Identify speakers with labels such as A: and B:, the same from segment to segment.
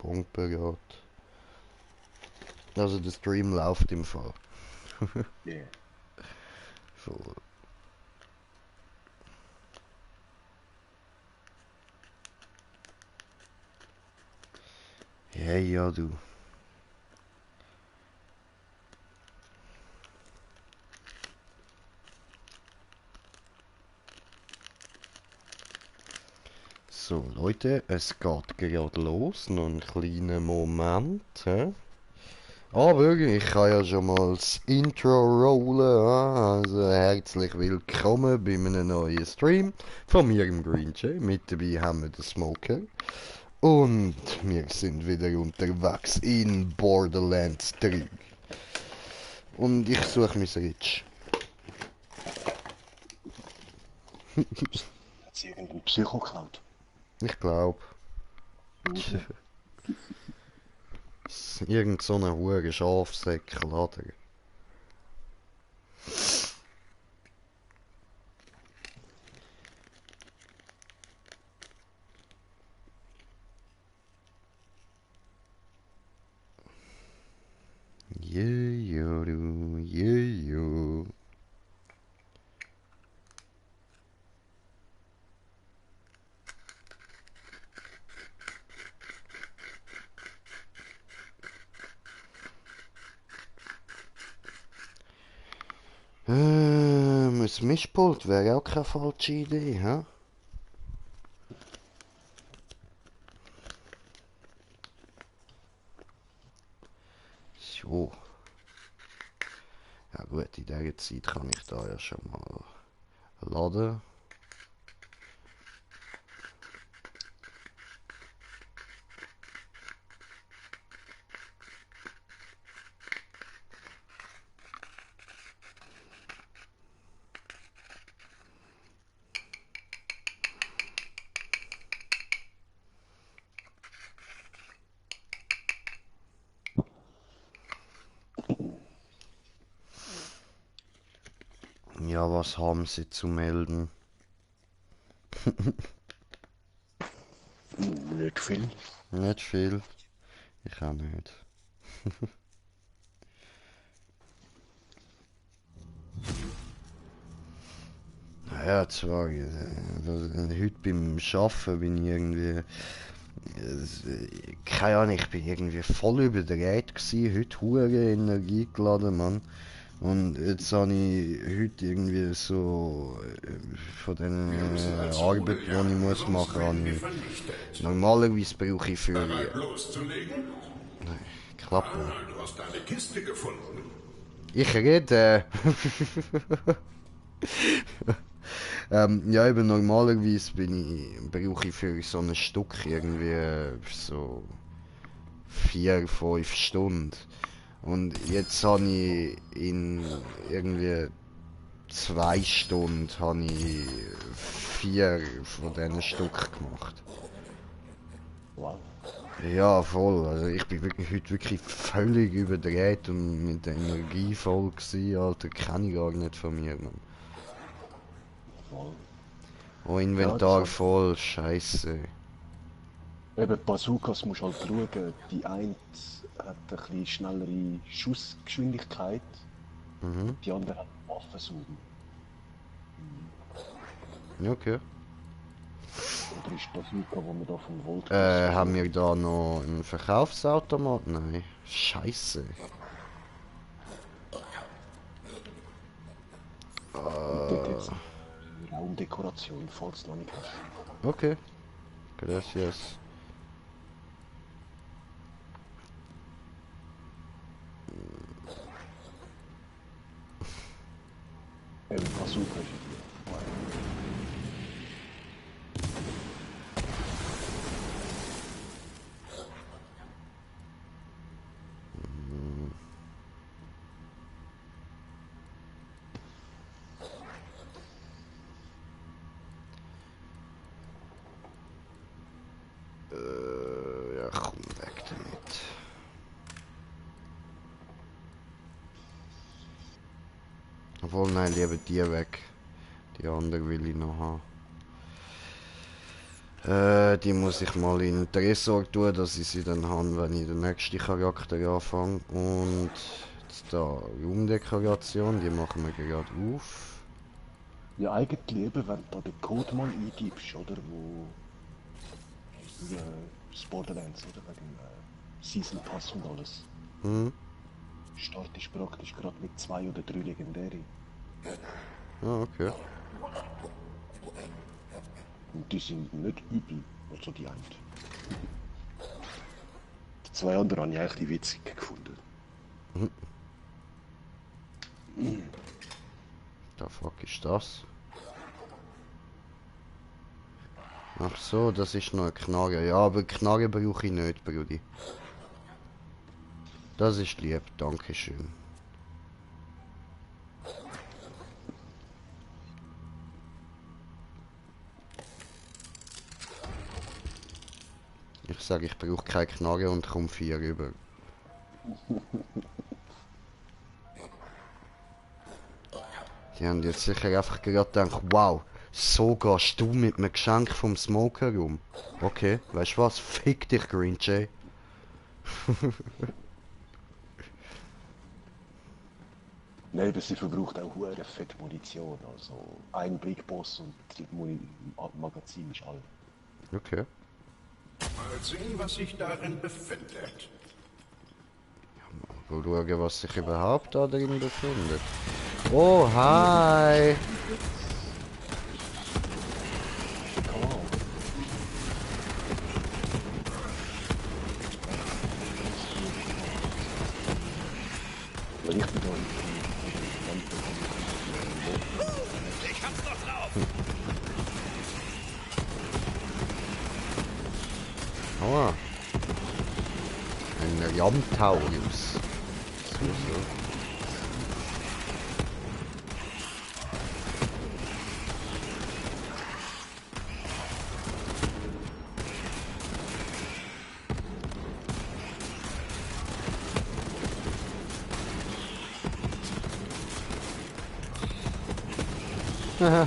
A: Sprungbereit. Also der Stream läuft im Fall.
B: Yeah.
A: So. Hey, ja du. So Leute, es geht gerade los, noch einen kleinen Moment. Hä? Aber ich kann ja schon mal das Intro rollen. Also herzlich willkommen bei einem neuen Stream von mir im Green Jay. Mit dabei haben wir den Smoker. Und wir sind wieder unterwegs in Borderlands 3. Und ich suche mein Ritsch.
B: Hat sie irgendein Psycho geklaut?
A: Ich glaube, irgend so eine hure Schafsäckel hat er. Yeah, yo, du, yeah, yo. Ein Mischpult wäre auch keine falsche Idee, hä? So. Ja gut, in dieser Zeit kann ich da ja schon mal laden. Ja, was haben Sie zu melden?
B: Nicht viel.
A: Nicht viel. Ich auch nicht. Ja, zwar, heute beim Arbeiten bin ich irgendwie, keine Ahnung, ich bin irgendwie voll überdreht gewesen, heute hure Energie geladen, Mann. Und jetzt habe ich heute irgendwie so, von den Arbeiten, die ich muss machen, habe ich, normalerweise brauche ich für,
C: Loszulegen?
A: Klappe.
C: Du hast eine Kiste gefunden.
A: Ich rede. Ja, eben normalerweise brauche ich für so ein Stück irgendwie so 4, 5 Stunden. Und jetzt habe ich in irgendwie 2 Stunden habe ich 4 von diesen Stück gemacht.
B: Wow.
A: Ja, voll. Also ich bin wirklich heute wirklich völlig überdreht und mit der Energie voll gewesen, Alter. Kenne ich gar nicht von mir, Mann.
B: Wow.
A: Oh,
B: Ja, das
A: Inventar
B: hat,
A: voll, scheiße.
B: eben Bazookas musst halt schauen. Die eine hat ein bisschen schnellere Schussgeschwindigkeit
A: Mhm.
B: und die andere hat Waffensaugen.
A: Ja, okay.
B: Oder ist Bazooka, wo man da vom Voltkurs
A: Haben
B: so...
A: wir da noch einen Verkaufsautomat? Nein. Scheiße.
B: Und dort jetzt eine Raumdekoration, falls du noch nicht hast.
A: Okay. Gracias.
B: Eben Bazooka ist ja
A: Ja, komm weg damit. Obwohl, nein, lieber die weg. Die andere will ich noch haben. Die muss ich mal in den Tresor tun, dass ich sie dann habe, wenn ich den nächsten Charakter anfange. Und jetzt da Raumdekoration, die machen wir gerade auf.
B: Ja, eigentlich eben, wenn du da den Code mal eingibst, oder, wo das Borderlands, oder, wegen Season Pass und alles,
A: Hm?
B: startest praktisch gerade mit 2 oder 3 Legendäre.
A: Ah, okay.
B: Und die sind nicht übel, also die einen. Die zwei anderen habe ich eigentlich die witzig gefunden.
A: Da fuck ist das? Ach so, das ist noch eine Knarre. Ja, aber Knarre brauche ich nicht, Brudi. Das ist lieb, dankeschön. Ich sage, ich brauche keine Knarre und komme 4 rüber. Die haben jetzt sicher einfach gerade gedacht, wow, so gehst du mit einem Geschenk vom Smoker rum. Okay, weißt du was? Fick dich, Green Jay.
B: Nein, aber sie verbraucht auch hure fett Munition. Also ein Big Boss und das Magazin ist all.
A: Okay.
C: Mal sehen, was sich darin befindet.
A: Mal schauen, was sich überhaupt da drin befindet. Oh, hi!
B: Weil ich bin da in
A: Aua. Ein Jamtaurus. So, so.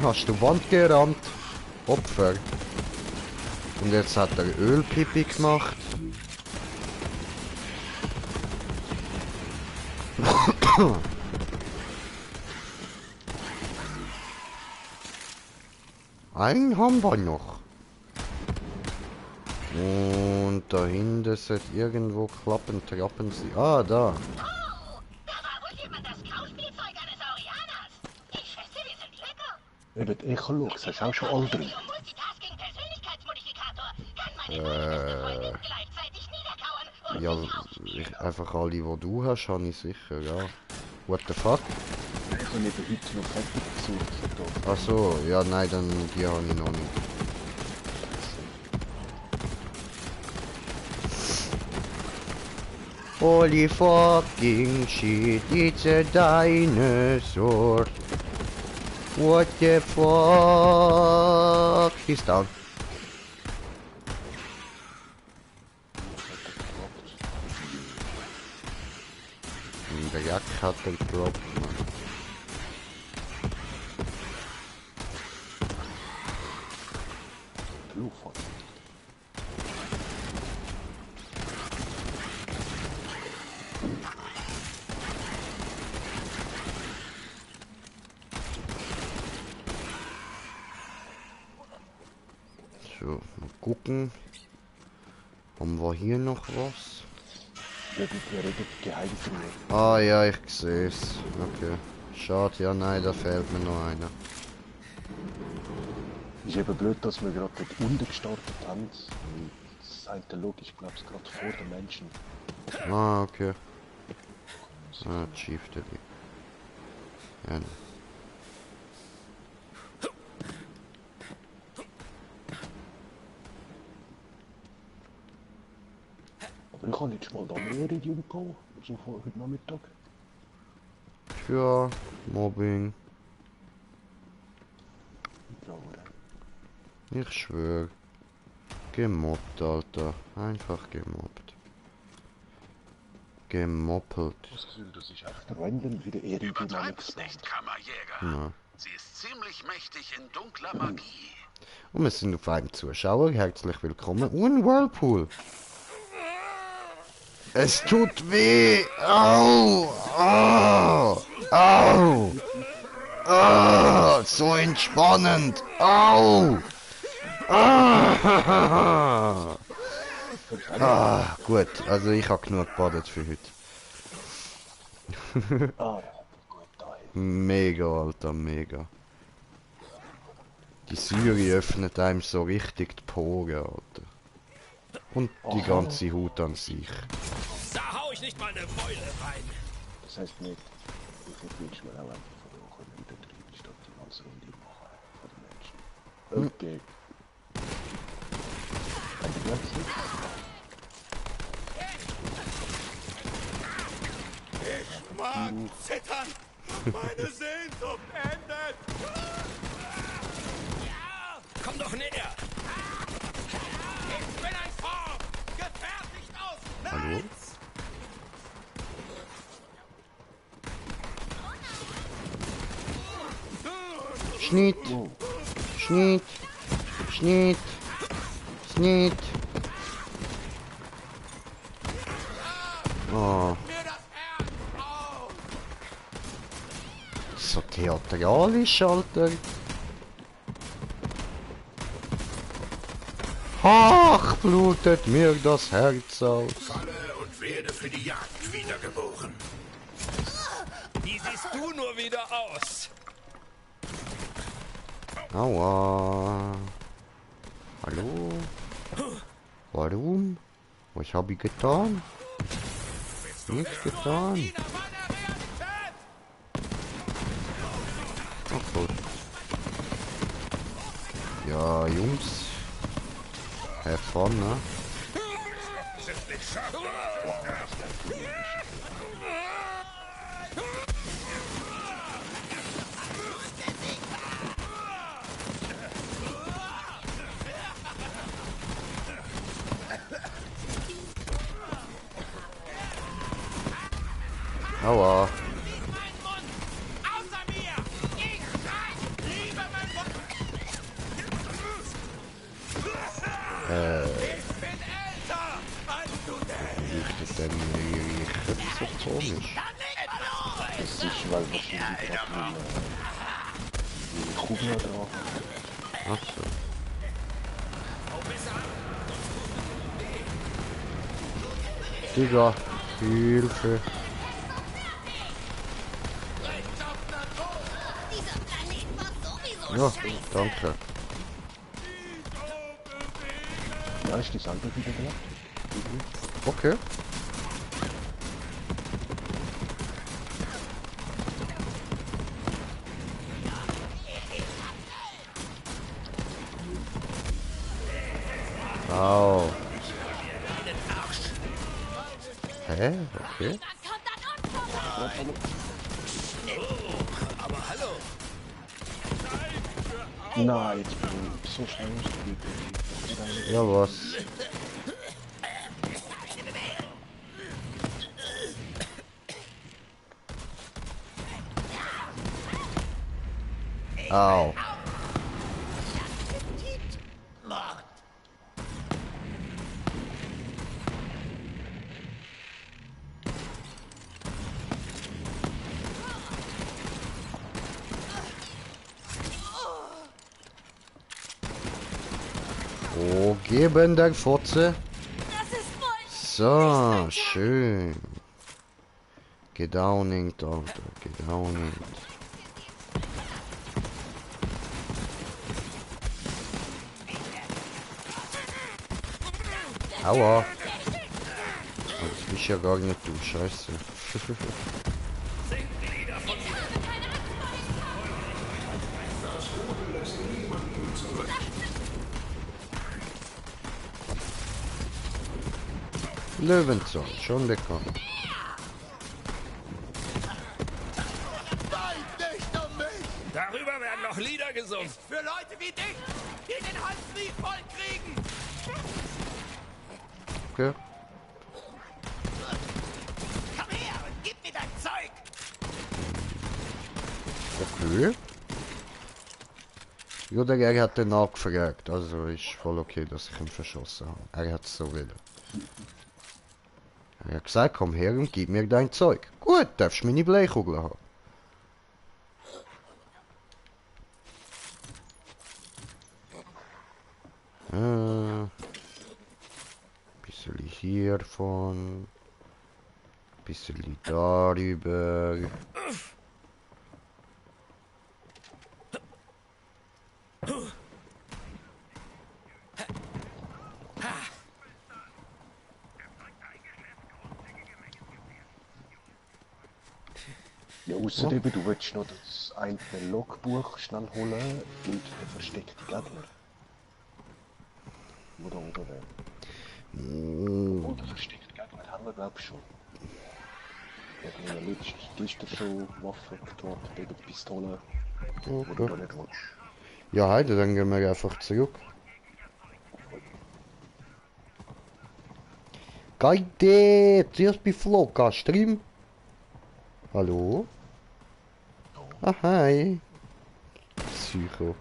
A: Hast du Wand gerammt? Opfer. Und jetzt hat er Ölpipi gemacht. Einen haben wir noch. Und dahinter sollte irgendwo klappen, trappen sie. Ah, da.
D: Da war wohl jemand das Kauspielzeug eines Orianers. Die Schätze, die sind lecker.
B: eben die Echolux, hast du auch schon all drin.
D: Multitasking-Persönlichkeitsmodifikator kann meine beste Freundin gleichzeitig niederkauen und
A: Ja,
D: sich aufspielen.
A: einfach alle, die du hast, habe ich sicher, ja. What the fuck?
B: Ich habe eben heute noch fertig gesucht für da.
A: Ach so, ja, nein, dann die habe ich noch nicht. Holy fucking shit, it's a dinosaur. What the fuck? He's down. Der Jack hat er gedroppt, Mann.
B: Blutfall.
A: So, mal gucken. Haben wir hier noch was?
B: Ja, die redet Geheimtruhe.
A: Ah ja, ich sehe es. Okay. Schade, ja nein, da fehlt mir noch einer.
B: Ist eben blöd, dass wir gerade dort unten gestartet haben. Und Scientologisch, glaube ich, gerade vor den Menschen.
A: Ah, okay. Ah, Chief Daddy. Ja.
B: Aber ich habe jetzt mal da mehr in die umgehauen. Also vor heute Nachmittag.
A: Für Mobbing.
B: Ja, oder?
A: Ich schwör. Gemobbt, Alter. Einfach gemobbt. Gemoppelt.
B: Das Gefühl, das ist echt random wie der Ehrenbild
C: Übertreib's nicht, Kammerjäger.
A: Na.
C: Sie ist ziemlich mächtig in dunkler Magie.
A: Und wir sind auf einem Zuschauer. Herzlich willkommen. Und Whirlpool. Es tut weh. Au. Au. Au. Au. So entspannend. Au. Ah. Ah, gut. Also ich habe genug gebadet für heute.
B: Ah, gut, da.
A: Mega, Alter, mega. Die Säure öffnet einem so richtig die Poren, Alter. Und die ganze Haut an sich.
E: Da hau ich nicht mal eine Beule rein.
B: Das heißt nicht, ich wünsche mir auch einfach von der Woche wieder drin, statt die ganze Runde machen von den Menschen. Okay. Also, du hast jetzt.
E: Ich mag zittern. Meine Sehnsucht endet. Ja, komm doch näher. Ich bin ein Form. Gefertigt aus.
A: Hallo? Schnitt. Schnitt. Schnitt. Schnitt. Oh.
E: Mir das Herz auf.
A: So theatralisch, Alter. Ach, blutet mir das Herz aus.
C: Falle und werde für die Jagd wiedergeboren.
E: Wie siehst du nur wieder aus?
A: Aua. Hallo? Warum? Was habe ich getan? Nichts getan.
E: Diener meiner Realität.
A: Ach so. Ja, Jungs. Have fun, ne? Aua.
E: Mein Mund. Außer mir. Ich liebe mein Mund. Ich bin älter als du denkst.
A: Leuchtet denn ihre Köpfe so komisch?
B: Das ist, weil wahrscheinlich gerade die Kugel drauf.
A: Ach so. Digga, Hilfe.
D: Dieser Planet war sowieso
A: Ja,
D: scheiße.
A: danke.
B: Ja, ist die Salbe wieder da?
A: Okay. Au. Hä? Okay.
D: Dann kommt an uns vorbei.
E: Aber hallo.
B: Nein, jetzt bin ich so schnell ausgeblieben.
A: Ja, was? Au. Oh, geben der Fotze.
D: Das ist wohl
A: So, schön. Gedowning, Alter, gedowning. Aua. Das bist ja gar nicht du, scheiße. Löwenzahn, schon bekannt.
E: Darüber werden noch Lieder gesungen. Für Leute wie dich, die den Hals nie voll kriegen.
A: Okay.
E: Komm her und gib mir dein Zeug.
A: Okay. Ja, er hat den nachgefragt, also ist voll okay, dass ich ihn verschossen habe. Er hat es so willen. Er hat gesagt, komm her und gib mir dein Zeug. Gut, darfst meine Blechkugel haben. Bisschen hiervon. Bisschen darüber.
B: Ja, außerdem, du willst noch das eine Logbuch schnell holen und der versteckte Gegner. Wo da oben wäre. Oh, der versteckte Gegner haben wir glaub ich schon. Wir haben in der letzten Kiste schon Waffen getortet, eben die Pistole, wo du da nicht willst.
A: Ja, heute, dann gehen wir einfach zurück. Geide! Zuerst bei Floka, Stream. Hallo? Ah, hi. Psycho.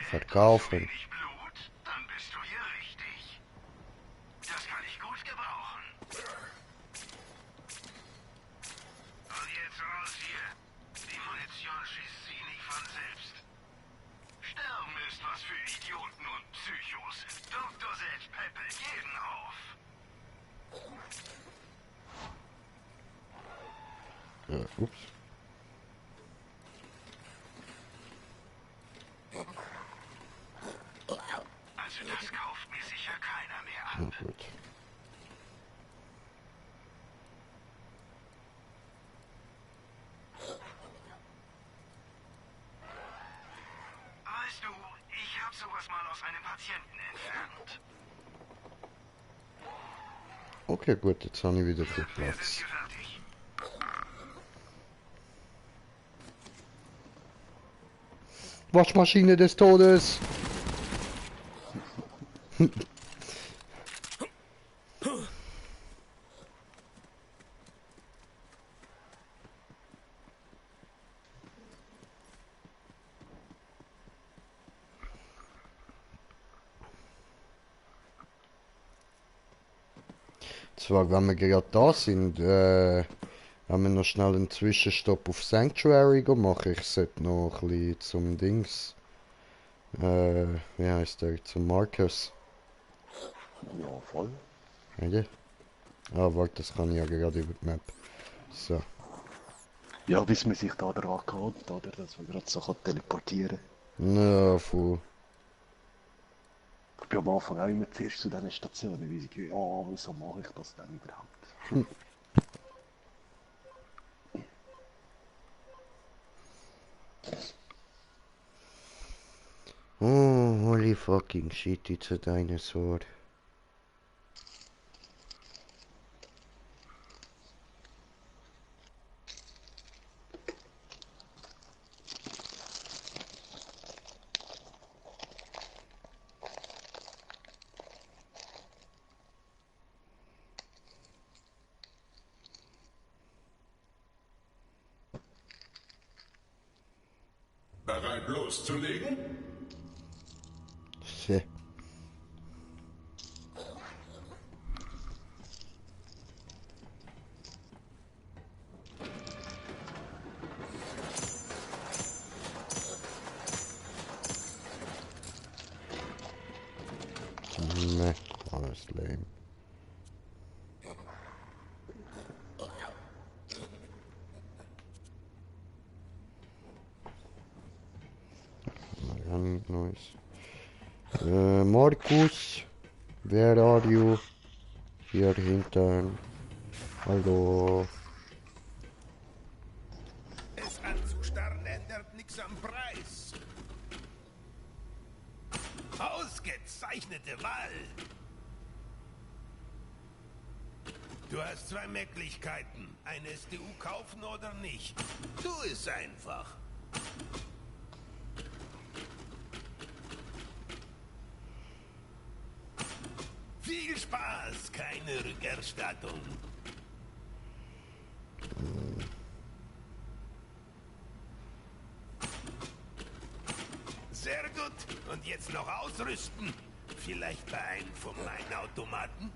A: Verkaufen.
C: Wenig Blut, dann bist du hier richtig. Das kann ich gut gebrauchen. Und jetzt raus hier. Die Munition schießt sie nicht von selbst. Sterben ist was für Idioten und Psychos. Dr. Z peppelt jeden auf.
A: Ups.
C: Also das kauft mir sicher keiner mehr
A: Na
C: ab.
A: gut.
C: Weißt du, ich habe sowas mal aus einem Patienten entfernt.
A: Okay, gut, jetzt habe ich wieder viel
C: Wir sind
A: Platz.
C: hier fertig.
A: Waschmaschine des Todes! Zwar, wenn wir gerade da sind, wenn wir noch schnell einen Zwischenstopp auf Sanctuary machen. Ich sollte noch ein bisschen zum Dings. Wie heißt der? Zum Marcus.
B: Ja, voll.
A: Oder? Ah, warte, das kann ich ja gerade über die Map. So.
B: Ja, bis man sich da dran gewöhnt, oder? Dass man gerade so kann teleportieren kann.
A: Na, voll.
B: Ich bin am Anfang auch immer zuerst zu diesen Stationen, weil ich gehe, ja, wieso mache ich das denn überhaupt?
A: Oh, holy fucking shit, it's a dinosaur.
C: Bereit loszulegen?
A: Shit. Meh, alles lame. Noise. Markus, where are you? Hier hinten. Hallo.
E: Es anzustarren ändert nichts am Preis. Ausgezeichnete Wahl. Du hast zwei Möglichkeiten. Eine SDU kaufen oder nicht. Tu es einfach. Viel Spaß, keine Rückerstattung. Sehr gut. Und jetzt noch ausrüsten. Vielleicht bei einem von meinen Automaten?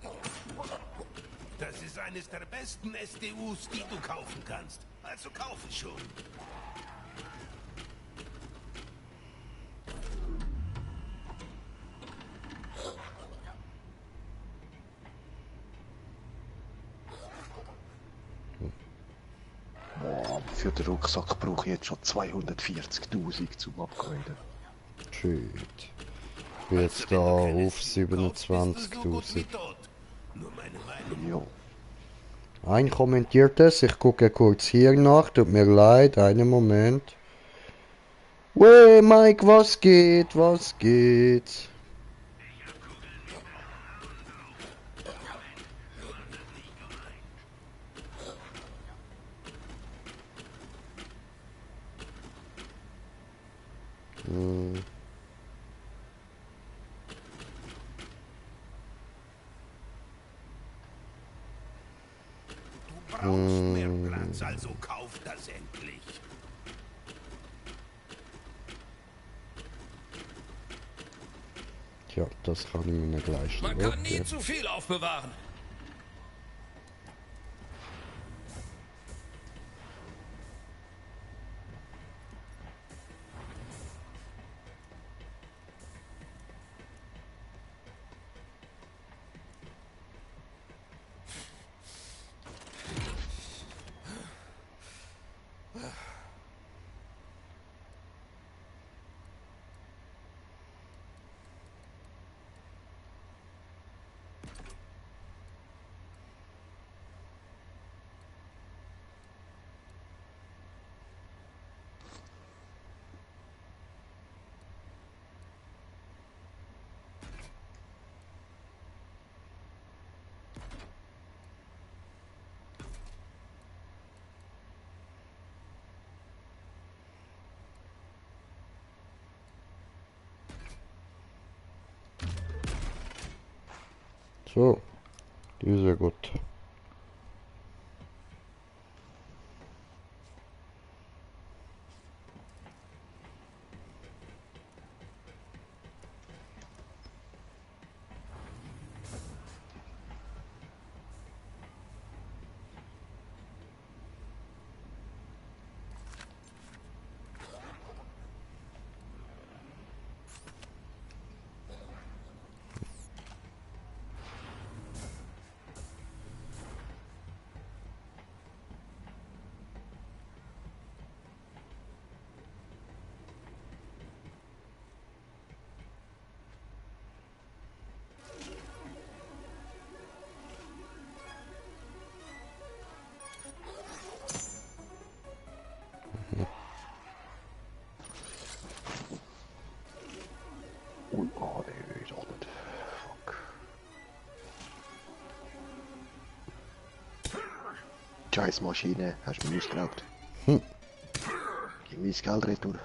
E: Das ist eines der besten SDUs, die du kaufen kannst. Also kaufe schon.
B: Boah, für den Rucksack brauche ich jetzt schon 240.000 zum Upgraden.
A: Shit. Ich bin jetzt da auf 27.000.
E: Nur meine Meinung.
B: Ja.
A: Ein kommentiert es, ich gucke kurz hier nach, tut mir leid, einen Moment. Wey, Mike, was geht, was geht?
E: Du brauchst mehr Platz, also kauf das endlich.
A: Tja, das kann ich mir gleich
F: Man
A: noch.
F: kann nie zu viel aufbewahren.
A: So, die ist ja gut.
B: Ui, oh nee, doch nicht. Fuck. Scheiß Maschine, hast du mir ausgeraubt. Gib mir das Geld retour.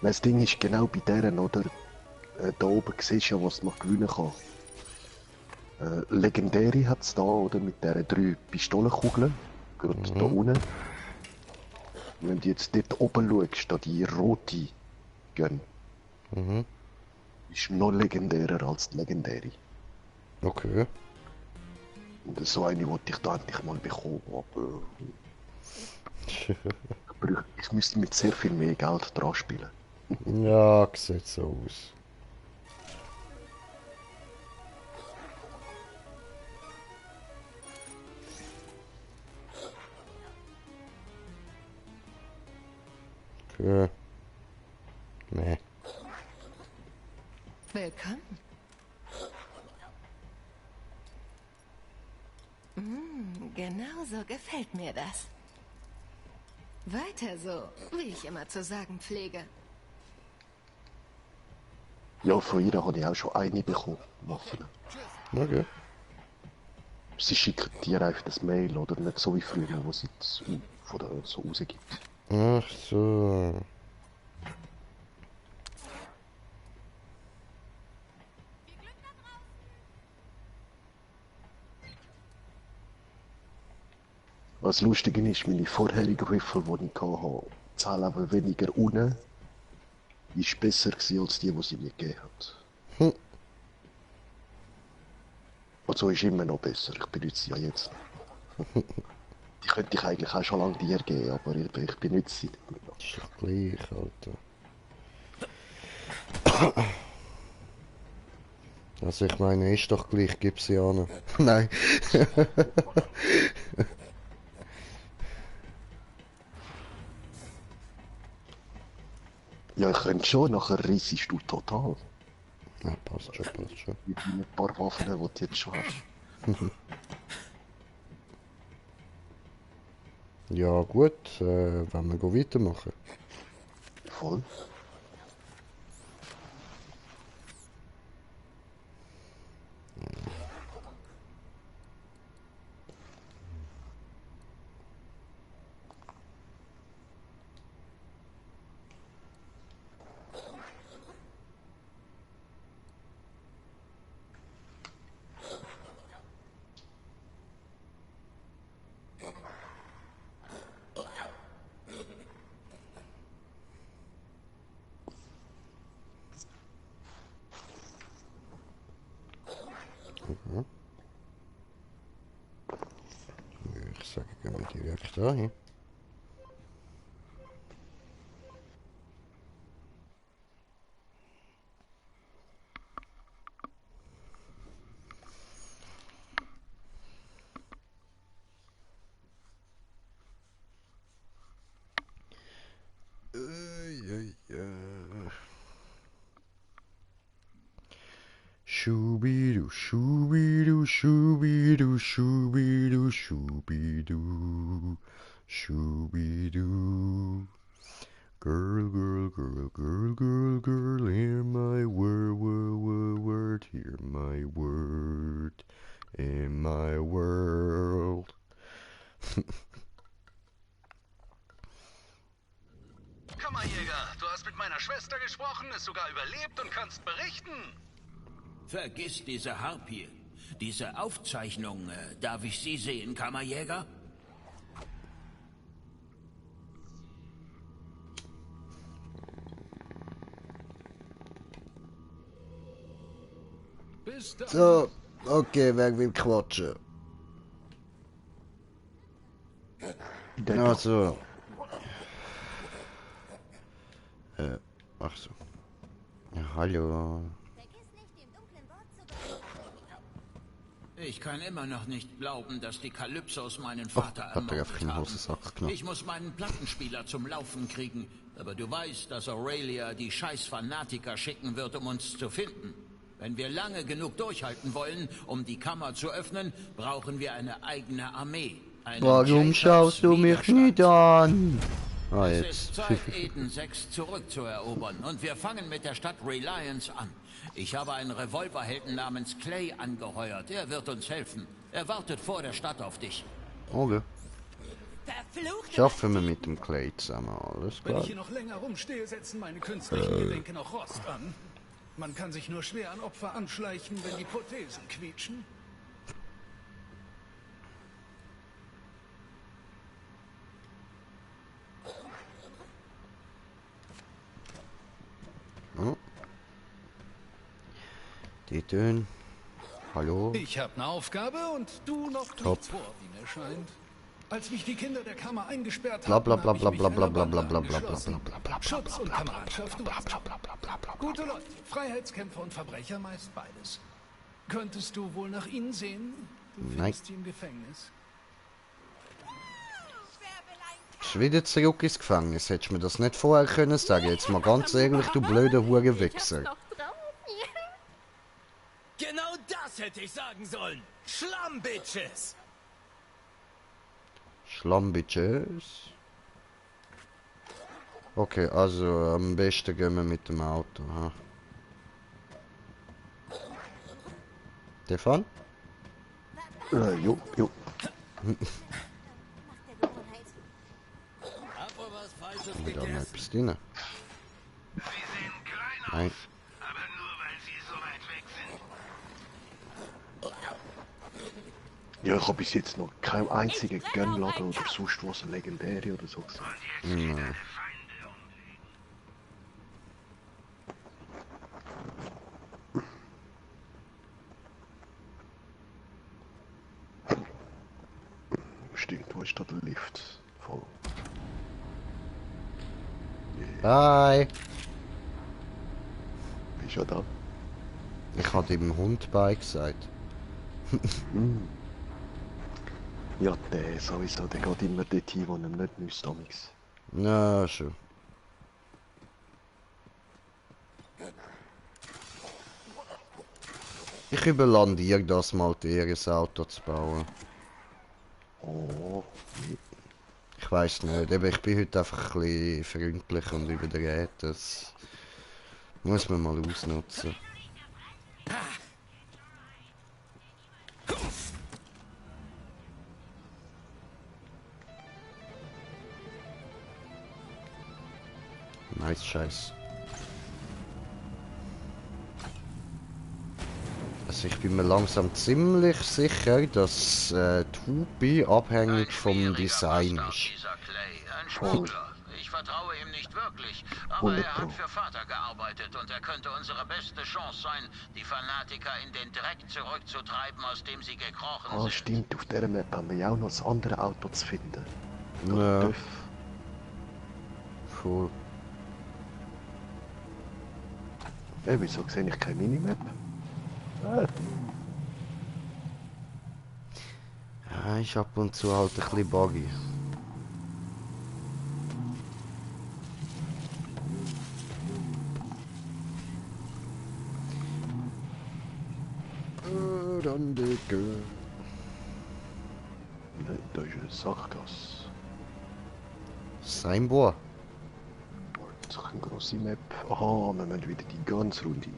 B: Das Ding ist genau bei deren, oder? Da oben siehst du ja, was man gewinnen kann. Legendäre hat es da, oder? Mit diesen 3 Pistolenkugeln. Gerade da unten. Wenn du jetzt dort oben schaust, da die rote Gun. Ist noch legendärer als die legendäre.
A: Okay.
B: Und so eine wollte ich da endlich mal bekommen, aber ich müsste mit sehr viel mehr Geld dran spielen.
A: Ja, sieht so aus. Okay. Nee.
G: Willkommen. Genau so gefällt mir das. Weiter so, wie ich immer zu sagen pflege.
B: Ja, von ihr habe ich auch schon eine bekommen, Waffen.
A: Okay.
B: Sie schicken dir einfach das Mail, oder nicht so wie früher, wo sie es von der so rausgibt.
A: Ach so.
B: Was Lustige ist, meine vorherige Riffel, die ich hatte, 10 Level weniger unten, ist besser gewesen als die sie mir gegeben hat.
A: Hm.
B: Also ist immer noch besser, ich benutze sie ja jetzt. Die könnte ich eigentlich auch schon lange dir geben, aber ich benutze sie nicht mehr.
A: Ist doch gleich, Alter. Also ich meine, ist doch gleich, gib sie an. Nein.
B: Ja, ich könnte schon, nachher reissest du total.
A: Ja, passt schon, passt schon.
B: Mit ein paar Waffen, die du jetzt schon hast.
A: Ja gut, wenn wir weitermachen.
B: Voll.
A: Ich sage, gehen wir direkt dahin. Shooby-doo, shooby-doo, shooby-doo, shooby-doo, shooby-doo, shooby-doo. Girl, girl, girl, girl, girl, girl, hear my word, hear my word, in my world.
C: Kammerjäger, du hast mit meiner Schwester gesprochen, ist sogar überlebt und kannst berichten.
E: Vergiss diese Harpie. Diese Aufzeichnung, darf ich sie sehen, Kammerjäger?
A: So, okay, wer will quatschen? Also. Ach so. Ja, hallo.
E: Ich kann immer noch nicht glauben, dass die Kalypsos meinen Vater
A: hat er einfach
E: ermordet
A: in
E: haben.
A: Hosensack genommen.
E: Ich muss meinen Plattenspieler zum Laufen kriegen, aber du weißt, dass Aurelia die scheiß Fanatiker schicken wird, um uns zu finden. Wenn wir lange genug durchhalten wollen, um die Kammer zu öffnen, brauchen wir eine eigene Armee.
A: Warum schaust du mich nicht an? Ah,
E: Es
A: jetzt.
E: ist Zeit, Eden 6 zurückzuerobern und wir fangen mit der Stadt Reliance an. Ich habe einen Revolverhelden namens Clay angeheuert. Er wird uns helfen. Er wartet vor der Stadt auf dich.
A: Okay. Schaffen wir mit dem Clay zusammen, alles
F: Wenn
A: klar.
F: ich hier noch länger rumstehe, setzen meine künstlichen Gelenke noch Rost an. Man kann sich nur schwer an Opfer anschleichen, wenn die Prothesen quietschen.
A: Oh. Die Töne. Hallo.
F: Ich habe eine Aufgabe und du noch
A: Top.
F: nichts vor, wie mir scheint. Als mich die Kinder der Kammer eingesperrt
A: Bla
F: haben,
A: bla bla
F: habe ich
A: bla
F: mich
A: bla
F: einer
A: bla bla
F: Bande
A: bla bla bla
F: angeschlossen.
A: bla bla bla
F: Schutz und
A: bla
F: Kameradschaft, du weißt schon.
A: bla bla bla bla.
F: Gute Leute, Freiheitskämpfer und Verbrecher, meist beides. Könntest du wohl nach ihnen sehen? Du
A: Nein.
F: findest sie im Gefängnis.
A: Ist wieder zurück ins Gefängnis. Hättest du mir das nicht vorher können sagen? Jetzt mal ganz ehrlich, du blöder Hurenwichser.
H: Genau das hätte ich sagen sollen. Schlammbitches.
A: Schlammbitches. Okay, also am besten gehen wir mit dem Auto. Ha. Stefan?
B: Jo.
H: Hab wohl was Falsches
A: Wieder mal
H: gegessen.
A: etwas drin.
C: Sie sehen klein aus,
A: Nein.
C: aber nur weil sie so weit weg sind.
B: Ja, ich habe bis jetzt noch keinen einzigen Gunladen oder sonst was legendäre oder so gesehen.
A: Nein.
B: Stimmt, wo ist da der Lift? Voll.
A: Hi!
B: Bist ja da?
A: Ich hatte dem Hund bei gesagt.
B: Ja, der sowieso, der geht immer dort hin, wo ihm nicht müsste, damals.
A: Na, schon. Ich überlande dir das mal, dir ein Auto zu bauen.
B: Oh,
A: Ich weiß nicht, aber ich bin heute einfach ein bisschen freundlich und überdreht. Das muss man mal ausnutzen. Nice Scheiß. Also ich bin mir langsam ziemlich sicher, dass die Hupi abhängig vom Design ist.
C: Dieser Clay, ein Schmuggler. Ich vertraue ihm nicht wirklich, aber er hat für Vater gearbeitet und er könnte unsere beste Chance sein, die Fanatiker in den Dreck zurückzutreiben, aus dem sie gekrochen
B: ah,
C: sind.
B: stimmt, auf dieser Map haben wir ja auch noch das andere Auto zu finden.
A: Ja,
B: TÜV.
A: cool.
B: Wieso sehe ich keine Minimap?
A: Ja, ist ab und zu halt ein bisschen buggy. Dann Dicke.
B: Nein, da ist eine Sackgasse.
A: Seinbohr.
B: So eine grosse Map. Aha, wir müssen wieder die ganze Runde.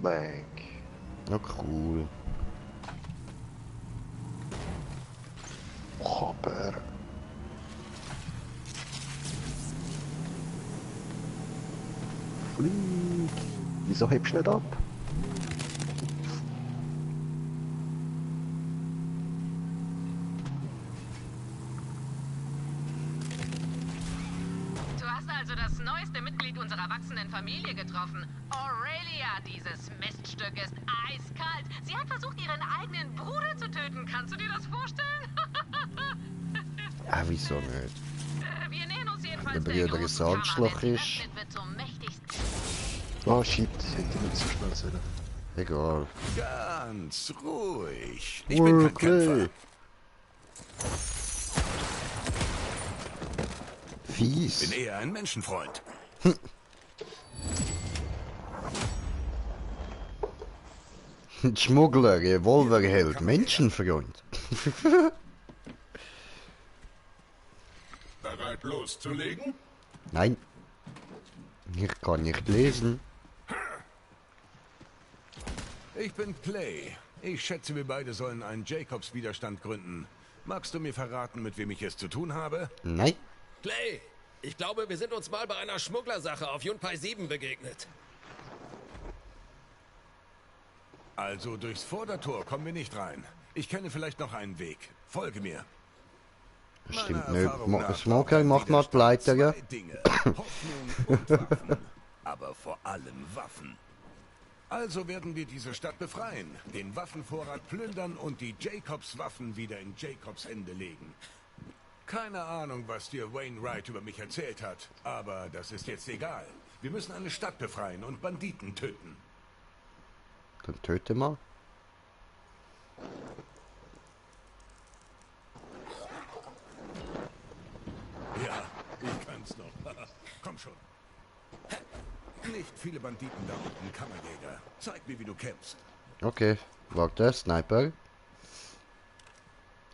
B: Back.
A: Ja, cool.
B: Aber. Flieg. Wieso hebst du nicht ab?
I: Du hast also das neueste Mitglied unserer wachsenden Familie getroffen. Aurelia, dieses Miststück ist eiskalt. Sie hat versucht, ihren eigenen Bruder zu töten. Kannst du dir das vorstellen?
A: Ja, wieso nicht?
I: Wir nähern uns jedenfalls
A: Der
I: der
A: Bruder
I: großen
A: ist
I: Kammer.
A: Arschloch
I: Wenn
A: ist.
I: sie öffnet, wird zum mächtigsten.
B: Ah, shit, hätte ich nicht so schnell sollen.
A: Egal.
E: Ganz ruhig. Ich bin kein Kämpfer.
A: Fies.
E: Bin eher ein Menschenfreund.
A: Schmuggler, Revolverheld, Menschenfreund.
E: Bereit loszulegen?
A: Nein. Ich kann nicht lesen.
E: Ich bin Clay. Ich schätze, wir beide sollen einen Jacobs-Widerstand gründen. Magst du mir verraten, mit wem ich es zu tun habe?
A: Nein.
H: Clay, ich glaube, wir sind uns mal bei einer Schmugglersache auf Yunpai 7 begegnet.
E: Also durchs Vordertor kommen wir nicht rein. Ich kenne vielleicht noch einen Weg. Folge mir.
A: Stimmt
E: Meiner Erfahrung
A: nicht.
E: nach
A: Smoker
E: braucht
A: macht mal
E: Widerstand
A: pleite, gell?
E: zwei Dinge. Hoffnung und Waffen. Aber vor allem Waffen. Also werden wir diese Stadt befreien, den Waffenvorrat plündern und die Jacobs-Waffen wieder in Jacobs Hände legen. Keine Ahnung, was dir Wainwright über mich erzählt hat, aber das ist jetzt egal. Wir müssen eine Stadt befreien und Banditen töten.
A: Dann töte mal.
E: Ja, ich kann's noch. Komm schon. Nicht viele Banditen da unten, Kammerjäger. Zeig mir, wie du kämpfst.
A: Okay, warte, Sniper.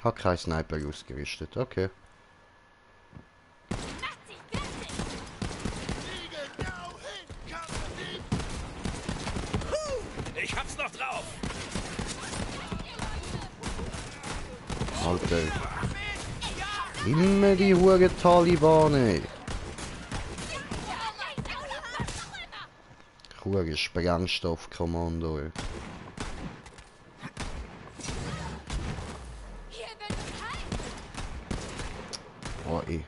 A: Hat kein Sniper ausgerüstet, okay.
H: Ich hab's noch drauf.
A: Alter. Immer die hure Taliban, ey. Hure Sprengstoffkommando, ey.
G: Hier
A: Nein.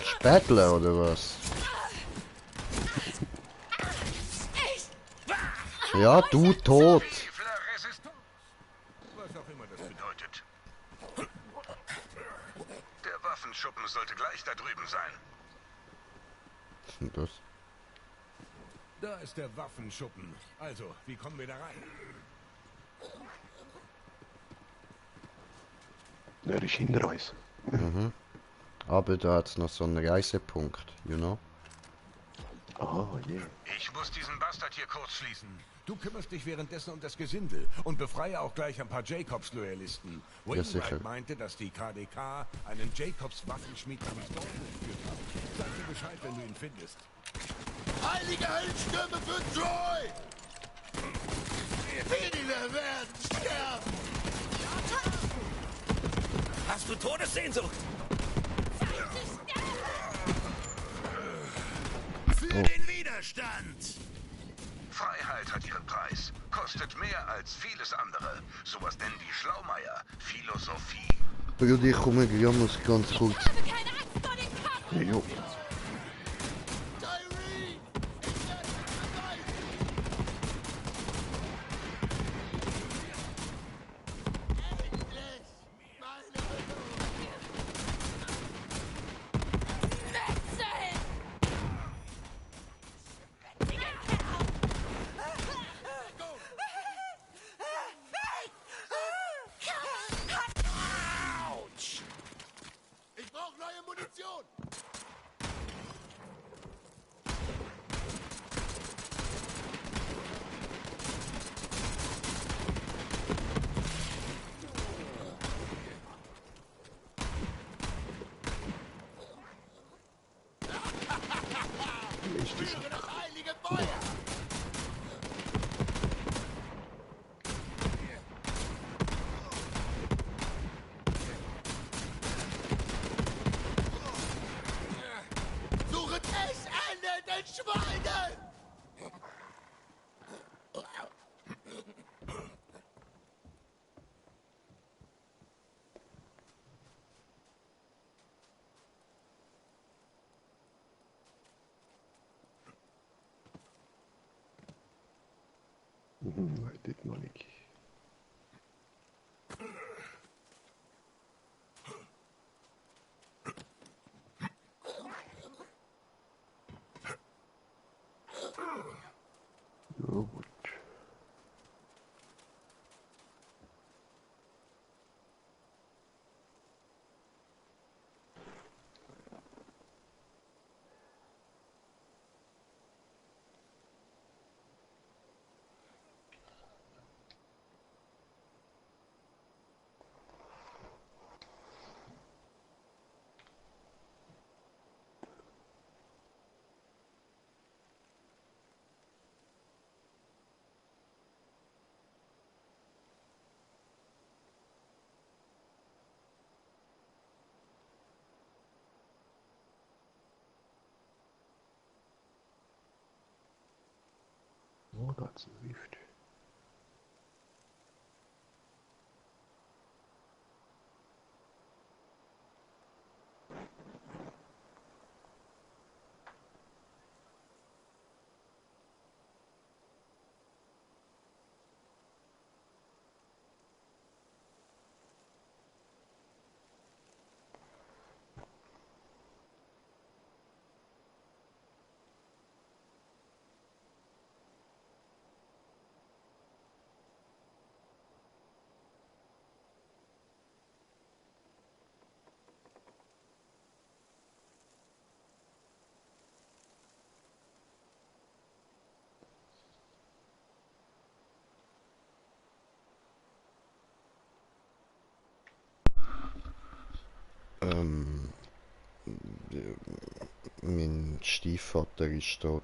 A: Spätle oder was? Ja, du tot.
E: Was auch immer das bedeutet.
C: Der Waffenschuppen sollte gleich da drüben sein.
A: Was ist denn das?
E: Da ist der Waffenschuppen. Also, wie kommen wir da rein?
B: Der ist hinter uns.
A: Aber da hat's noch so einen Reisepunkt, you know?
B: Ah, je.
C: Ich muss diesen Bastard hier kurz schließen.
E: Du kümmerst dich währenddessen um das Gesindel und befreie auch gleich ein paar Jacobs-Loyalisten.
A: sicher.
E: Wainwright meinte, dass die KDK einen Jacobs-Waffenschmied namens Dalton geführt hat. Sag mir Bescheid, wenn du ihn findest.
J: Heilige Hellstürme für Troy! Viele werden sterben!
H: Hast du Todessehnsucht?
J: Für den Widerstand!
C: Freiheit hat ihren Preis. Kostet mehr als vieles andere. Sowas nennen die Schlaumeier. Philosophie.
A: Bruder, ich komme gleich, muss ganz kurz.
D: Ich habe keine Angst vor dem Kampf!
B: Jo.
J: Tyree! Ich werde bereit! Endlich! Meine Belohnung!
D: Wechseln!
J: Autsch! Ich brauche neue Munition! Spüre das heilige Feuer! Suchet es Ende den Schweinen!
B: Nein, das noch nicht. Ja, gut. Oh, da hat's einen Lift.
A: Mein Stiefvater ist tot.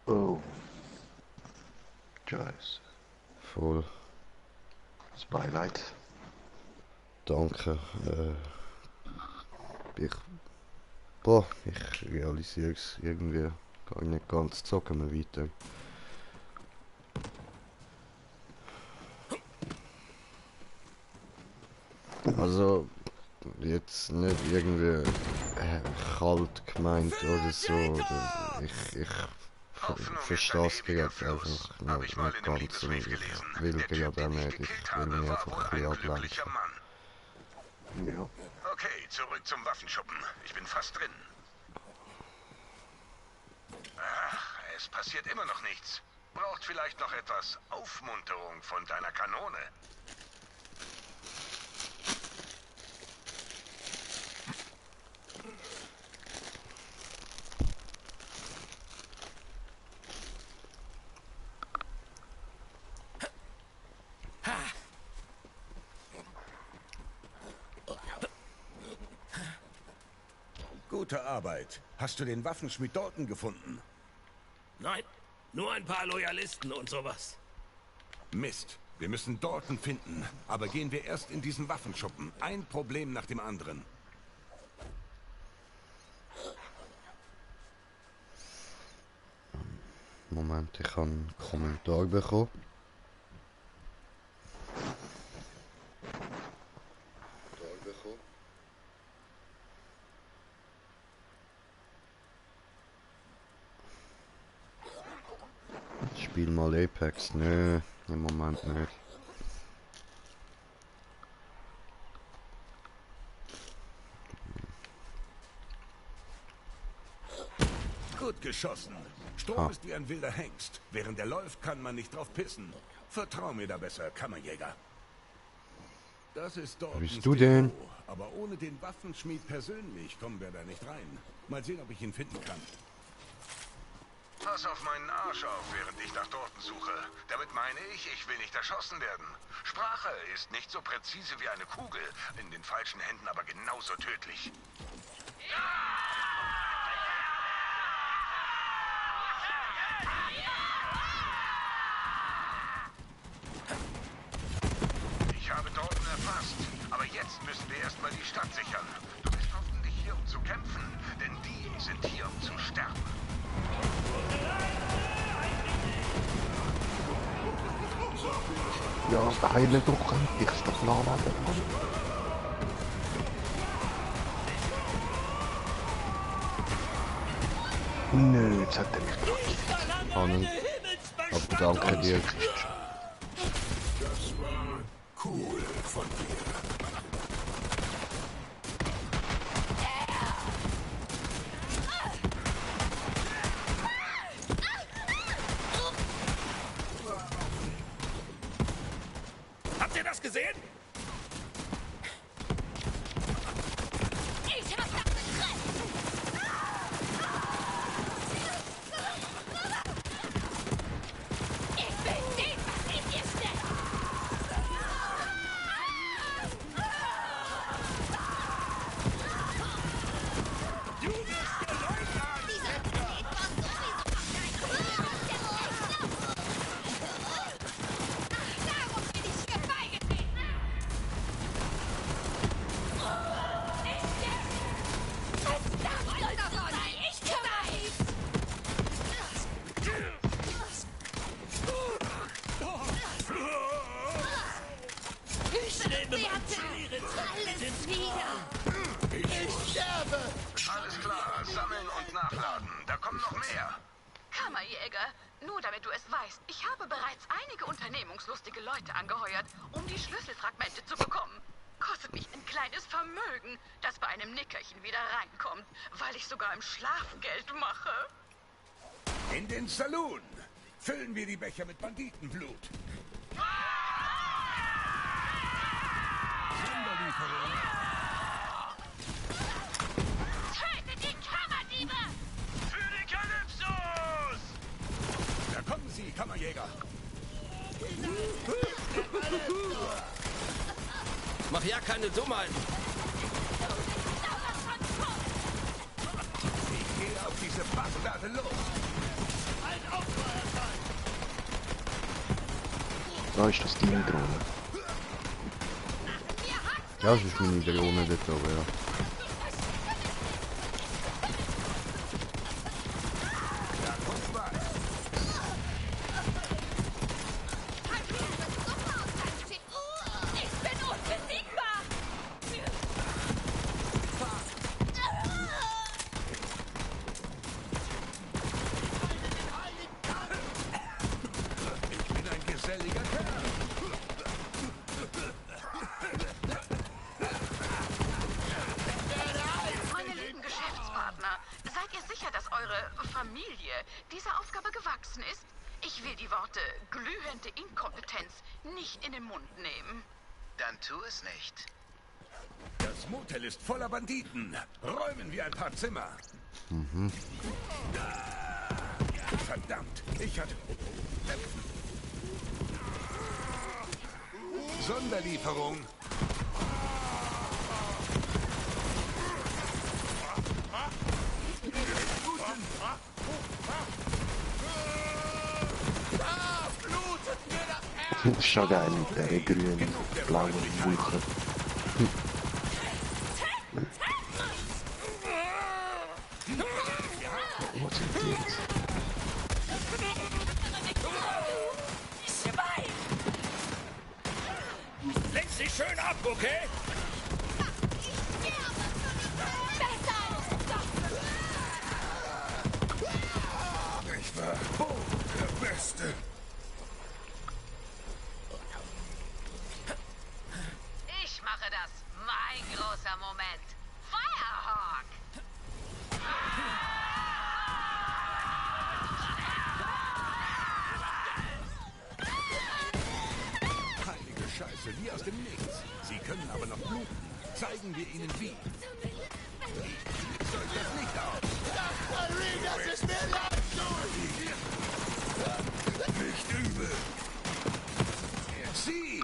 B: Oh. Scheiße.
A: Voll.
B: Das Beileid.
A: Danke. Ich realisiere es irgendwie gar nicht ganz. Zocken wir weiter. Also, jetzt nicht irgendwie kalt gemeint oder so. Oder ich verstehe es gerade einfach nicht ganz. Und ich will gerade auch nicht. Ich will mich einfach ein bisschen ablenken.
B: Ja.
C: Okay, zurück zum Waffenschuppen. Ich bin fast drin. Ach, es passiert immer noch nichts. Braucht vielleicht noch etwas Aufmunterung von deiner Kanone.
E: Gute Arbeit. Hast du den Waffenschmied Dalton gefunden?
H: Nein, nur ein paar Loyalisten und sowas.
E: Mist. Wir müssen Dalton finden. Aber gehen wir erst in diesen Waffenschuppen. Ein Problem nach dem anderen.
A: Moment, ich habe einen Kommentar bekommen. Spiel mal Apex. Nö, im Moment nicht.
E: Gut geschossen. Strom ist wie ein wilder Hengst. Während er läuft, kann man nicht drauf pissen. Vertrau mir da besser, Kammerjäger. Das ist Daltons
A: Bist du denn?
E: Depot. Aber ohne den Waffenschmied persönlich kommen wir da nicht rein. Mal sehen, ob ich ihn finden kann.
C: Pass auf meinen Arsch auf, während ich nach Dalton suche. Damit meine ich will nicht erschossen werden. Sprache ist nicht so präzise wie eine Kugel, in den falschen Händen aber genauso tödlich. Ich habe Dalton erfasst, aber jetzt müssen wir erstmal die Stadt sichern. Du bist hoffentlich hier, um zu kämpfen, denn die sind hier, um zu sterben.
B: Ja, heile doch endlich, ist doch nachladen. Nö, jetzt hat er mich blockiert.
A: Hanne. Aber danke dir.
E: Das war cool von dir.
H: Habt ihr das gesehen?
D: Ich hab das begriffen! Ich will sehen, was in dir steckt! Dieser Planet war sowieso darum bin ich vorbeigetreten! Verdammt davon! Ich kümmere mich! Ich reaktiviere alles wieder!
J: Ich sterbe!
C: Alles klar, sammeln und nachladen. Da kommen noch mehr.
I: Kammerjäger, nur damit du es weißt, ich habe bereits einige unternehmungslustige Leute angeheuert, um die Schlüsselfragmente zu bekommen. Kostet mich ein kleines Vermögen, das bei einem Nickerchen wieder reinkommt, weil ich sogar im Schlaf Geld mache.
E: In den Saloon. Füllen wir die Becher mit Banditenblut. Sonderlieferung.
D: Tötet die Kammerdiebe!
C: Für die Kalypsos!
E: Da kommen sie, Kammerjäger.
H: Mach ja keine Dummheiten.
E: Ich gehe auf diese Bastarde los.
J: Ein Opfer erteilt!
B: Da ist das deine Drohne.
A: Ja, das ist meine Drohne dort oben, ja.
E: Da kommt was.
D: Ich bin unbesiegbar!
I: Familie dieser Aufgabe gewachsen ist? Ich will die Worte glühende Inkompetenz nicht in den Mund nehmen.
C: Dann tu es nicht.
E: Das Motel ist voller Banditen. Räumen wir ein paar Zimmer. Verdammt, ich hatte... Sonderlieferung.
B: Das ist schon geil mit der grünen, blauen Wolke. Was sind die jetzt?
E: Lenk sie schön ab, okay? Ich war der Beste.
I: Ich mache das. Mein großer Moment. Firehawk!
E: Heilige Scheiße, wie aus dem Nichts. Sie können aber noch bluten. Zeigen wir ihnen wie. Soll das Licht auf?
J: Das ist mir leid!
E: Nicht übel. Sie!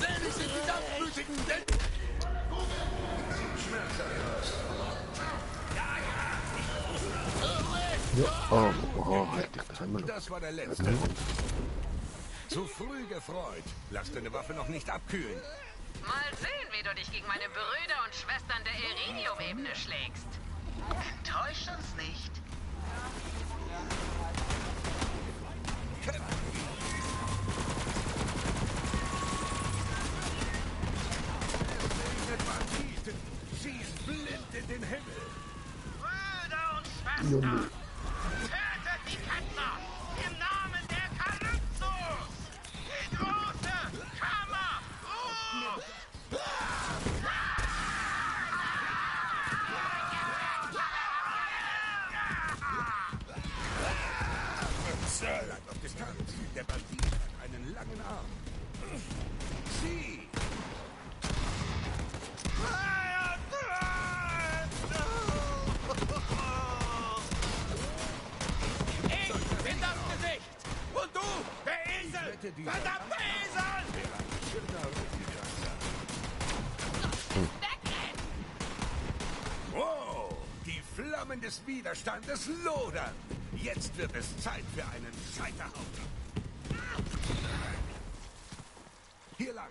J: Selig sind die Dampfblütigen, denn...
B: Halt dich, das haben wir noch.
E: Das war der letzte. Zu früh gefreut. Lass deine Waffe noch nicht abkühlen.
I: Mal sehen, wie du dich gegen meine Brüder und Schwestern der Iridium-Ebene schlägst.
C: Enttäusch uns nicht.
E: Banditen. Schieß blind in den Himmel.
C: Brüder und Schwestern, tötet die Kettler im Namen der Kalypsos! Die große Kammer!
E: Bleib auf Distanz. Der Bandit hat einen langen Arm. Sie!
J: Ich bin das Gesicht! Und du, der Esel! Verdammter Esel!
E: Wow! Die Flammen des Widerstandes lodern! Jetzt wird es Zeit für einen Scheiterhaufen. Hier lang.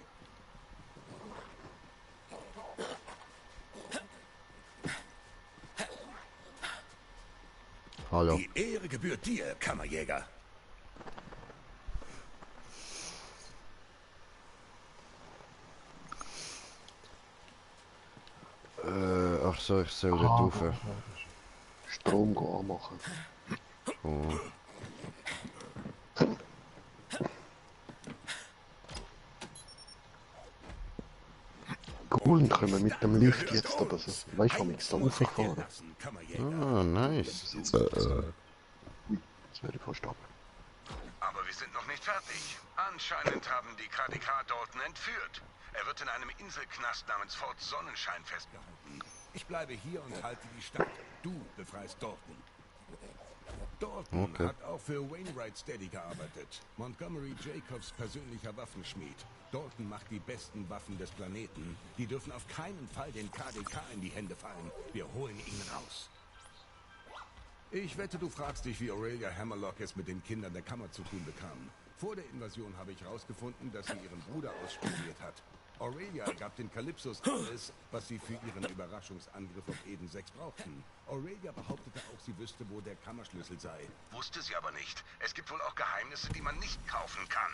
A: Hallo.
E: Die Ehre gebührt dir, Kammerjäger.
A: Ach so, ich soll dort rauf.
B: Strom anmachen.
A: Oh.
B: Cool, dann können wir mit dem Lift jetzt oder so. Weißt du, wo wir da rauffahren?
A: Ah, nice.
B: Jetzt wäre ich fast ab.
E: Aber wir sind noch nicht fertig. Anscheinend haben die KDK Dalton entführt. Er wird in einem Inselknast namens Fort Sonnenschein festgehalten. Ich bleibe hier und halte die Stadt. Du befreist Dalton. Dalton hat auch für Wainwright Steady gearbeitet. Montgomery Jacobs persönlicher Waffenschmied. Dalton macht die besten Waffen des Planeten. Die dürfen auf keinen Fall den KDK in die Hände fallen. Wir holen ihn raus. Ich wette, du fragst dich, wie Aurelia Hammerlock es mit den Kindern der Kammer zu tun bekam. Vor der Invasion habe ich herausgefunden, dass sie ihren Bruder ausspioniert hat. Aurelia gab den Kalypsos alles, was sie für ihren Überraschungsangriff auf Eden 6 brauchten. Aurelia behauptete auch, sie wüsste, wo der Kammerschlüssel sei. Wusste sie aber nicht. Es gibt wohl auch Geheimnisse, die man nicht kaufen kann.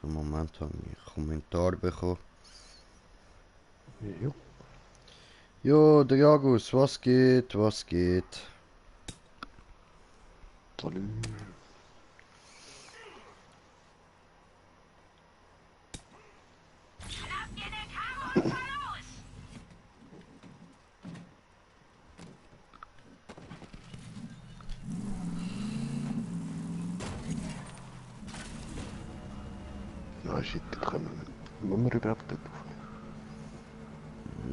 A: So, im Moment habe ich einen Kommentar bekommen.
B: Jo.
A: Jo, der Jagus, was geht, was geht?
B: Salü. Ja, shit, da können wir. Müssen wir überhaupt dort auf?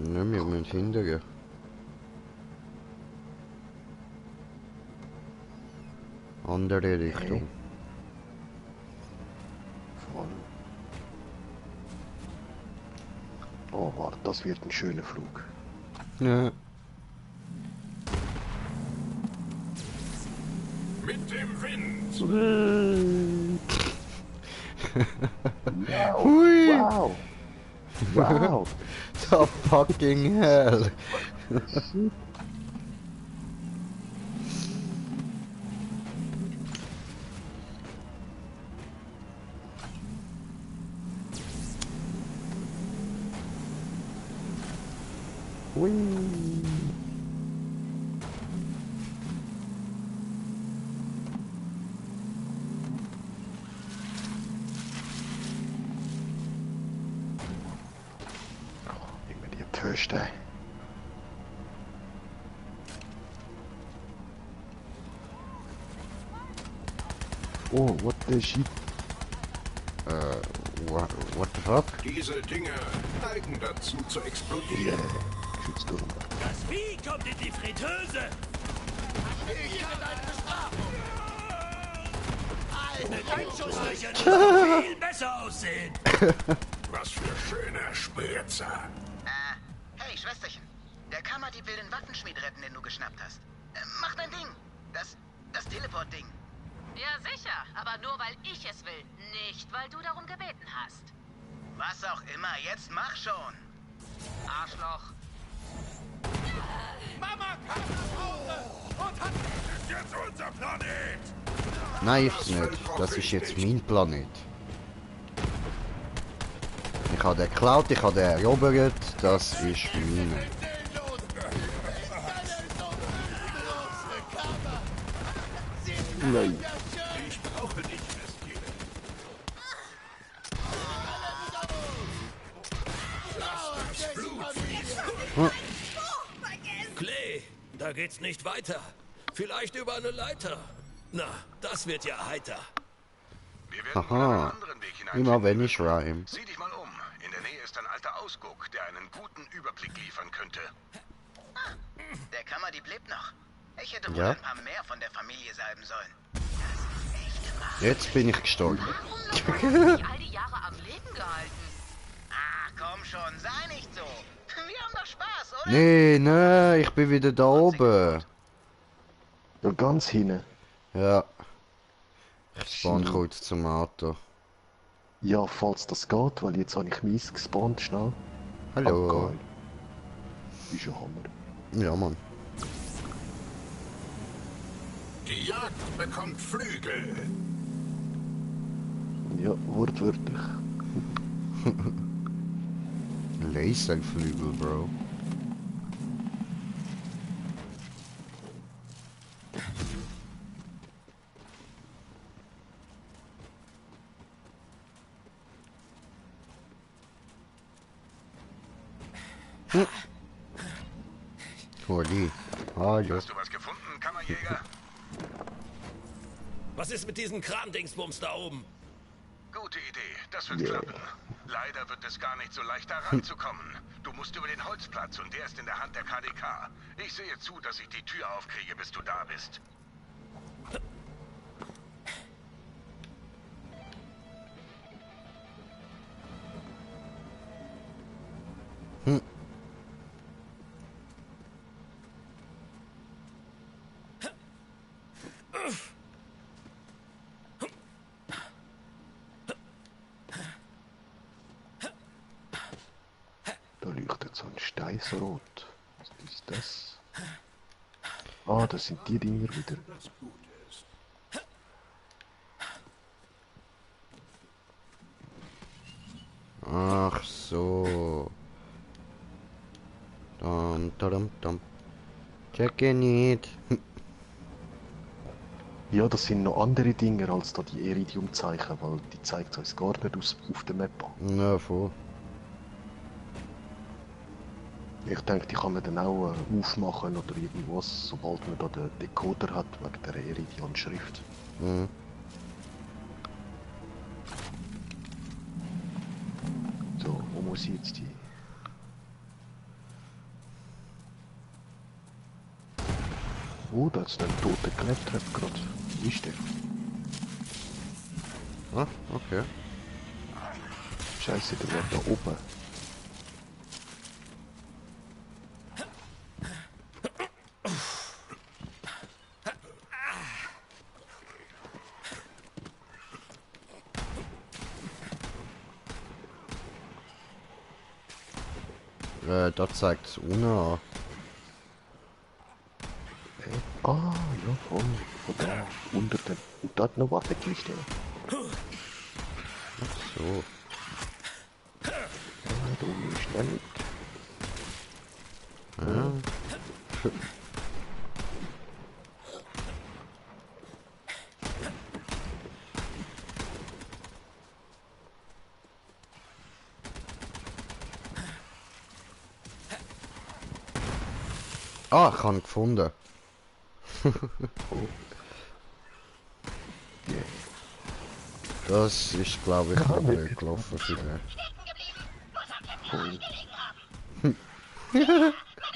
A: Ne, wir müssen hingehen. Andere Richtung.
B: Voll. Oh, warte, das wird ein schöner Flug.
A: Ja.
E: Mit dem Wind!
B: Wow!
A: Hui!
B: Wow! Wow!
A: The fucking hell! Hui!
B: Immer die Töste. Oh, what the shit?
A: What the fuck?
E: Diese Dinge neigen dazu zu explodieren.
B: Schützturm.
J: Das Vieh kommt in die Fritteuse! Ich kann deine Bestrafung! Alte Einschusslöcher, die sollen viel besser aussehen!
E: Was für schöne Spritzer.
D: Hey, Schwesterchen. Der Kammerdieb will den Waffenschmied retten, den du geschnappt hast. Mach dein Ding. Das Teleport-Ding.
I: Ja, sicher. Aber nur, weil ich es will. Nicht, weil du darum gebeten hast.
D: Was auch immer, jetzt mach schon.
I: Arschloch.
J: Mama kam nach Hause und hat...
E: Das ist jetzt unser Planet!
A: Nein, ist nicht. Das ist jetzt mein Planet. Ich habe den geklaut, ich habe den erobert. Das ist meine.
B: Nein.
E: Ich brauche dich riskieren. Lass das Blut fließen.
H: Clay, da geht's nicht weiter. Vielleicht über eine Leiter. Na, das wird ja heiter.
C: Wir werden
A: Aha.
C: von einem anderen Weg
A: Immer wenn
C: hineinfinden
A: ich
C: müssen.
A: rhyme.
C: Sieh dich mal um. In der Nähe ist ein alter Ausguck, der einen guten Überblick liefern könnte.
D: Der Kammerdieb lebt noch. Ich hätte wohl
A: Ja.
D: ein paar mehr von der Familie salben sollen.
A: Jetzt bin ich gestorben.
I: Warum hast du dich all die Jahre am Leben gehalten?
D: Ach, komm schon, sei nicht so. Wir haben doch Spaß, oder?
A: Nee, nee, ich bin wieder da oben.
B: Ja, ganz hinten.
A: Ja. Ich spawn kurz zum Auto.
B: Ja, falls das geht, weil jetzt habe ich mies gespawnt, schnell.
A: Hallo.
B: Ah, geil. Ist ja Hammer.
A: Ja, Mann.
E: Die Jagd bekommt Flügel.
B: Ja, wortwörtlich.
A: Laserflügel, Bro. Cordy. Hallo.
C: Hast du was gefunden, Kammerjäger?
H: Was ist mit diesem Kramdingsbums da oben?
C: Gute Idee, das wird klappen. Leider wird es gar nicht so leicht da ranzukommen. Du musst über den Holzplatz und der ist in der Hand der KDK. Ich sehe zu, dass ich die Tür aufkriege, bis du da bist.
B: Da leuchtet so ein Stein so rot. Was ist das? Ah, das sind die Dinger wieder.
E: Das gut ist.
A: Ach so. Dam. Checke nicht.
B: Ja, das sind noch andere Dinge als da die Iridium-Zeichen, weil die zeigt uns gar nicht auf der Map an.
A: Ja, voll.
B: Ich denke, die kann man dann auch aufmachen oder irgendwas, sobald man da den Decoder hat, wegen der Iridium-Schrift.
A: Mhm.
B: So, wo muss ich jetzt die? Oh, da ist ein toter Kletttrap gerade. Wo ist der?
A: Ah, okay.
B: Scheiße, der war da oben.
A: Da zeigt es unten an.
B: Ah, ja, voll. Von da, unter dem. Und da hat eine Waffenkiste.
A: Ach so.
B: Ja, da oben ist nicht.
A: Ja. Ah, ich habe ihn gefunden. Das ist, glaube ich, blöd gelaufen für den.
C: Meine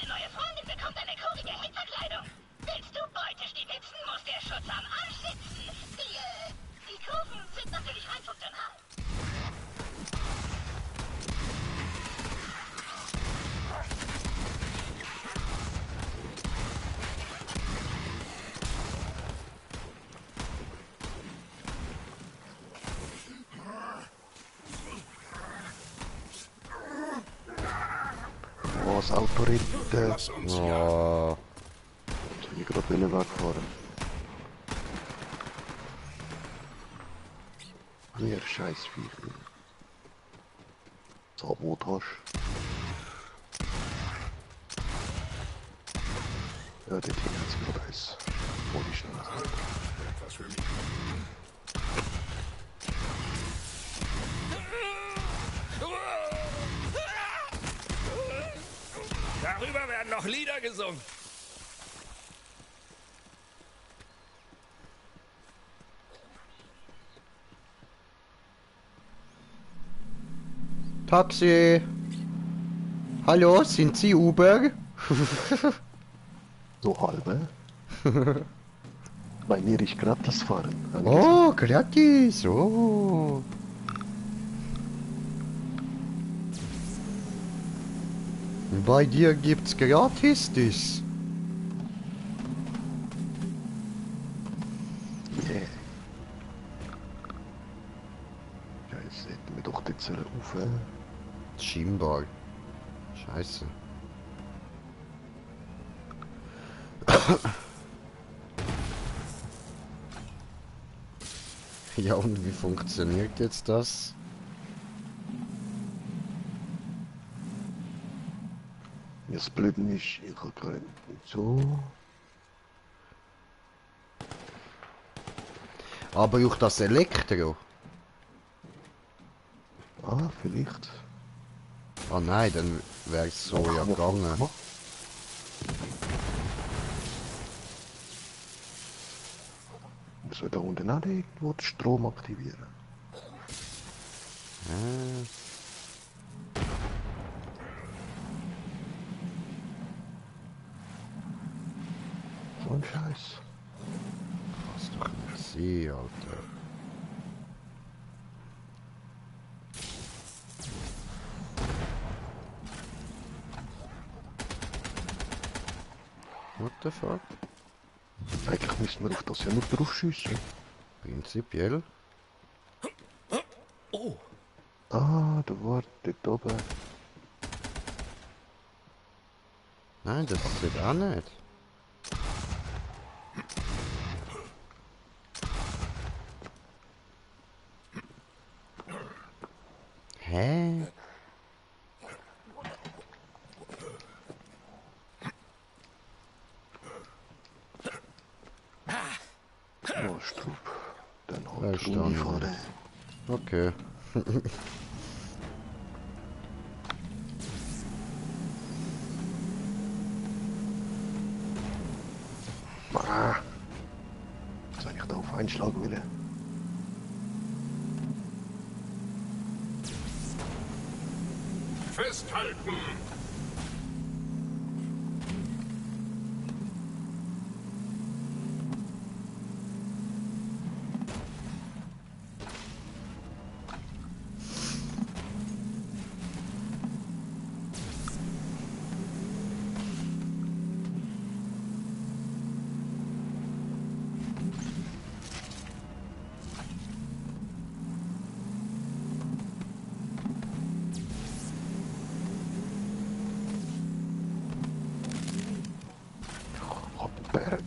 C: neue Freundin bekommt eine kurige Hitlerkleidung. Willst du Beutestiefel, muss der Schutz am Arsch sitzen. Die Kurven sind natürlich rein funktional.
B: Oh, das Auto rennt.
A: Oh.
B: Soll ich gerade wegfahren? Hier, scheiß Viech. Sabotage. Ja, dort hinten hat es gerade eins. Wo ist denn das?
E: Etwas für mich.
H: Darüber werden noch Lieder gesungen.
A: Taxi! Hallo, sind Sie Uber?
B: So halbe? Bei mir ist gratis fahren.
A: Oh, gratis! Oh! Bei dir gibt's gratis das?
B: Yeah. Scheiße, hätten wir doch jetzt auf.
A: Scheinbar. Scheiße. Ja, und wie funktioniert jetzt das?
B: Das Blöde ist, ich habe gerade so.
A: Aber auch das Elektro?
B: Ah, vielleicht.
A: Ah nein, dann wäre es so ja gegangen.
B: Soll da unten auch irgendwo den Strom aktivieren? So ein Scheiß.
A: Kann's doch nicht sein, Alter. What the fuck?
B: Eigentlich müssten wir auf das ja nur drauf schiessen.
A: Prinzipiell.
H: Oh,
B: Ah, da war dort oben.
A: Nein, das ist auch nicht. Hä?
B: Oh, Strupp. Dann
A: Ja,
B: halt
A: ist
B: Runde
A: dann
B: fahren.
A: Okay.
B: Soll ich da auf Einschlag will?
E: Festhalten!
B: Hopper.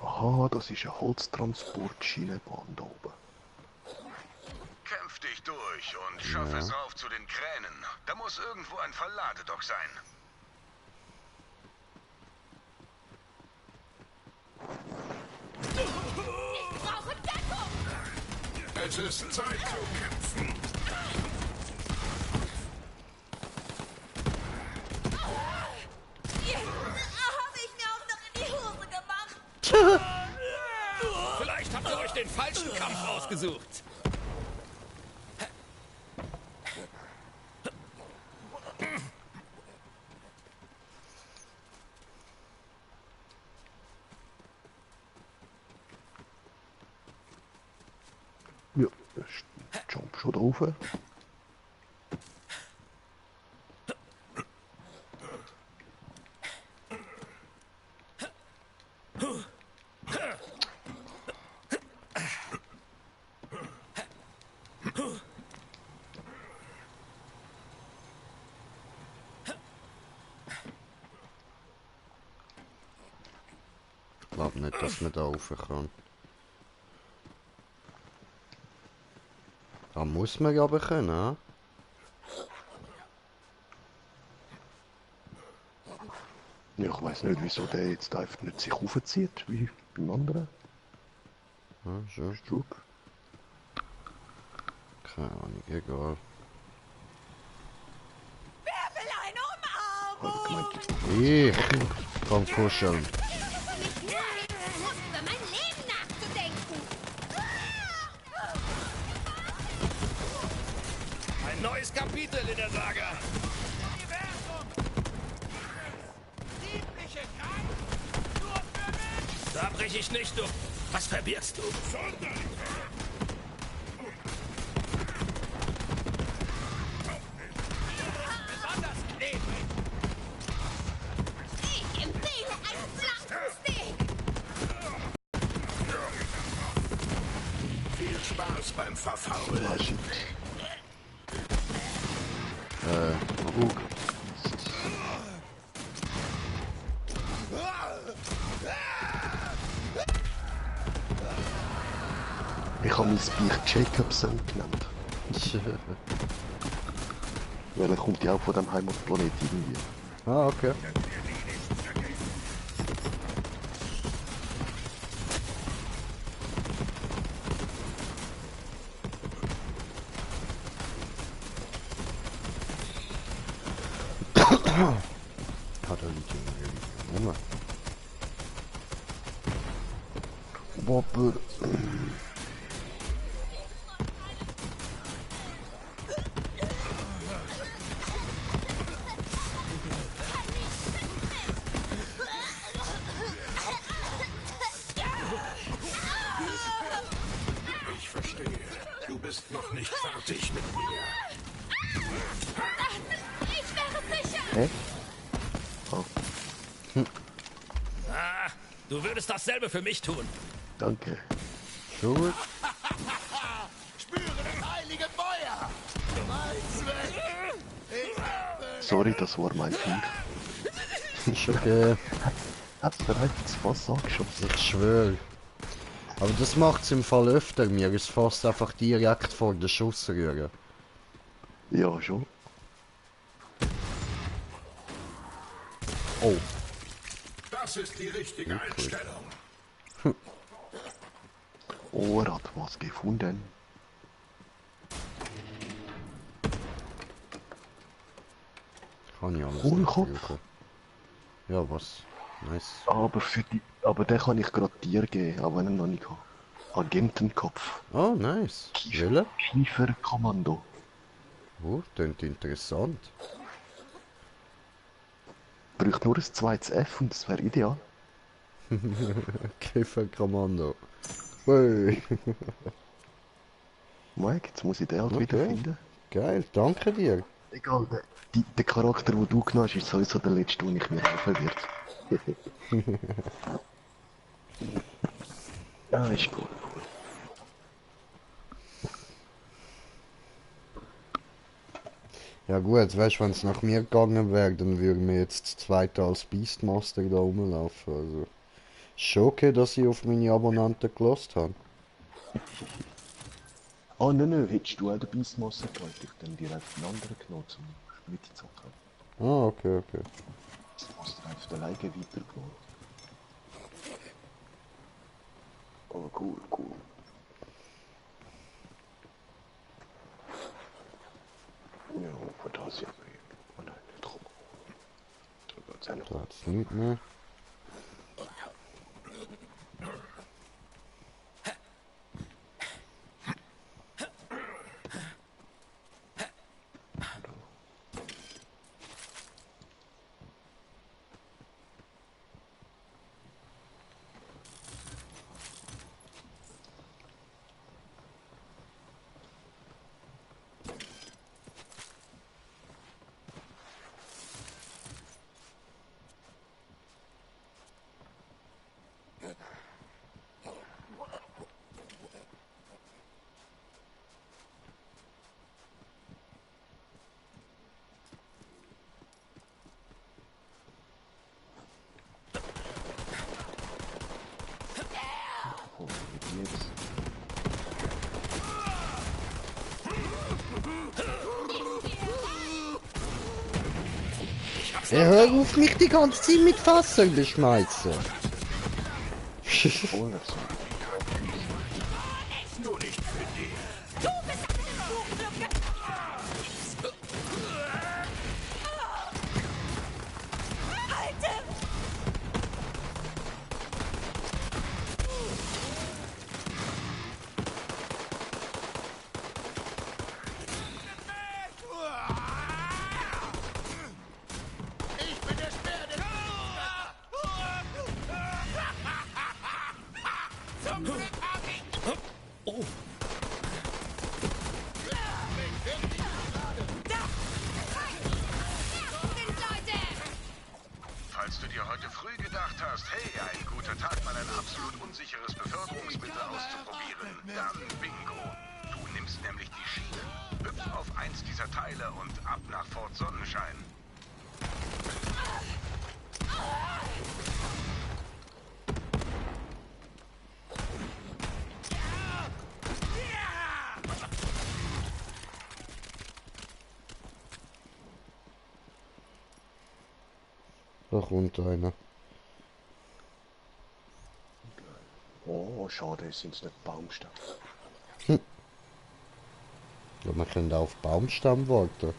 B: Aha, das ist eine Holztransportschienenbahn da oben.
C: Kämpf dich durch und schaff es rauf zu den Kränen. Da muss irgendwo ein Verladedock sein.
J: Ich brauche Deckung!
E: Es ist Zeit zu kämpfen.
J: Habe ich mir auch noch in die Hose gemacht.
H: Vielleicht habt ihr euch den falschen Kampf ausgesucht.
B: Ja, jump schon drauf.
A: Ich glaube nicht, dass man da rauf kann. Da muss man aber können, hein?
B: Ja, ich weiß nicht, wieso der jetzt einfach nicht sich aufzieht, wie beim anderen.
A: Ja, schon.
B: Strupp.
A: Keine Ahnung, egal.
J: Wer will eine Umarmung?
A: Ich kann kuscheln.
J: Ich muss über mein Leben nachzudenken.
H: Ein neues Kapitel in der Saga.
J: Liebliche Kraft, nur für mich.
H: Da brech ich nicht durch. Was verbirgst du?
J: Besonders klebrig. Ich empfehle einen Flankensteak.
E: Viel Spaß beim Verfaulen.
B: Ah, shit. Ich habe mein Bier Jacobson genannt. Weil er kommt ja auch von dem Heimatplanet irgendwie.
A: Ah, okay. Hat er nicht irgendwie Nummer?
B: Wopper.
E: noch nicht fertig mit mir.
I: Ich wäre sicher.
B: Hä? Oh,
H: Ah, du würdest dasselbe für mich tun.
B: danke.
A: Gut.
J: Spüre das heilige Feuer! Weiß weg!
B: Sorry, das war mein Fehler.
A: Ist okay.
B: Hat's bereits ins Fass angeschossen?
A: Ich schwöre. Aber das macht's im Fall öfter. Mir ist fast einfach direkt vor der Schussröhre.
B: Ja, schon.
A: Oh.
E: Das ist die richtige Einstellung.
B: Oh, er hat was gefunden.
A: Kann ich alles
B: Hohlkopf.
A: nicht bekommen. Ja, was? Nice.
B: Aber den kann ich gerade dir geben, auch wenn ich ihn noch nicht habe. Agentenkopf.
A: Oh, nice. Wille?
B: Kieferkommando.
A: Oh, klingt interessant.
B: Braucht nur ein zweites F und das wäre ideal.
A: Kieferkommando. Hey.
B: Mike, jetzt muss ich den halt
A: Okay.
B: wiederfinden.
A: Geil, danke dir.
B: Egal, der Charakter, den du genommen hast, ist sowieso der letzte, den ich mir helfen werde. Ja, ist cool.
A: Ja gut, weißt du, wenn es nach mir gegangen wäre, dann würden wir jetzt das zweite als Beastmaster da rumlaufen. Also, ist schon okay, dass ich auf meine Abonnenten gelost habe.
B: Ah, nein, hättest du auch den Beastmaster gehabt, ich dann direkt einen anderen genommen, zum Mitzocken.
A: Ah, okay, okay.
B: Beastmaster auf der Leige weitergemacht. Oh, cool, cool. Ja, von da ist ja oh nein, nicht rum. Da geht's auch noch.
A: Da hat's nichts mehr.
B: Oh, jetzt.
A: Hör auf mich die ganze Zeit mit Wasser beschmeißen.
B: Oh, das
E: Nur nicht für dich.
J: Ich bin der Speer des Zum Glück hab ich...
H: Oh,
C: Falls du dir heute früh gedacht hast, hey, ein guter Tag, mal ein absolut unsicheres Beförderungsmittel auszuprobieren, dann bingo. Du nimmst nämlich die Schiene. Hüpf auf eins dieser Teile und ab nach Fort Sonnenschein.
A: Da kommt einer.
B: Oh, schade, es sind nicht Baumstämme.
A: Ja, man könnte auf Baumstamm warten.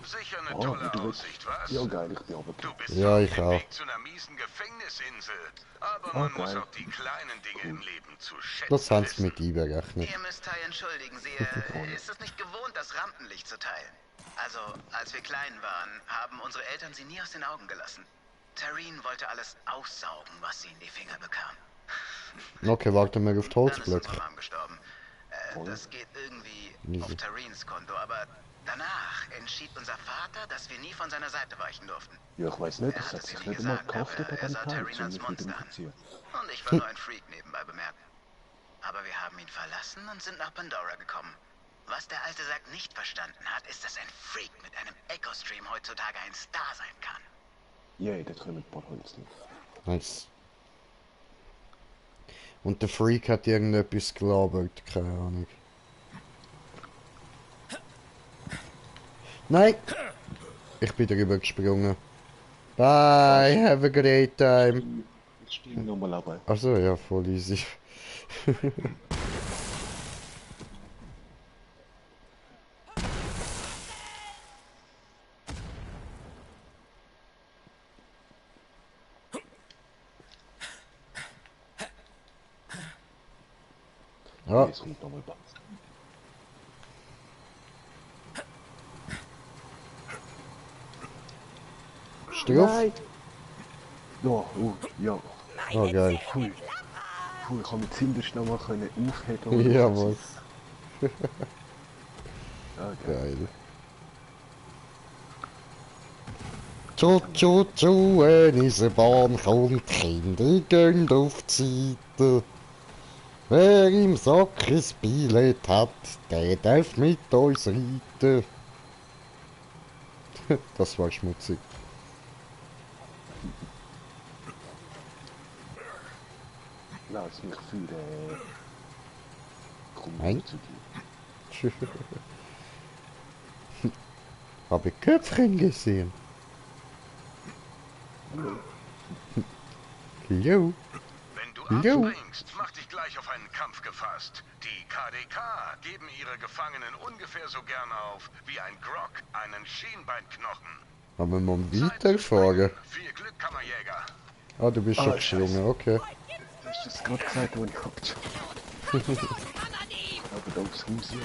C: Sicher eine
B: Oh,
C: tolle
B: du willst-
C: Aussicht, was?
B: Ja, geil, ich bin aber
C: Du bist
A: Ja,
C: auf
A: ich
C: dem
A: auch.
C: Weg zu einer miesen Gefängnisinsel. Aber man muss
B: geil.
C: auch die kleinen Dinge im Leben zu schätzen
A: Das haben sie
C: wissen.
A: mit einberechnet.
D: Ihr müsst Ty entschuldigen, sie ist es nicht gewohnt, das Rampenlicht zu teilen. Also, als wir klein waren, haben unsere Eltern sie nie aus den Augen gelassen. Tareen wollte alles aussaugen, was sie in die Finger bekam.
A: Okay, warten wir auf die
D: Dann ist
A: Holzblöcke.
D: unsere Mom gestorben. das geht irgendwie auf Tarins Konto, aber danach entschied unser Vater, dass wir nie von seiner Seite weichen durften.
B: Ja, ich weiß nicht,
D: Er
B: das
D: hat
B: hat
D: es
B: sich
D: mir
B: nicht
D: nie
B: einmal
D: gesagt,
B: gekauft
D: aber
B: an
D: er
B: dem
D: sah
B: Teil,
D: Tarin
B: um
D: als
B: mich
D: Monster an.
B: identifizieren.
D: Und ich war nur ein Freak nebenbei bemerkt. Aber wir haben ihn verlassen und sind nach Pandora gekommen. Was der alte Sack nicht verstanden hat, ist, dass ein Freak mit einem Echo-Stream heutzutage ein Star sein kann.
B: Yay, da kommen ein paar Holz nicht.
A: Nice. Und der Freak hat irgendetwas gelabert, keine Ahnung. Nein! Ich bin drüber gesprungen. Bye, have a great time.
B: Ich springe nochmal ab.
A: Achso, ja, voll easy. Ja.
B: Jetzt kommt nochmal Bams.
A: Struff?
B: Ja, ja.
A: Oh, geil.
B: Puh, ich kann mit Zinderst nochmal aufheben.
A: Ja, was?
B: Ja,
A: Geil. Tschu, wenn Eisenbahn kommt, Kinder gehen auf die Seite. Wer im Sack ein Billett hat, der darf mit uns reiten. Das war schmutzig.
B: Lass mich für
A: Nein.
B: zu dir.
A: Habe ich Köpfchen gesehen? Jo.
C: Wenn du
A: Jo.
C: abspringst, mach dich gleich auf einen Kampf gefasst. Die KDK geben ihre Gefangenen ungefähr so gerne auf wie ein Grog einen Schienbeinknochen.
A: Aber man weiterfahren.
C: Viel Glück, Kammerjäger.
A: Ah, du bist schon gesprungen, okay.
B: Du hast das gerade gesagt, wo ich hab. Aber da aufs Haus hier.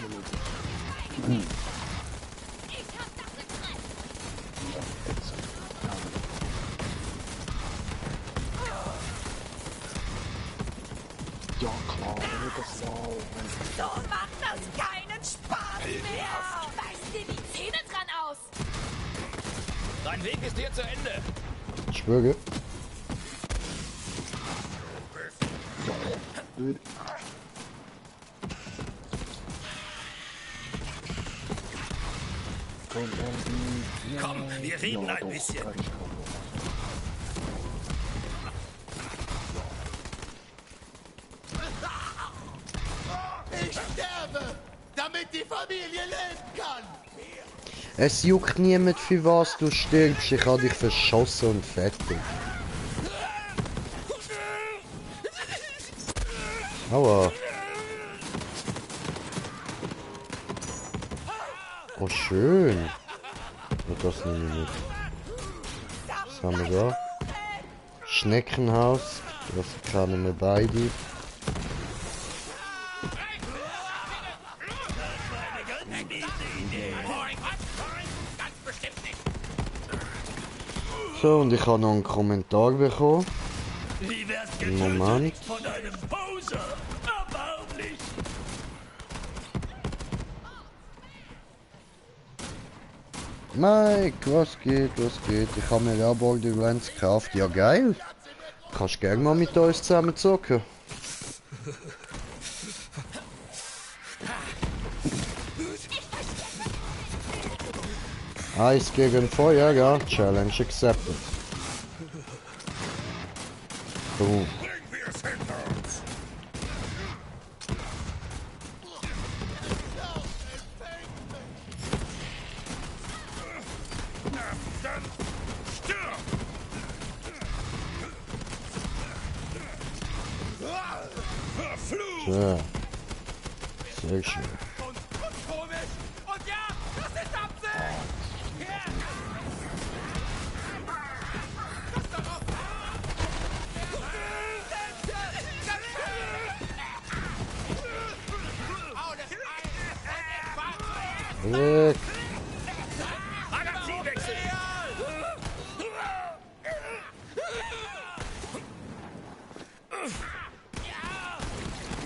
B: Ja klar, das Sau.
K: So macht das keinen Spaß mehr! Beißen dir die Zähne dran aus!
H: Dein Weg ist hier zu Ende.
A: Ich schwöre.
H: Komm, wir reden ein bisschen.
J: Ich sterbe, damit die Familie leben kann!
A: Es juckt niemand, für was du stirbst. Ich habe dich verschossen und fertig. Aua. Oh, schön. Und das nehme ich mit. Was haben wir da? Schneckenhaus. Das kennen wir beide. So, und ich habe noch einen Kommentar bekommen.
H: Wie wär's
A: Moment.
H: von einem Poser? Erbärmlich.
A: Mike, was geht, was geht? Ich habe mir ja Borderlands gekauft. Ja, geil. Kannst gerne mal mit uns zusammen zocken. Eis gegen Feuer, ja. Challenge accepted. Boom. So. Sehr schön.
J: Komisch! Und ja, das ist Absicht!
A: Weg.
H: Magazinwechsel.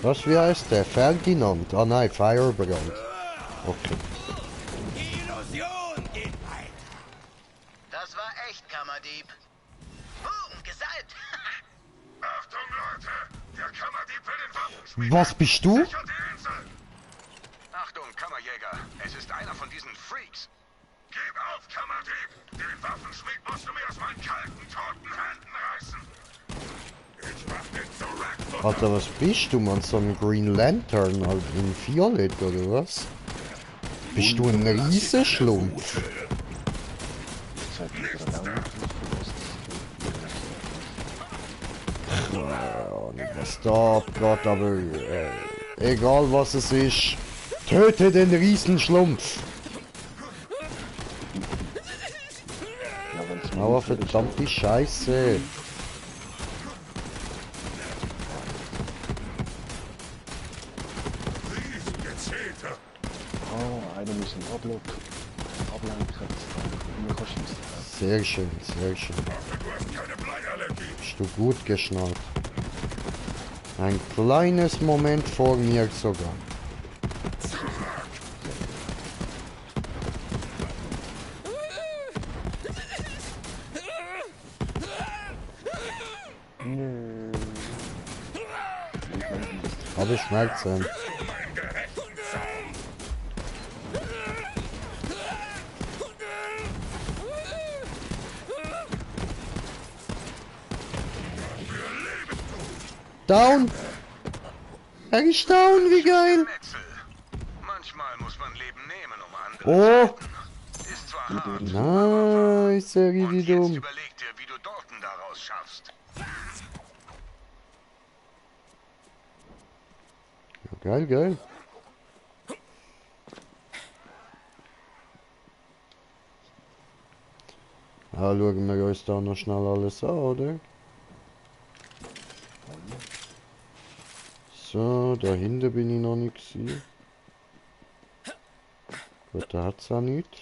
A: Was, wie heißt der? Ferdinand? Ah nein, Firebrand. Okay.
E: Die Illusion geht weiter.
D: Das war echt, Kammerdieb. Boom, gesalbt.
C: Achtung, Leute! Der Kammerdieb will den Waffenschmied.
A: Was bist du?
C: Sichert die Insel.
L: Achtung, Kammerjäger. Es ist einer von diesen Freaks.
C: Gib auf, Kammerdieb! Den Waffenschmied musst du mir aus meinen kalten, toten Händen reißen! Ich mach den zurück!
A: Alter, was bist du, man? So ein Green Lantern halt in Violett, oder was? Bist du ein Riesenschlumpf? Nicht was da abgeht, aber egal was es ist, töte den Riesenschlumpf! Aber verdammte Scheiße!
B: Oh, einer muss ihn ablenken.
A: Sehr schön, sehr schön. Bist du gut geschnallt. Ein kleines Moment vor mir sogar. Aber Schmerzen. Down! Er ist down, wie geil!
L: Manchmal muss man Leben nehmen, um andere
A: Oh!
L: Ist zwar hart,
A: Nice, er
L: und
A: wie
L: jetzt
A: dumm.
L: überleg dir, wie du Dalton daraus schaffst.
A: Ja, geil, geil. Ja, schauen wir uns da noch schnell alles an, oder? So, da hinten bin ich noch nicht gewesen. Gut, da hat's auch nichts.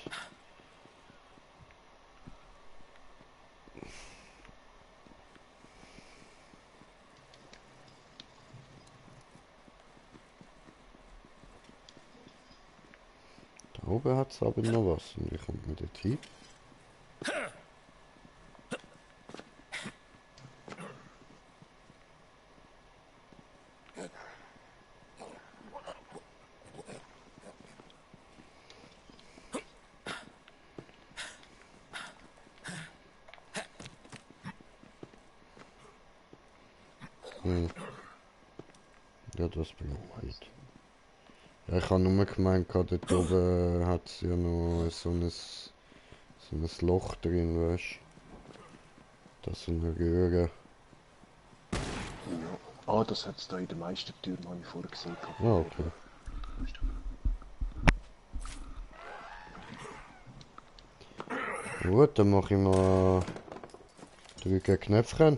A: Da oben hat's aber noch was. Und wie kommt man dort hin? Ja, das bringt nicht. Ja, ich habe nur gemeint, dort oben hat es ja noch so ein Loch drin, weißt du? Das sind eine Röhre.
B: Ja. Ah, das hat es da in den meisten Türen, habe ich vorher gesehen.
A: Ah, okay. Gut, dann mache ich mal drücke Knöpfchen.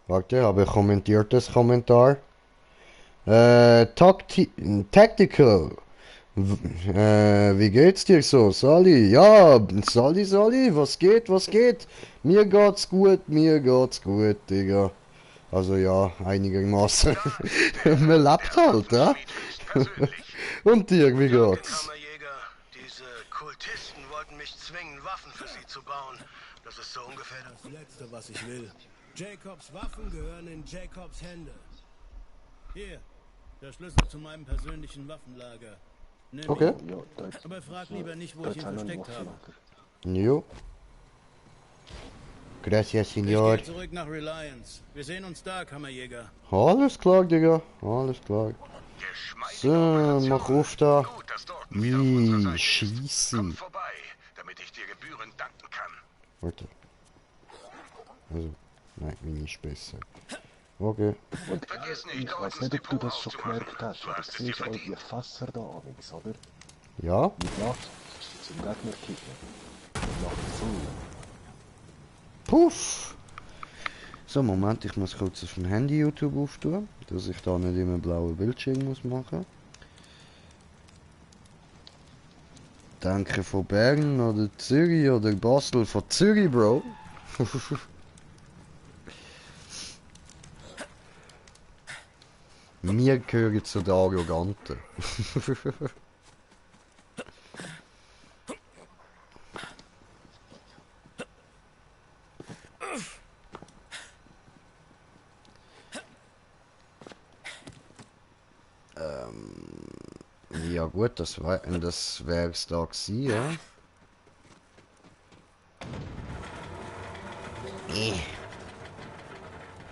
A: Warte, habe ich kommentiertes Kommentar. Tactical. Wie geht's dir so, Sally? Ja, Sally, was geht? Mir geht's gut, Digga. Also ja, einigermaßen. Man lebt halt, ja? Und dir, wie geht's?
C: Kammerjäger, diese Kultisten wollten mich zwingen, Waffen für sie zu bauen. Das ist so ungefähr
E: Das Letzte, was ich will. Jacobs Waffen gehören in Jacobs Hände. Hier, der Schlüssel zu meinem persönlichen Waffenlager. Nimm
A: Okay.
E: ihn. Aber frag lieber nicht, wo ich ihn versteckt habe.
A: Jo. Gracias,
E: Ich
A: Senor.
E: gehe zurück nach Reliance. Wir sehen uns da, Kammerjäger.
A: Alles klar, Digga. Alles klar. So, mach auf da. Schieße.
L: Komm vorbei, damit ich dir gebührend danken kann.
A: Warte. Also, nein, meine ist besser. Okay.
B: Und
L: Vergiss nicht,
B: ich weiß nicht, ob du das schon gemerkt hast, aber du siehst all die Fässer da amigs, oder?
A: Ja?
B: Mit Nacht zum Gegner kicken. Und nachher so.
A: Puff! So, Moment, ich muss kurz auf dem Handy YouTube auftun, dass ich da nicht immer blauen Bildschirm muss machen. Danke von Bern oder Zürich oder Basel von Zürich, Bro. Wir gehören zu den Arroganten. Ja gut, das wär's da gewesen, ja.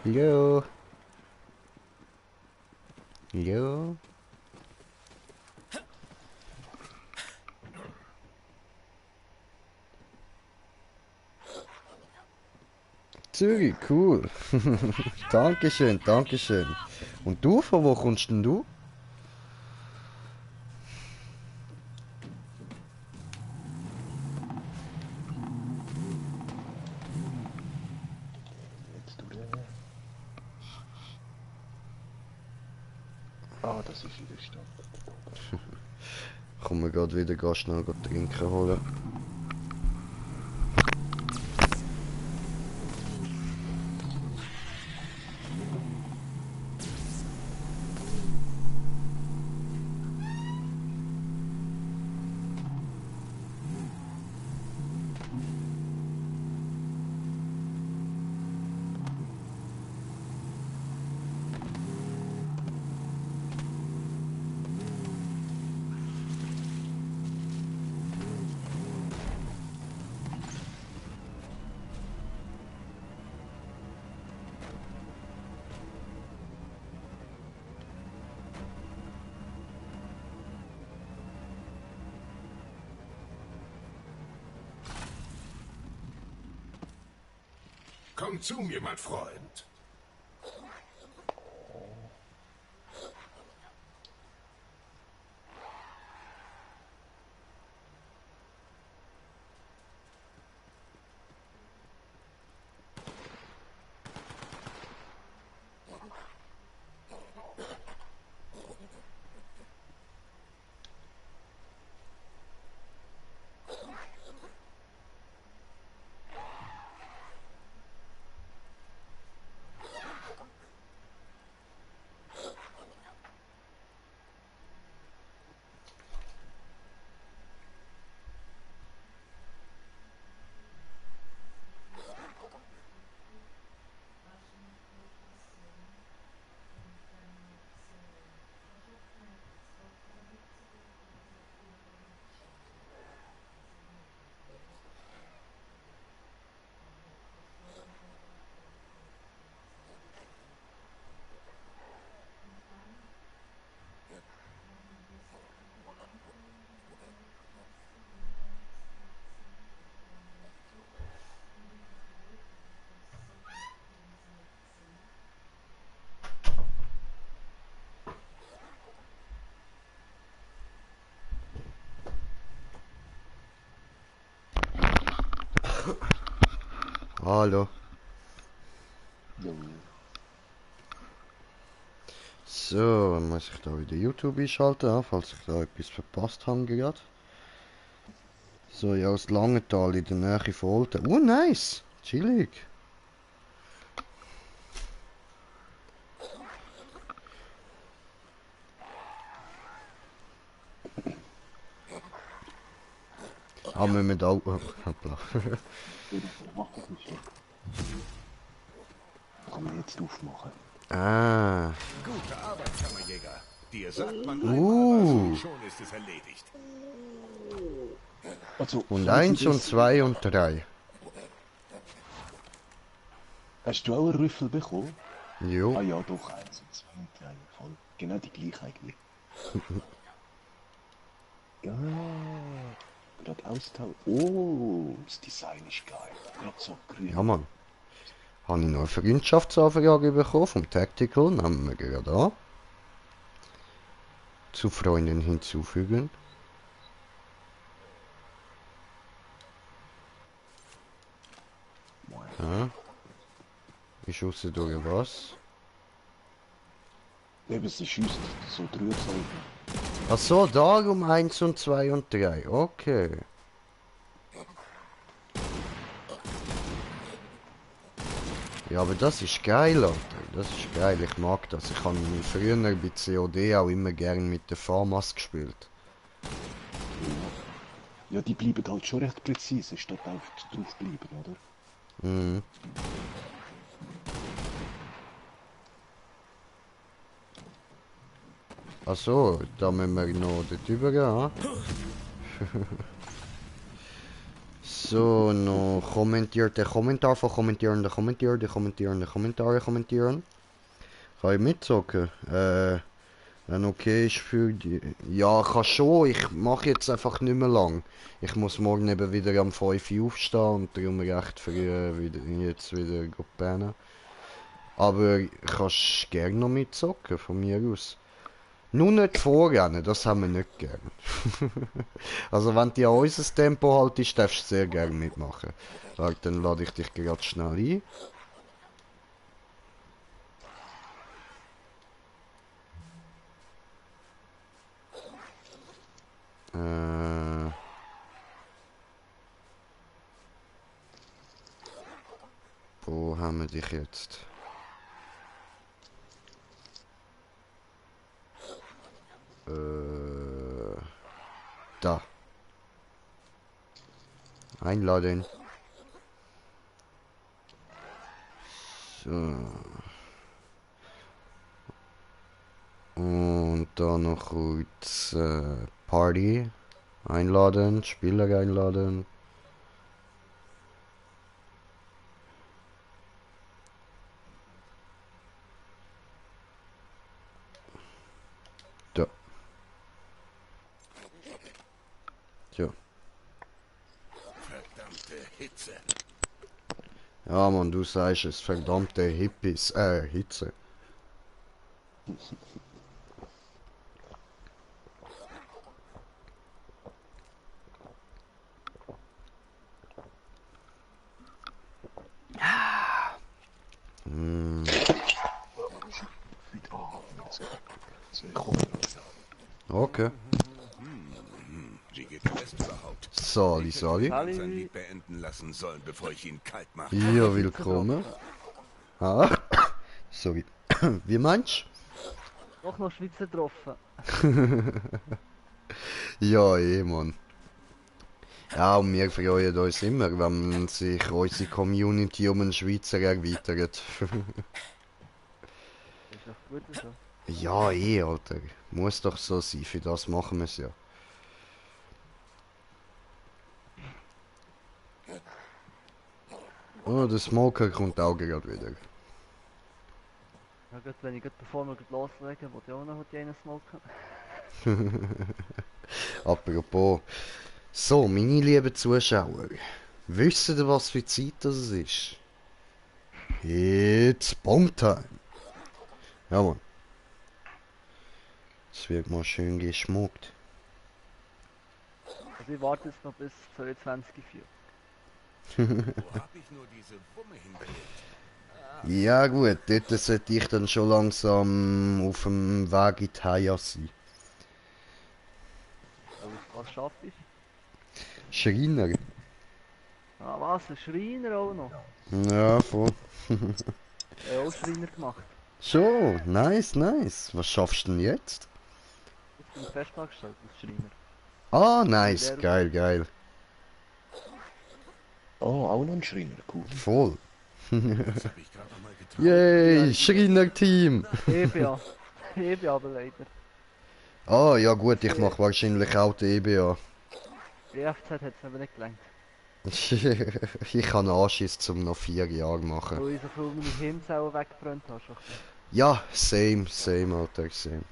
A: Hallo. Hallo. Zürich, cool. Dankeschön, Dankeschön. Und du, von wo kommst denn du?
B: Ah, das ist in der Stadt.
A: Kommen wir gerade wieder schnell trinken holen.
E: Komm zu mir, mein Freund.
A: Hallo. So, muss ich da wieder YouTube einschalten, falls ich da etwas verpasst habe gerade. So, ja, aus Langenthal in der Nähe von Olten. Oh, nice! Chillig. Haben wir mit auch. Hoppla.
B: Kann man jetzt aufmachen.
A: Ah.
E: Gute Arbeit, Kammerjäger. Dir sagt man einmal was, schon ist es erledigt.
B: Also,
A: Und 1 und 2 und 3.
B: Hast du auch einen Rüffel bekommen?
A: Jo.
B: Ah ja, doch, 1 und 2 und 3. Voll. Genau die gleiche eigentlich. Ja. Gerade austauschen. Oh, das Design ist geil. Gerade so grün.
A: Ja, Mann. Habe ich noch eine Freundschaftsanfrage bekommen vom Tactical. Nehmen wir gerade an. Zu Freunden hinzufügen. Ja. Ich schusse durch was?
B: Eben, sie schießt so 3 Zoll.
A: Ach so, darum 1 und 2 und 3. Okay. Ja, aber das ist geil, Alter. Das ist geil, ich mag das. Ich habe früher bei COD auch immer gern mit der Farmers gespielt.
B: Ja, die bleiben halt schon recht präzise, statt einfach drauf bleiben, oder?
A: Mhm. Achso, da müssen wir noch dort rübergehen, ha? So, noch kommentiert der Kommentar von Kommentierende, kommentieren. Kann ich mitzocken? Wenn okay ist für die... Ja, kann schon, ich mache jetzt einfach nicht mehr lang. Ich muss morgen eben wieder um 5 Uhr aufstehen und darum recht früh jetzt wieder pennen. Aber kannst gerne noch mitzocken, von mir aus. Nur nicht vorrennen, das haben wir nicht gern. Also wenn du an unser Tempo haltest, darfst du sehr gerne mitmachen. Dann lade ich dich gerade schnell ein. Wo haben wir dich jetzt? Da. Einladen. So. Und dann noch kurz Party einladen, Spieler einladen. Da. So.
E: Verdammte Hitze.
A: Ja, Mann, du sagst es, verdammte Hippies, Hitze. Okay.
E: Wie geht der Rest überhaupt?
A: Sali.
E: Sein Lied beenden lassen sollen, bevor ich ihn kalt mache.
A: Ja, willkommen. Ah, sorry. Wie meinst
M: du? Doch noch Schweizer getroffen.
A: Ja, Mann. Ja, und wir freuen uns immer, wenn sich unsere Community um einen Schweizer erweitert.
M: Ist doch gut so.
A: Ja, Alter. Muss doch so sein, für das machen wir es ja. Oh, der Smoker kommt auch gerade wieder.
M: Ja gut, wenn ich bevor wir loslegen, wollte ich auch noch einen smoken.
A: Apropos. So, meine lieben Zuschauer. Wisst ihr, was für Zeit das ist? It's Bombtime. Ja, Mann. Es wird mal schön geschmuckt.
M: Also ich warte jetzt noch bis 22:04.
E: Wo hab ich nur diese Wumme hingelegt?
A: Ja gut, dort sollte ich dann schon langsam auf dem Weg in die Haia sein.
M: Was schafft ich?
A: Schreiner.
M: Ah was, ein Schreiner auch noch?
A: Ja, voll.
M: Auch Schreiner gemacht.
A: So, nice. Was schaffst du denn jetzt?
M: Ich bin fest angestellt als Schreiner.
A: Ah, nice, geil.
B: Oh, auch noch ein Schreiner, cool.
A: Voll. Yay, Schreiner-Team!
M: EBA aber leider.
A: Ah, ja gut, ich mache wahrscheinlich auch die EBA.
M: Die EFZ hat es aber nicht gelangt.
A: Ich kann Anschiss zum noch 4 Jahre machen.
M: Weil ich so viel meine Hirnzellen weggebrannt habe.
A: Ja, same, Alter, same.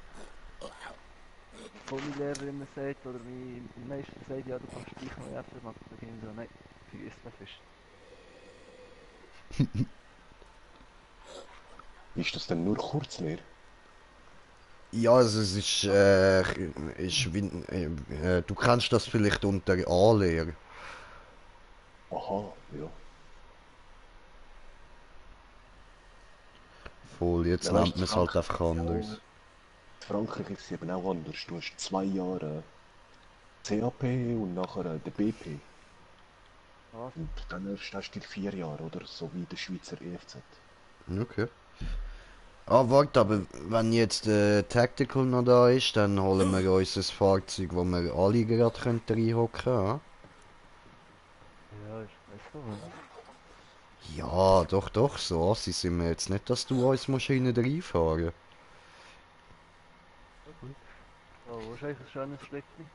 M: Wo meine Lehrerin immer sagt, oder mein Meister sagt, ja du kannst gleich noch EFZ machen, dann gehen so, nein, vergiss das fest.
B: Ist das denn nur Kurzlehre?
A: Ja, also es ist wie, du kennst das vielleicht unter A-Lehre.
B: Aha, ja.
A: Voll, jetzt
B: Ja,
A: nennt man es halt einfach anders.
B: In Frankreich ist es eben auch anders. Du hast 2 Jahre CAP und nachher der BP.
M: Was?
B: Und dann erst hast du 4 Jahre, oder? So wie der Schweizer EFZ.
A: Okay. Ah, warte, aber wenn jetzt Tactical noch da ist, dann holen wir uns ein Fahrzeug, wo wir alle gerade reinhocken können.
M: Ja, ist besser, oder?
A: Ja, doch, doch, so assi sind wir jetzt nicht, dass du uns Maschinen reinfahren.
M: Ja, gut. So, wahrscheinlich ein schönes Stückchen.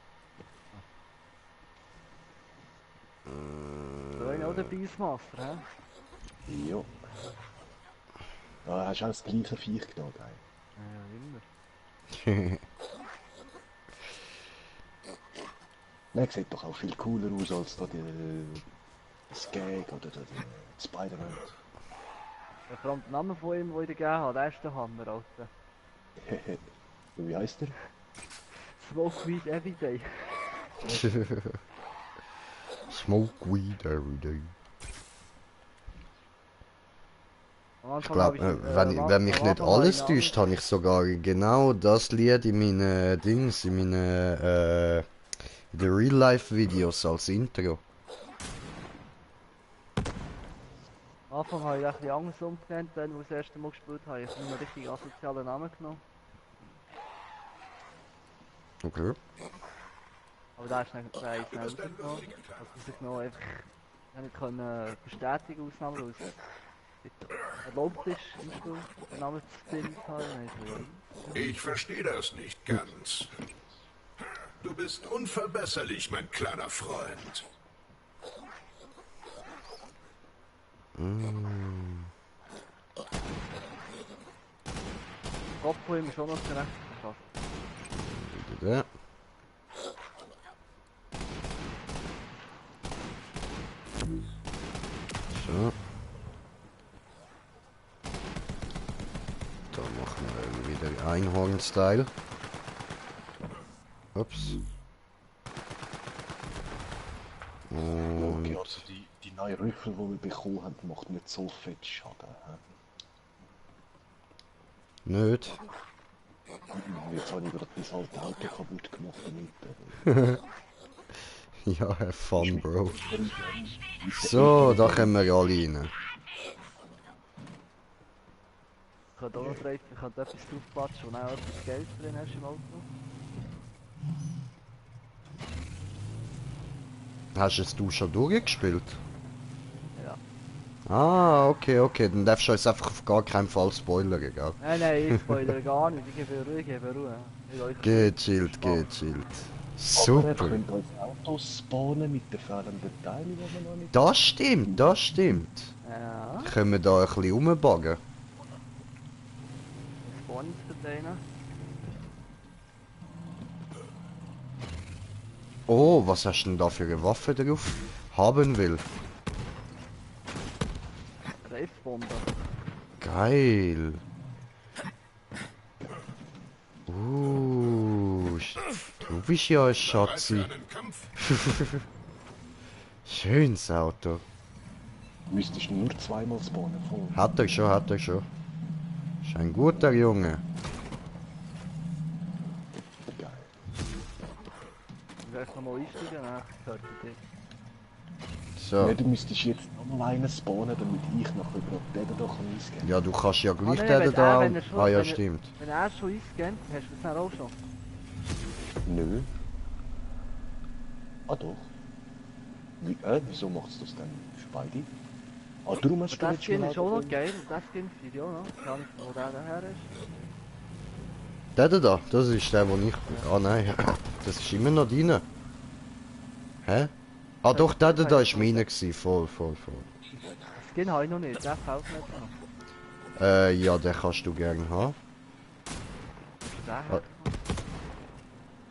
M: Da habe ich auch den Beastmaster, hä?
B: Ja. Da hast du auch das gleiche Viech genommen, geil.
M: Ja, immer.
B: Nein, sieht doch auch viel cooler aus als da das Gag oder der Spider-Man.
M: Ja, vor allem der Name von ihm, den ich dir gegeben habe, der ist der Hammer, Alter.
B: Wie heisst der?
M: Smoke Weed Everyday.
A: Smoke weed every day. Ich
M: Anfang
A: glaube, wenn mich nicht alles täuscht, habe ich sogar genau das Lied in meinen Dings, in meinen Real-Life-Videos als Intro.
M: Am Anfang habe ich ein bisschen anders umgenannt, wenn ich das erste Mal gespielt habe. Ich habe einen richtig asozialen Namen genommen.
A: Okay.
M: Aber da ist nicht schnell rausgenommen. Also dass ich noch einfach nicht können bestätigen Ausnahmen, weil es erlaubt ist, im Spiel den Namen zu finden.
E: Ich verstehe das nicht ganz. Du bist unverbesserlich, mein kleiner Freund.
M: Kopf von ihm ist schon noch zurecht geschafft.
A: Ja. So. Da machen wir wieder Einhorn-Style. Ups. Und
B: Okay, also die neue Rüffel, die wir bekommen haben, macht nicht so fett Schaden.
A: nicht.
B: Jetzt habe ich gerade das alte Auto kaputt gemacht damit.
A: Ja, have fun, Bro. So, da können wir alle rein.
M: Ich könnte auch noch fragen, ich könnte etwas draufpatschen, wo du auch etwas Geld drin hast im Auto.
A: Hast du schon durchgespielt?
M: Ja.
A: Ah, okay, okay. Dann darfst du uns einfach auf gar keinen Fall spoilern, gell?
M: Nein, ich spoilere gar nicht. Ich gebe Ruhe.
A: Gechillt. Super.
B: Aber ihr könnt als Auto spawnen mit den fehlenden Teilen, die wir noch nicht...
A: Das stimmt.
M: Ja.
A: Können wir da ein bisschen rumbuggen?
M: Spawnen zu denen.
A: Oh, was hast du denn da für eine Waffe drauf? Haben will.
M: Greifbombe.
A: Geil. Du bist ja ein Schatzi. Schönes Auto.
B: Müsstest du nur zweimal spawnen, voll.
A: Hat er schon. Ist ein guter Junge.
B: Geil.
M: Ich werde nochmal einsteigen, dann gehört dir.
A: So.
B: Ja, du müsstest jetzt nochmal einen spawnen, damit ich noch über den da eingehen kann.
A: Ja, du kannst ja gleich
M: nein,
A: den da...
M: wenn er schon,
A: Ah ja,
M: wenn
A: stimmt.
M: Wenn er schon einscannt, hast du das dann auch schon?
B: Nö. Ah doch. Wieso macht es das dann für beide? Ah, darum hast du
M: Das
B: jetzt
M: Skin
B: schon
M: ist auch noch geil, das Skin finde ich auch noch. Gar nicht, wo der daher ist.
A: Der da, das ist der, wo ich... Ah nein, das ist immer noch deiner. Hä? Ah doch, der da war meiner gewesen, voll.
M: Das Skin habe ich noch nicht, der fällt nicht noch.
A: Ja, den kannst du gerne haben.
M: Der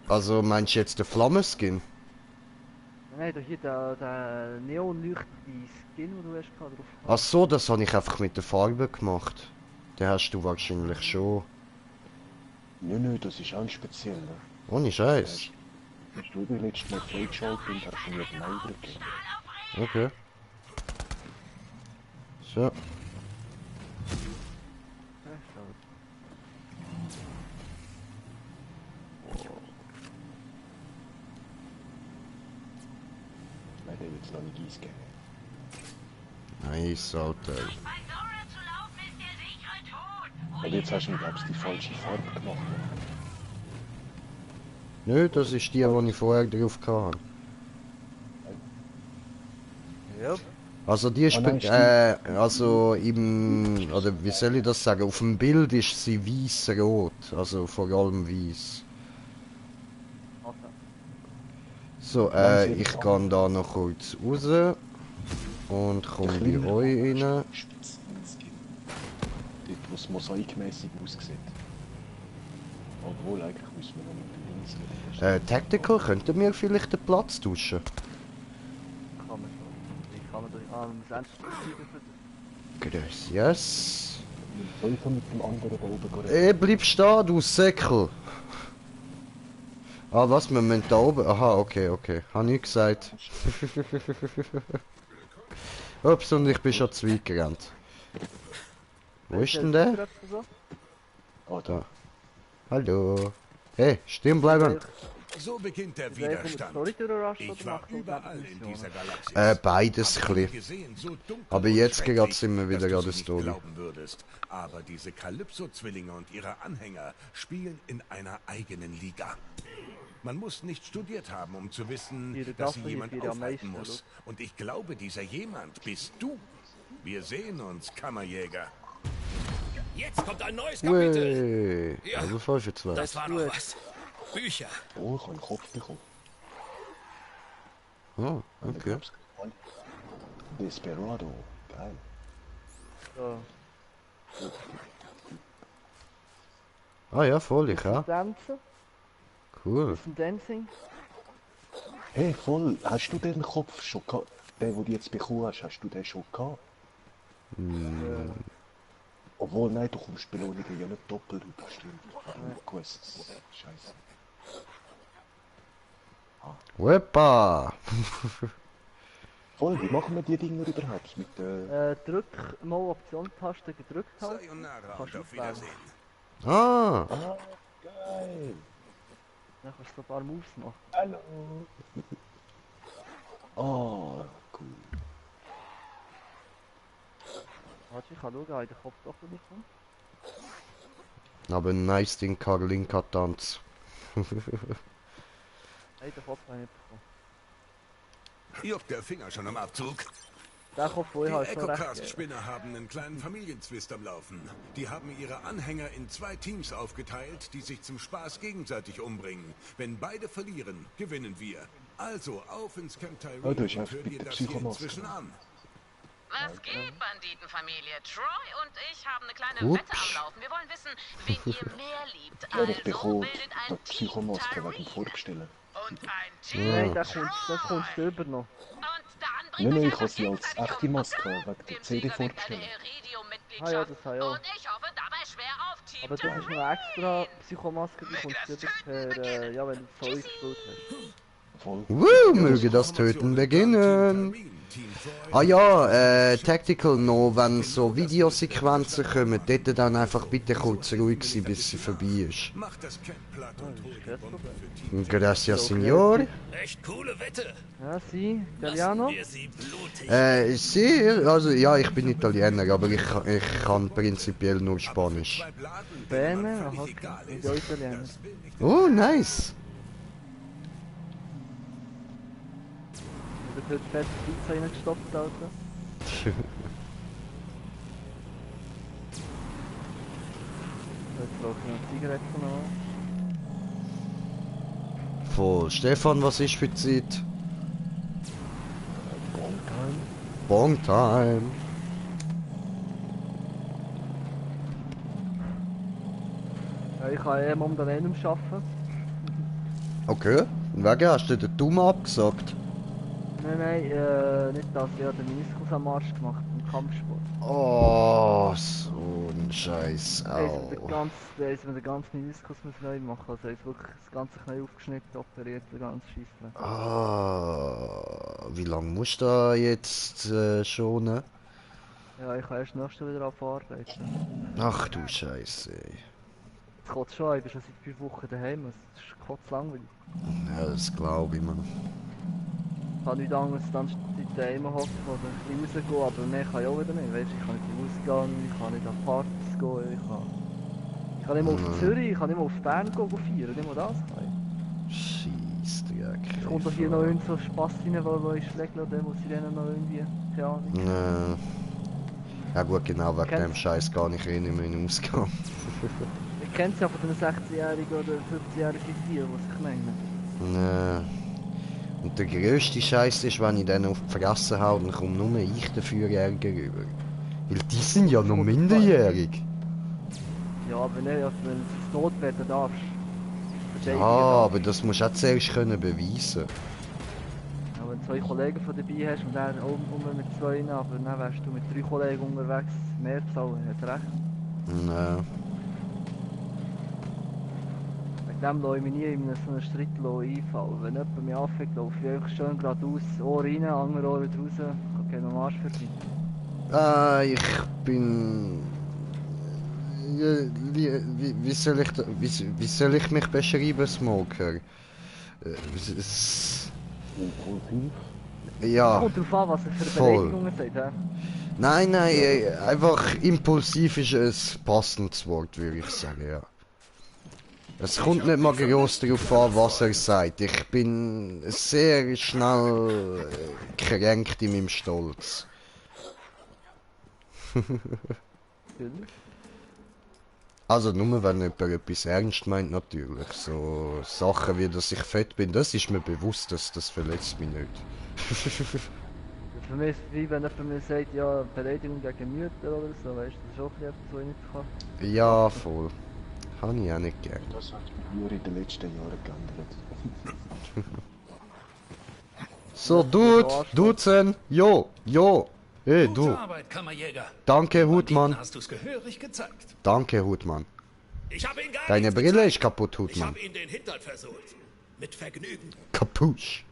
A: Also meinst du jetzt den Flammenskin?
M: Nein, da hier der neonleuchtende Skin, den du hast drauf.
A: Ach so, das habe ich einfach mit der Farbe gemacht. Den hast du wahrscheinlich schon.
B: Nö, das ist auch ein spezieller.
A: Ohne Scheiß.
B: Hast du den letzten Mal freigeschaltet und hast mir den Eindruck gegeben.
A: Okay. So.
B: Nein, der wird es noch nicht eingeben.
A: Nice, Alter.
B: Und jetzt hast du mir, glaubst du, die falsche Farbe gemacht.
A: Nö, das ist die ich vorher drauf hatte.
M: Ja.
A: Also die ist, also im, oder wie soll ich das sagen, auf dem Bild ist sie weiß-rot, also vor allem weiß. So, ich gehe da noch kurz raus und komme bei euch rein.
B: Dort, wo es mosaikmäßig aussieht. Obwohl, eigentlich müssen wir noch mit der Insel.
A: Tactical, könnten wir vielleicht den Platz tauschen?
M: Kann man schon. Wie kann man durch am
A: Gracias.
B: Soll ich mit dem anderen da oben gehen?
A: Bleib stehen, du Säckel! Ah, was? Wir müssen da oben? Aha, okay. Hab ich gesagt. Ups, und ich bin schon zu weit gerannt. Wo ist denn der?
B: Oh, da.
A: Hallo. Hey, stehen bleiben.
E: So beginnt der Widerstand. Ich war überall in dieser Galaxis.
A: Beides ein Aber jetzt gerade sind wir wieder an der Story.
E: Aber diese Calypso-Zwillinge und ihre Anhänger spielen in einer eigenen Liga. Man muss nicht studiert haben, um zu wissen, dass sie jemand aufhalten muss. Und ich glaube, dieser jemand bist du. Wir sehen uns, Kammerjäger.
H: Jetzt kommt ein neues Kapitel.
A: Ja, also voll für zwei.
H: Das war noch was. Bücher.
B: Oh, ich habe einen Kopf bekommen.
A: Oh, okay.
B: Desperado. Geil.
M: So.
A: Ah ja, voll, ich auch.
M: Tanzen.
A: Cool.
M: Bisschen Dancing.
B: Hey, voll. Hast du den Kopf schon gehabt? Den, den du jetzt bekommen hast, hast du den schon gehabt? Obwohl, nein, du kommst Belohnungen ja nicht doppelt über, stimmt. Quests. Scheiße.
A: Wepa!
B: Voll, wie machen wir die Dinger überhaupt? Mit
M: Drück mal Option-Taste gedrückt halt. Kannst du auswählen.
A: Ah!
B: Geil!
M: Dann kannst du ein paar Moves machen.
B: Hallo! Oh, cool.
M: Warte, ich kann schauen, ob ich den Kopf doch bekomme.
A: Aber ein nice Ding, Karolinka-Tanz.
M: Nein, den Kopf habe ich nicht bekommen.
E: Juckt der Finger schon am Abzug?
M: Der Kopf, wo ich
E: Die
M: halt schon recht...
E: Echocast-Spinner haben einen kleinen Familienzwist am Laufen. Die haben ihre Anhänger in 2 Teams aufgeteilt, die sich zum Spaß gegenseitig umbringen. Wenn beide verlieren, gewinnen wir. Also auf ins Camp Tyree und hör dir das hier inzwischen an.
I: Was geht, Banditenfamilie? Troy und ich haben eine kleine Wette am Laufen. Wir wollen wissen, wen ihr mehr liebt.
B: Ja, ich
I: Also
B: bekomme
I: bildet ein
B: den Psychomaske wegen Vorgestellen.
I: und ein
B: Ja.
I: Team.
M: Nein, das kommst du über noch.
B: Nein, ich habe sie als echte Maske wegen der CD vorgestellt.
M: Ah ja, das habe ich auch.
I: Und ich hoffe dabei schwer auf Team
M: Aber du hast noch extra Psychomaske, die kommst du über per, ja, wenn du Zoll gespielt hast.
A: Möge das Töten beginnen! Ah ja, Tactical noch, wenn so Videosequenzen kommen, dort dann einfach bitte kurz ruhig sein, bis sie vorbei ist. Gracias, Signor.
H: Echt coole Wette.
M: Ja, sie, Italiano?
A: Sie, also ja, ich bin Italiener, aber ich kann prinzipiell nur Spanisch.
M: Bene, aha, ich bin Italiener.
A: Oh, nice!
M: Da wird fett Pizza reingestopft, Alter. Jetzt brauche ich noch Zigaretten an.
A: Voll. Stefan, was ist für Zeit? Bong Time.
M: Ja, ich kann momentan eh nicht mehr arbeiten.
A: Okay. Und wegen hast du den Daumen abgesagt?
M: Nein, nicht das. Ich habe den Meniskus am Arsch gemacht, im Kampfsport.
A: Oh, so ein Scheiß.
M: Da ist mir der ganze Meniskus neu machen. Also ist wirklich das ganze Knie aufgeschnitten, operiert, der ganze Scheissdreck.
A: Ah, wie lange musst du da jetzt schonen?
M: Ja, ich kann erst nächstes wieder anfahren.
A: Ach du Scheiße.
M: Es geht schon, ich bin schon seit 5 Wochen daheim. Es ist kotzlangweilig.
A: Ja, das glaube ich, man.
M: Ich kann nichts anderes dann daheim hocken oder ein bisschen rausgehen, aber mehr kann ich auch wieder nicht. Weißt, ich kann nicht rausgehen, ich kann nicht an Partys gehen, ich kann kann nicht mal auf Zürich, ich kann nicht mal auf Bern feiern, nicht mal das.
A: Scheissdreck.
M: Es kommt doch hier noch irgend so Spass rein, wo ich schlägle, dann muss ich dann noch irgendwie, keine Ahnung.
A: Nee. Ja gut, genau wegen dem Scheiß gar nicht mehr in Ausgang.
M: Ich kenne es ja von den 16-Jährigen oder 15-Jährigen Tieren, was ich meine.
A: Nee. Und der grösste Scheiß ist, wenn ich dann auf die Fresse hau, dann komme nur ich dafür Ärger rüber. Weil die sind ja noch minderjährig.
M: Ja, aber nicht, also wenn du es notwetten darfst.
A: Ja, aber das musst du auch zuerst können beweisen.
M: Ja, wenn du 2 Kollegen von dabei hast und dann oben mit 2, aber dann wärst du mit 3 Kollegen unterwegs, mehr zahlen, hat recht.
A: Nein.
M: Wegen dem lasse ich mich nie in so einen Streit einfallen. Wenn jemand mich anfängt, laufe ich einfach schön geradeaus, Ohr rein, andere Ohr wieder raus, kann keinen Arsch verdienen.
A: Ich bin... Wie soll ich mich beschreiben, Smoker?
B: Impulsiv?
A: Ja.
M: Es kommt darauf an, was er für Beleidigungen sagt, hä?
A: Nein, einfach impulsiv ist ein passendes Wort, würde ich sagen, ja. Es kommt nicht mal groß darauf an, was er sagt. Ich bin sehr schnell kränkt in meinem Stolz. Also nur wenn jemand etwas ernst meint, natürlich. So Sachen wie, dass ich fett bin, das ist mir bewusst, dass das verletzt mich nicht.
M: Für mich ist es wie wenn jemand mir sagt, ja, Beleidigung gegen Mütter oder so, weißt du, das ist auch etwas, was ich nicht kann.
A: Ja, voll. Habe ich auch nicht gern.
B: Das hat sich nur in den letzten Jahren geändert.
A: So, Duzen, jo, hey,
F: Gute
A: du.
F: Arbeit, Kammerjäger.
A: Danke, Hutmann.
F: Hast du's gehörig gezeigt.
A: Danke, Hutmann.
H: Ich habe ihn gar
A: Deine
H: nichts
A: Brille
H: gezeigt.
A: ist kaputt,
H: Ich
A: Hutmann.
H: habe ihn den Hintern versohlt. Mit Vergnügen.
A: Kapusch.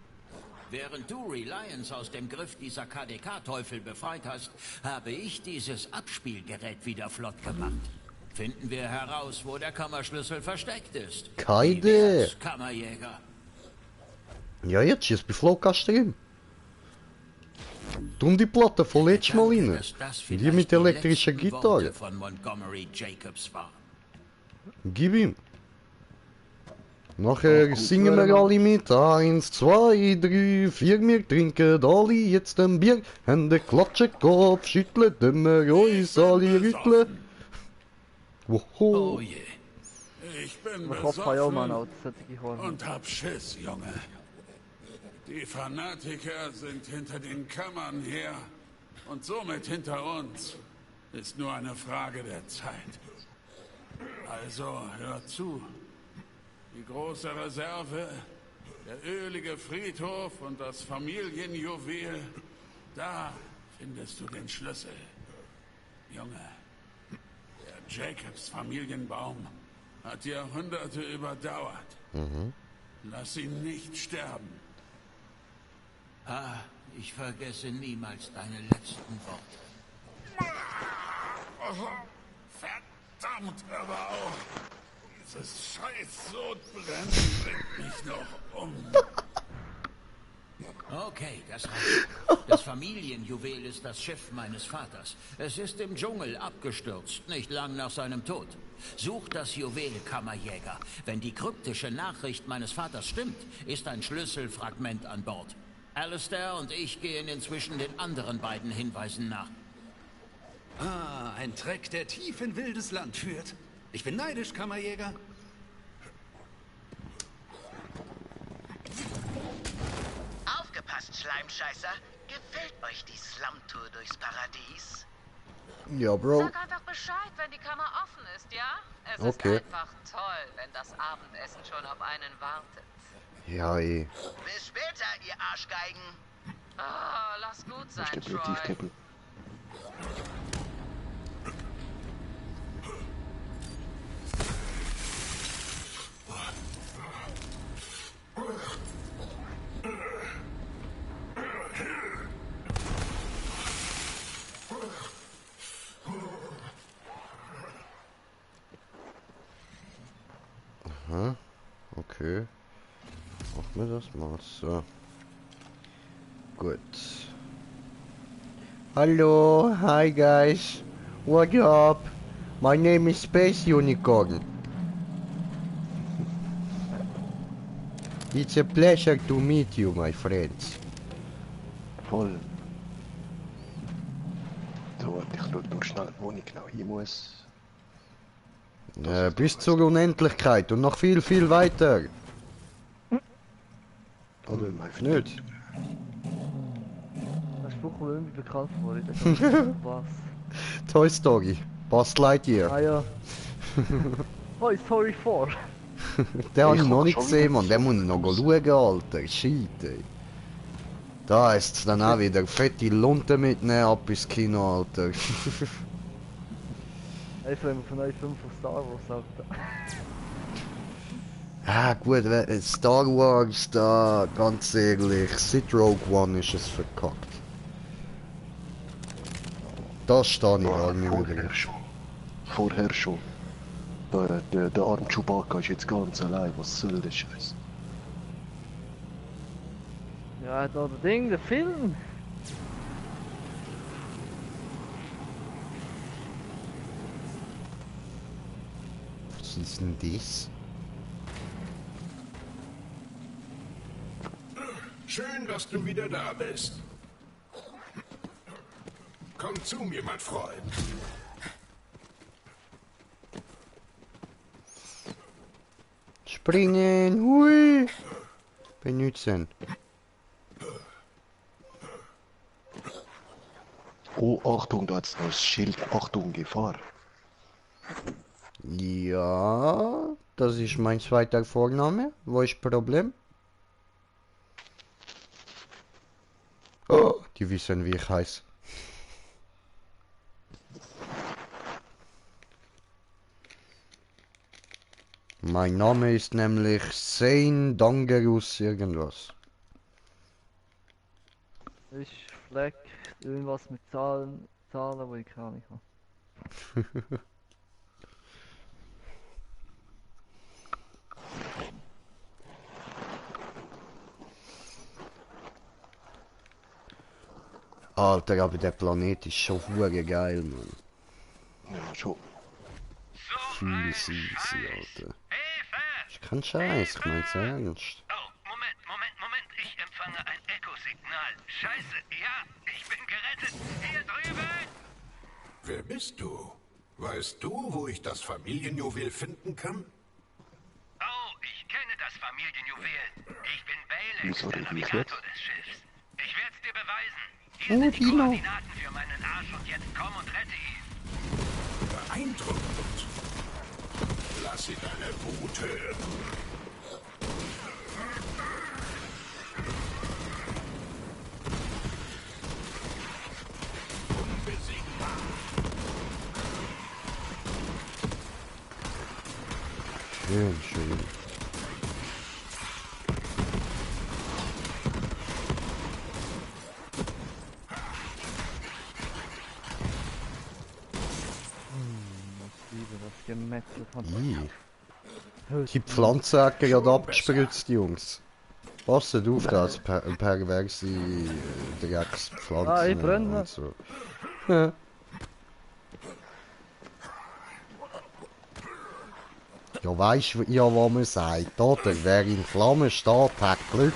N: Während du Reliance aus dem Griff dieser KDK-Teufel befreit hast, habe ich dieses Abspielgerät wieder flott gemacht. Finden wir heraus, wo der Kammerschlüssel versteckt ist.
A: Keine
N: Wie wär's, Kammerjäger?
A: Ja, jetzt schießt bei Flowcaster drin. Drum die Platte von letztes Mal rein. Die mit elektrischer Gitarre.
N: Von Montgomery Jacobs war.
A: Gib ihm. Nachher singen wir alle mit. 1, 2, 3, 4, wir trinken alle jetzt ein Bier. Hände klatschen, Kopf schütteln, dann wir uns alle rütteln. Woho.
E: Oh je. Ich bin
M: besoffen
E: und hab Schiss, Junge. Die Fanatiker sind hinter den Kammern her und somit hinter uns. Ist nur eine Frage der Zeit. Also hört zu. Die große Reserve, der ölige Friedhof und das Familienjuwel, da findest du den Schlüssel. Junge, der Jacobs Familienbaum hat Jahrhunderte überdauert. Lass ihn nicht sterben.
N: Ah, ich vergesse niemals deine letzten Worte.
E: Oh, verdammt aber auch. Dieses scheiß Sodbrennen bringt mich noch um.
N: Okay, das reicht. Das Familienjuwel ist das Schiff meines Vaters. Es ist im Dschungel abgestürzt, nicht lang nach seinem Tod. Such das Juwel, Kammerjäger. Wenn die kryptische Nachricht meines Vaters stimmt, ist ein Schlüsselfragment an Bord. Alistair und ich gehen inzwischen den anderen beiden Hinweisen nach.
F: Ah, ein Treck, der tief in wildes Land führt. Ich bin neidisch, Kammerjäger.
D: Aufgepasst, Schleimscheißer. Gefällt euch die Slumtour durchs Paradies?
A: Ja, Bro.
I: Sag einfach Bescheid, wenn die Kammer offen ist, ja? Es
A: Okay.
I: ist einfach toll, wenn das Abendessen schon auf einen wartet.
A: Ja, eh.
D: Bis später, ihr Arschgeigen.
I: Ah, lass gut sein, Troy.
B: Tiefkippel.
A: Aha. Okay. Machen wir das mal so. Gut. Hallo, hi guys. What up? My name is Space Unicorn. It's a pleasure to meet you, my friends.
B: Voll. So, warte, ich schaue nur schnell, wo ich genau hin muss.
A: Bis zur Unendlichkeit und noch viel, viel weiter. Oder nicht?
M: Das Spruch kommt irgendwie bekannt vor. Was?
A: Toy Story. Buzz Lightyear.
M: Ah ja. Toy Story 4.
A: Den habe ich noch nicht gesehen, man. Den muss ich noch schauen, Alter. Shit, ey. Da ist es dann auch wieder fette Lunte mitnehmen ab ins Kino, Alter.
M: Einfach wenn man von euch 5 von Star Wars sagt.
A: Ah gut, Star Wars da, ganz ehrlich, seit Rogue One ist es verkackt. Das stehe ich all nicht mehr.
B: Vorher schon. Der arme Chewbacca ist jetzt ganz allein, was soll der Scheiß?
M: Ja, da der Ding, der Film.
A: Was ist denn das?
E: Schön, dass du wieder da bist. Komm zu mir, mein Freund.
A: Springen, hui! Benutzen.
B: Oh, Achtung, da hat's noch das Schild, Achtung, Gefahr.
A: Ja, das ist mein zweiter Vorname. Wo ist das Problem? Oh, die wissen, wie ich heiße. Mein Name ist nämlich Sein Dangerus irgendwas.
M: Ich Fleck, irgendwas mit Zahlen, wo ich keine Ahnung habe.
A: Alter, aber der Planet ist schon hure geil, Mann.
B: Ja, schon.
A: Viel easy, Alter. Ist kein Scheiß, ich mein's ernst.
C: Oh, Moment, ich empfange ein Echo-Signal. Scheiße, ja, ich bin gerettet. Hier drüben!
E: Wer bist du? Weißt du, wo ich das Familienjuwel finden kann?
C: Oh, ich kenne das Familienjuwel. Ich bin Baylex,
B: Wieso
C: der
B: rede ich
C: Navigator
B: jetzt?
C: des Schiffs. Ich werd's dir beweisen. Hier sind die Koordinaten für meinen Arsch und jetzt komm und rette ihn.
E: Beeindruckend. Lass ihn deine Wut hören. Unbesiegbar.
A: Schön, schön.
M: Gemetzel von...
A: Die Pflanze hat gerade abgespritzt, Jungs. Passet auf, das perverse Dreckspflanzen.
M: Ah, ich brenne.
A: Und so. Ja. Ja, weisst du, ja, was man sagt, oder? Wer in Flammen steht, hat Glück.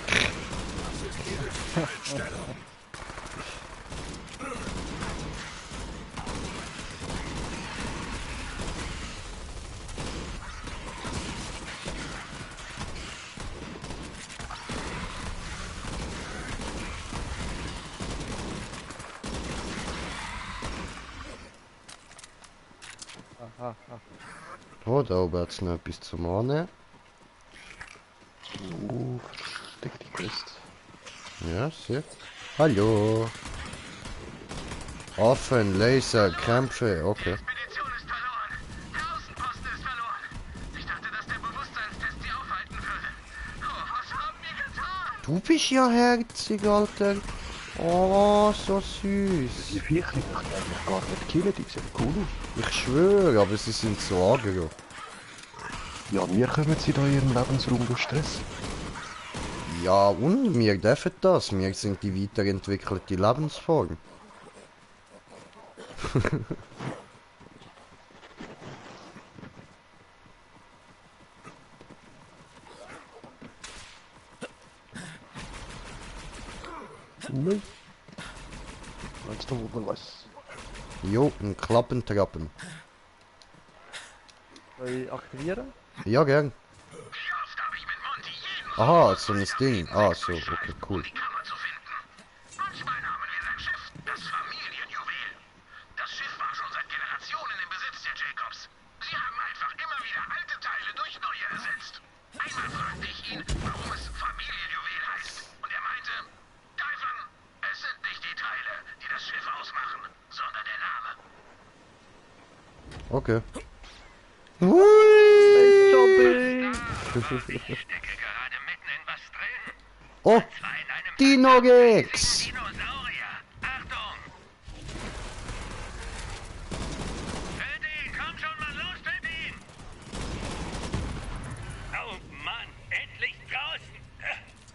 A: Oh, da oben hat es noch etwas zum Annehmen.
B: Versteck die Quest.
A: Ja, sehr. Hallo. Affen, Laser, Kämpfe, okay.
C: Expedition ist verloren. Der Außenposten ist verloren. Ich dachte, dass der Bewusstseinstest sie aufhalten würde. Oh, was haben wir getan?
A: Du bist ja herzig, Alter. Oh, so süß.
B: Die Viecher möchte ich eigentlich gar nicht killen, die sehen cool aus.
A: Ich schwöre, aber sie sind so aggro.
B: Ja, wir kommen sie da in ihrem Lebensraum durch Stress.
A: Ja, und wir dürfen das. Wir sind die weiterentwickelte Lebensform.
B: Nein. Meinst du wohl was?
A: Jo, ein Klappentrappen.
M: Soll ich aktivieren?
A: Ja, gern. Aha, so ein Ding. Ah, so, okay, cool. Okay. Oh, Dino-Gex!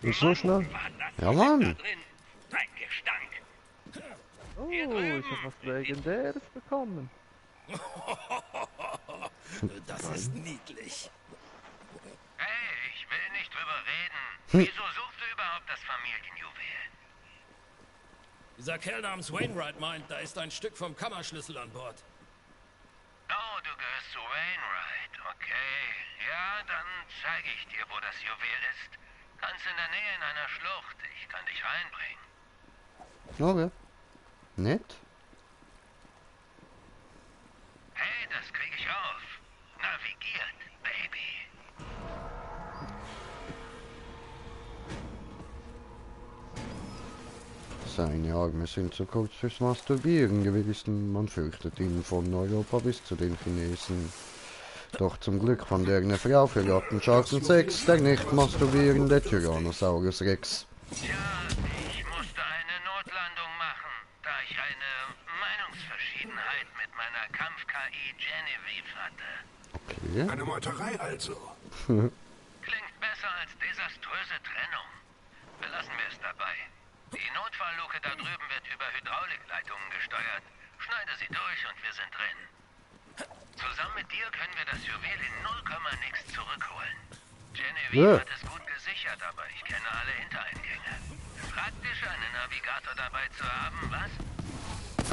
B: Ist so schnell?
A: Ja, Mann.
M: Oh, ich hab was Legendäres bekommen.
H: Das ist niedlich.
C: Hey, ich will nicht drüber reden. Wieso suchst du überhaupt das Familienjuwel?
H: Dieser Kerl namens Wainwright meint, da ist ein Stück vom Kammerschlüssel an Bord.
C: Oh, du gehörst zu Wainwright, okay. Ja, dann zeige ich dir, wo das Juwel ist. Ganz in der Nähe in einer Schlucht. Ich kann dich reinbringen.
A: Okay. Nett.
C: Hey, das krieg ich auf. Navigiert, Baby.
A: Seine Arme sind zu kurz fürs Masturbieren gewesen. Man fürchtet ihn von Europa bis zu den Chinesen. Doch zum Glück fand er eine Frau für scharfen Sex, der nicht masturbierende Tyrannosaurus Rex.
C: Ja, ich musste eine Notlandung machen, da ich eine Meinungsverschiedenheit mit meiner Kampf-KI Genevieve hatte.
A: Okay.
E: Eine Meuterei also.
C: Klingt besser als desaströse Trennung. Belassen wir es dabei. Die Notfallluke da drüben wird über Hydraulikleitungen gesteuert. Schneide sie durch und wir sind drin. Zusammen mit dir können wir das Juwel in 0, nix zurückholen. Genevieve hat es gut gesichert, aber ich kenne alle Hintereingänge. Praktisch, einen Navigator dabei zu haben, was?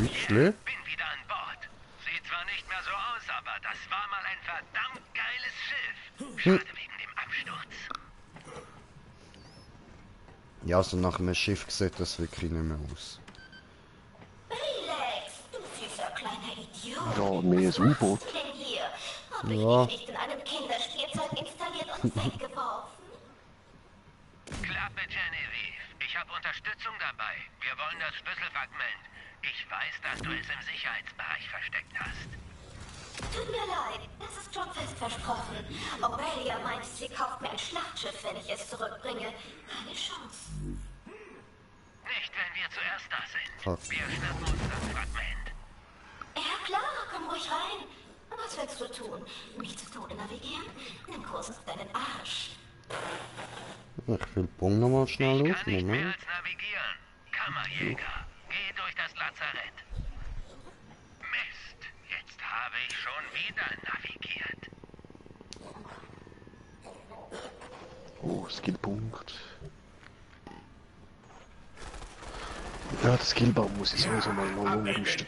A: Ich
C: bin wieder an Bord. Sieht zwar nicht mehr so aus, aber das war mal ein verdammt geiles Schiff. Schade wegen dem Absturz.
A: Ja, so nach einem Schiff sieht das wirklich nicht mehr aus.
K: Relax, du süßer kleiner Idiot.
B: Ja, mehr ein U-Boot.
K: Was ist denn hier? Hab ich
A: Ja.
K: dich nicht in einem Kinderspielzeug installiert und weggeworfen?
C: Klappe, Genevieve. Ich habe Unterstützung dabei. Wir wollen das Schlüsselfragment. Ich weiß, dass du es im Sicherheitsbereich versteckt hast.
K: Tut mir leid, das ist schon fest versprochen. Aurelia meint, sie kauft mir ein Schlachtschiff, wenn ich es zurückbringe. Keine Chance.
C: Nicht, wenn wir zuerst da sind.
A: Fuck.
C: Wir schnappen uns das Fragment.
K: Ja klar, komm ruhig rein. Was willst du tun? Mich zu Tode navigieren? Nimm Kurs auf deinen Arsch.
A: Ich will Pong nochmal schnell auf.
C: Kann nicht mehr
A: Moment.
C: als navigieren. Kammerjäger, geh durch das Lazarett. Mist, jetzt habe ich schon wieder navigiert.
B: Oh, Skillpunkt. Ja, das Skillbaum muss ich sowieso mal umrüsten.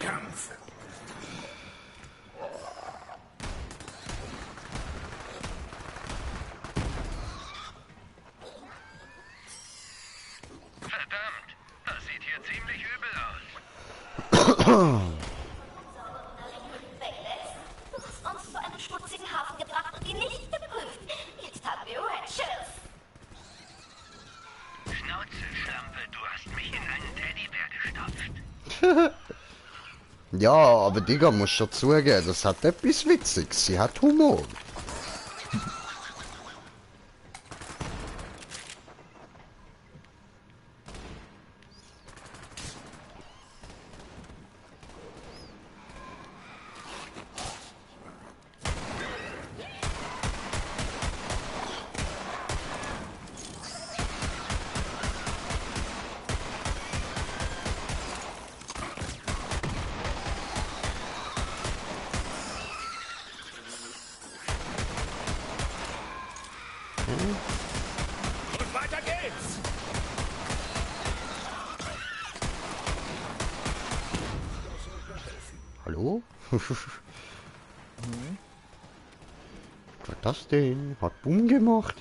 C: Verdammt, das sieht hier ziemlich übel aus.
K: Du hast uns zu einem schmutzigen Hafen gebracht und ihn nicht geprüft. Jetzt haben wir Red Schiff.
C: Schnauze, Schlampe, du hast mich in einen Teddybär gestopft.
A: Ja, aber Digga, muss schon zugeben, das hat etwas Witziges. Sie hat Humor.
J: Und weiter geht's!
A: Oh. Was war das denn? Hat Bumm gemacht?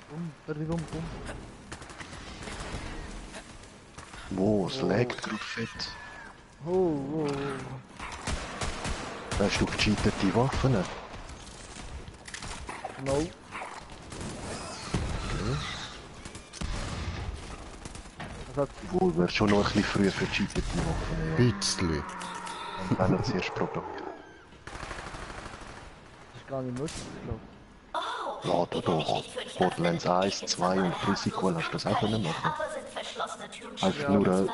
M: Bum.
B: Wo, es laggt gerade fett.
M: Oh.
B: Hast du gecheatete Waffen?
M: No.
B: Okay. Wohl wäre schon noch ein bisschen früh für gecheatete Waffen.
A: Ein bisschen.
B: Und wenn er zuerst programmieren.
M: Das ist gar nicht möglich, glaube
B: Ja, doch. Borderlands 1, 2 und Pre-Sequel hast du das auch können machen. Einfach nur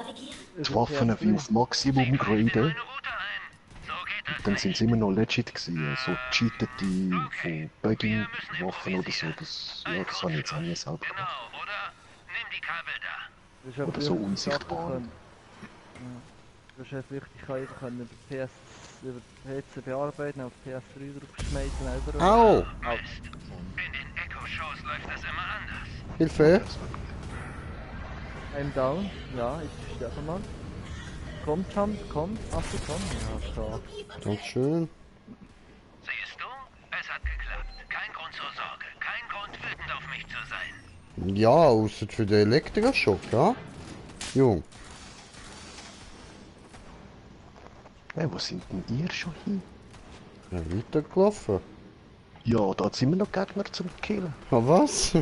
B: die Waffen wie auf Maximum graden. Dann sind sie immer noch legit gewesen. So cheatete von Bugging-Waffen oder so. Das habe ich jetzt auch nie selber gemacht. Oder so unsichtbar.
M: Du hast einfach richtig können über PC bearbeiten, auf PS3 draufgeschmissen.
A: Au!
C: In den Echo-Shows läuft das immer anders.
A: Hilfe!
M: I'm down. Ja, ich sterbe mal. Kommt. Ach, du kommst. Ja, stark.
A: Dankeschön.
C: Siehst du? Es hat geklappt. Kein Grund zur Sorge. Kein Grund, wütend auf mich zu sein.
A: Ja, außer für den Elektroschock, ja? Jung.
B: Hey, wo sind denn ihr schon hin?
A: Ja, weitergelaufen.
B: Ja, da sind wir noch Gegner zum Killen.
A: Ah, was?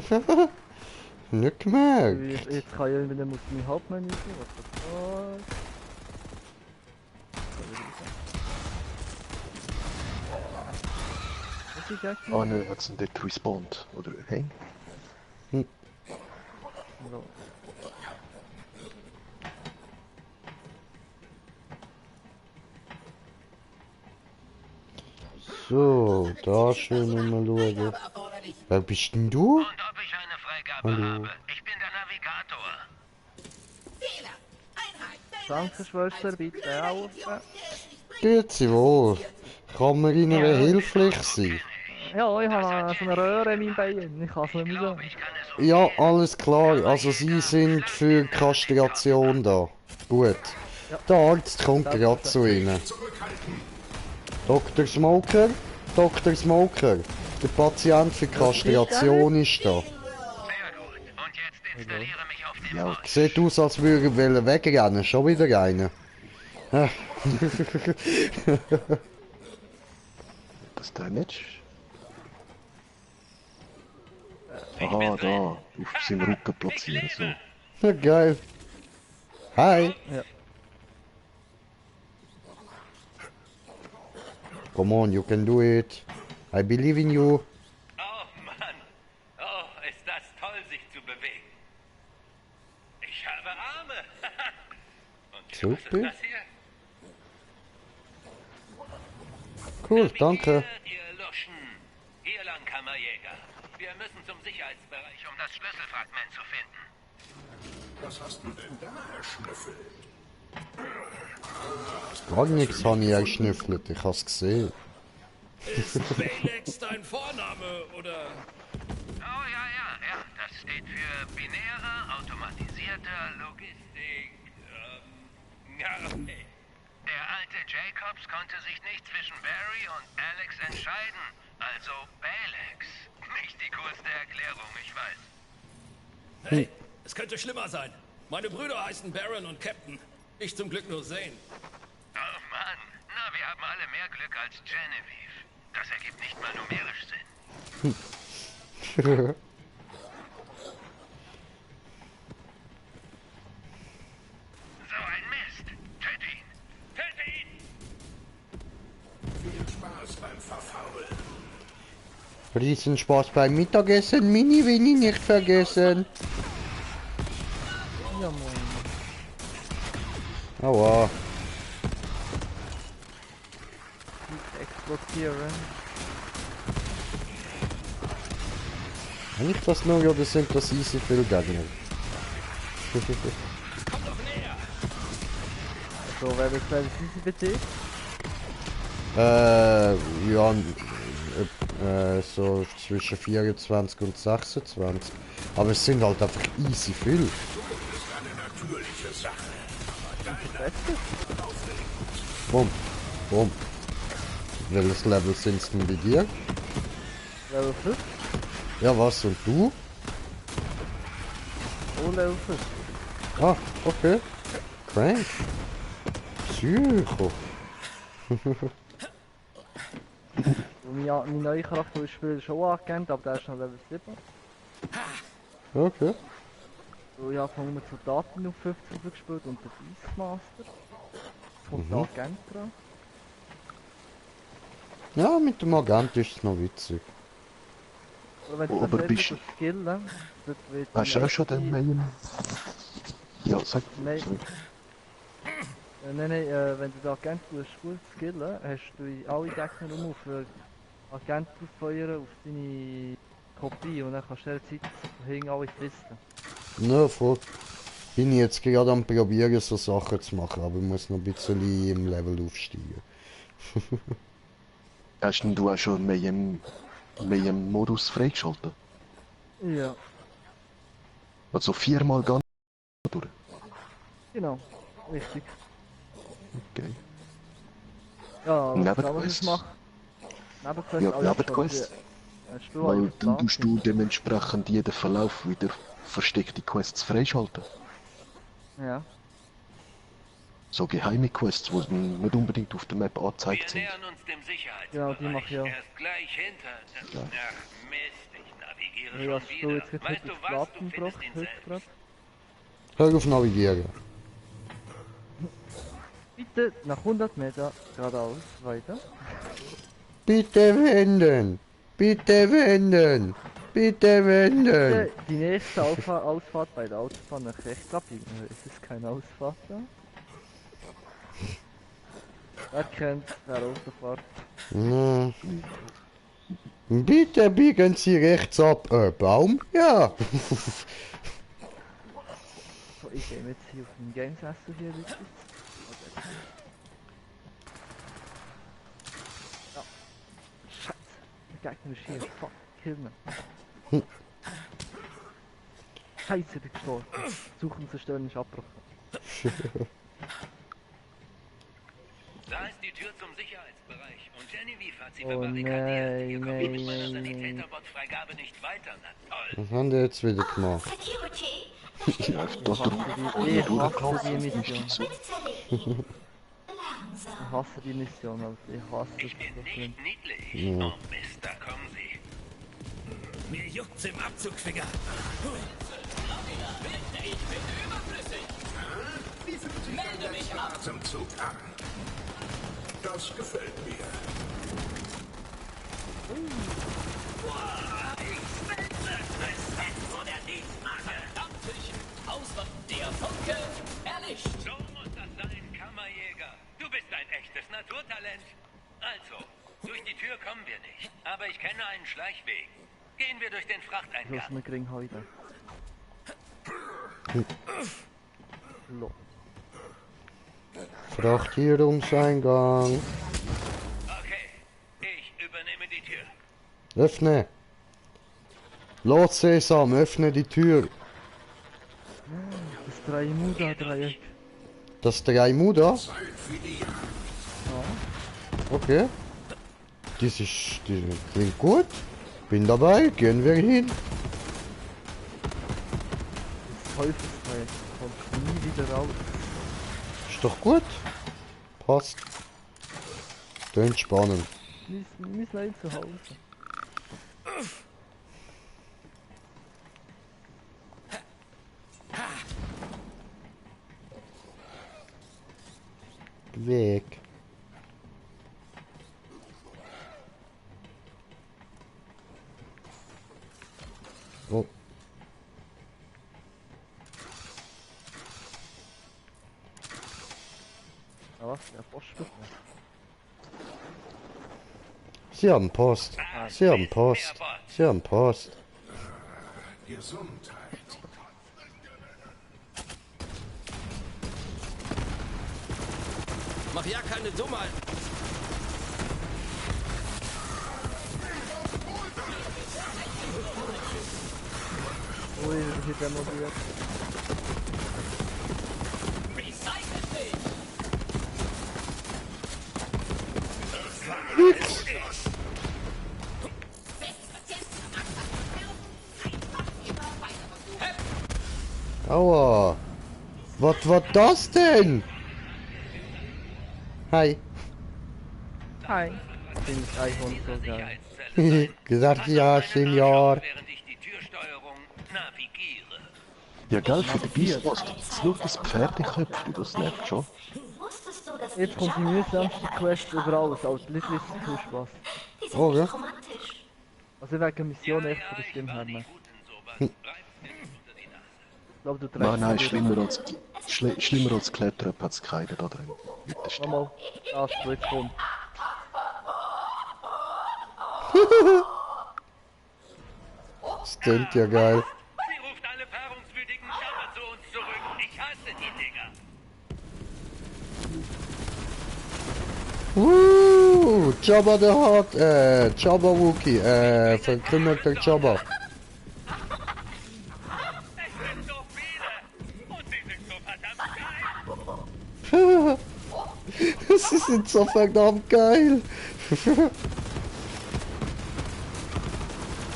A: Nicht gemerkt.
M: Jetzt kann ich wieder mein Hauptmenü sehen. Was das
B: Ah ne, hat es denn dort respawned? Oder hey?
A: Hm.
M: So.
A: So, da schön mal schauen. Wer bist denn du?
C: Und ob ich eine Freigabe habe. Ich bin der Navigator.
M: Danke, Schwester, bitte auf.
A: Grüezi wohl. Kann man Ihnen behilflich sein?
M: Ja, ich habe so eine Röhre in meinem Bein. Ich kann es nicht mehr sagen.
A: Ja, alles klar. Also Sie sind für Kastration da. Gut.
M: Ja.
A: Der Arzt kommt gerade zu Ihnen. Dr. Smoker? Dr. Smoker. Der Patient für Kastration ist da.
B: Ja.
A: Sieht aus, als würde er wegrennen. Schon wieder einer.
B: Das Damage? Aha, da. Auf seinem Rücken platzieren, so.
A: Ja, geil. Hi.
M: Ja.
A: Come on, you can do it. I believe in you.
C: Oh Mann. Oh, ist das toll, sich zu bewegen. Ich habe Arme. Und
A: Super.
C: was ist das hier?
A: Cool, danke.
C: Ihr Luschen. Hier lang, Kammerjäger. Wir müssen zum Sicherheitsbereich, um das Schlüsselfragment zu finden.
E: Was hast du denn da, Herr Schnüffel?
A: Gar nichts habe ich geschnüffelt, ich hab's gesehen.
H: Ist Balex dein Vorname, oder?
C: Oh ja. Das steht für binäre, automatisierte Logistik. Ja, okay. Der alte Jacobs konnte sich nicht zwischen Barry und Alex entscheiden. Also Balex. Nicht die coolste Erklärung, ich weiß.
H: Hey, es könnte schlimmer sein. Meine Brüder heißen Baron und Captain. Ich zum Glück nur Zane.
C: Oh Mann, na, wir haben alle mehr Glück als Genevieve. Das ergibt nicht mal numerisch Sinn. So ein Mist. Töte ihn! Töte ihn!
E: Viel Spaß beim Verfaulen.
A: Riesenspaß beim Mittagessen, Mini Winnie nicht vergessen.
M: Ja, moin.
A: Aua.
M: Explodieren.
A: Kann ich das nur, oder sind das easy viele Gegner?
M: So, wer wird gleich easy bitte?
A: Ja, so zwischen 24 und 26. Aber es sind halt einfach easy viel.
E: Das ist eine natürliche Sache. Aber deine
A: Bumm. Bumm. Welches Level sind's denn bei dir?
M: Level 5.
A: Ja, was? Und du?
M: Oh, Level 5.
A: Ah, okay. Crank. Psycho.
M: Mein neuer Charakter ist schon Agent, aber der ist noch Level 7.
A: Okay.
M: So, ich habe von zu Daten auf 50 gespielt und den Beastmaster. Kommt der Agent dran.
A: Ja, mit dem Agent ist es noch witzig.
M: Oder wenn du das bist skillen, dort wird...
B: Hast du auch schon den Main? Ja, sag.
M: Nein. Nein, wenn du den Agent gut skillen, hast du alle Gegner auf für Agent auffeuern auf deine Kopie und dann kannst du in der Zeit hinten alle fristen.
A: Ja, voll. Bin ich jetzt gerade am probieren, so Sachen zu machen, aber ich muss noch ein bisschen im Level aufsteigen.
B: Hast du auch schon mehr Modus freigeschaltet?
M: Ja.
B: Also 4-mal ganz durch?
M: Genau, richtig.
B: Okay.
M: Ja,
B: Nebenquests?
M: Nebenquests?
B: Ja, Nebenquests. Weil dann tust du dementsprechend jeden Verlauf wieder versteckte Quests freischalten.
M: Ja.
B: So geheime Quests, die nicht unbedingt auf der Map angezeigt sind.
M: Genau, die mache ich auch.
C: Gleich hinter.
M: Ja.
C: Ach Mist, ich navigiere
M: Ja,
C: schon
M: du
C: wieder.
M: jetzt gerade das Platten gebracht, heute gerade.
A: Hör auf navigieren.
M: Bitte nach 100 Meter geradeaus weiter.
A: Bitte wenden! Bitte wenden! Bitte wenden!
M: Die nächste Ausfahrt bei der Autobahn nach rechts abbiegen. Es ist keine Ausfahrt da. Wer kennt der Autofahrt?
A: Ja. Bitte biegen Sie rechts ab. Baum? Ja.
M: So, ich gehe jetzt hier auf den Gamesessel hier richtig. Ja. Scheiße. Der Gegner ist hier. Fuck. Kill me. Scheiße, ich bin gestorben. Suchen zerstören ist abgebrochen.
C: Da ist die Tür zum Sicherheitsbereich und Genevieve hat sie verbarrikadiert. Hier kommt mit meiner Sanitäterbot-Freigabe nicht weiter. Na toll.
A: Was haben die jetzt wieder gemacht?
B: Ich hasse
M: die Mission, also ich hasse
C: Ich bin nicht niedlich.
A: Ja.
C: Oh Mist, da kommen sie.
H: Mir juckt's im Abzugfinger.
J: Ich bin überflüssig. Melde mich ab.
E: Zum Zug an. Das gefällt mir.
J: Der Funke erlischt.
C: So muss das sein, Kammerjäger. Du bist ein echtes Naturtalent. Also, durch die Tür kommen wir nicht. Aber ich kenne einen Schleichweg. Gehen wir durch den Frachteingang.
M: Los, wir kriegen heute. Lo.
A: Frachtierungseingang.
C: Okay, ich übernehme die Tür.
A: Öffne. Los, Sesam, öffne die Tür.
M: Das Dreimuda-Dreieck.
A: Das Dreimuda? Okay. Das klingt gut. Bin dabei, gehen wir hin.
M: Das Teufelsdreieck kommt nie wieder raus.
A: Ist doch gut. Passt. Klingt spannend.
M: Wir sind zu Hause.
A: Weg. Oh.
M: Na was, der Bosch bitte.
A: Sie haben Post. Sie haben Post. Sie haben Post.
E: Gesundheit.
H: Mach ja keine Dummheit.
M: Ui, hier demontiert.
J: Recycle dich.
A: Aua. Was war das denn? Hi.
M: Hi. Ich finde das iPhone so geil.
A: Gesagt ja, Senior.
B: Ja, gell, für die Beastmaster. Schau, das Pferdeköpfchen, das nervt schon.
M: Jetzt kommt die mühsamste Quest über alles, aber die Leute wissen viel Spaß.
A: Oh, ja?
M: Also wegen Mission echt von der Stimme her nicht. Ich glaube, du trägst
B: Nein, schlimmer als Klettern hat es keinen da drin. Mit der Stimme.
M: Nochmal, das jetzt kommt.
A: Das klingt ja geil.
J: Sie ruft alle paarungswütigen Schammer zu uns zurück. Ich hasse die Dinger.
A: Jabba the Hutt, Jabba Wookie, verkrümmelter Jabba. Sie sind so verdammt geil.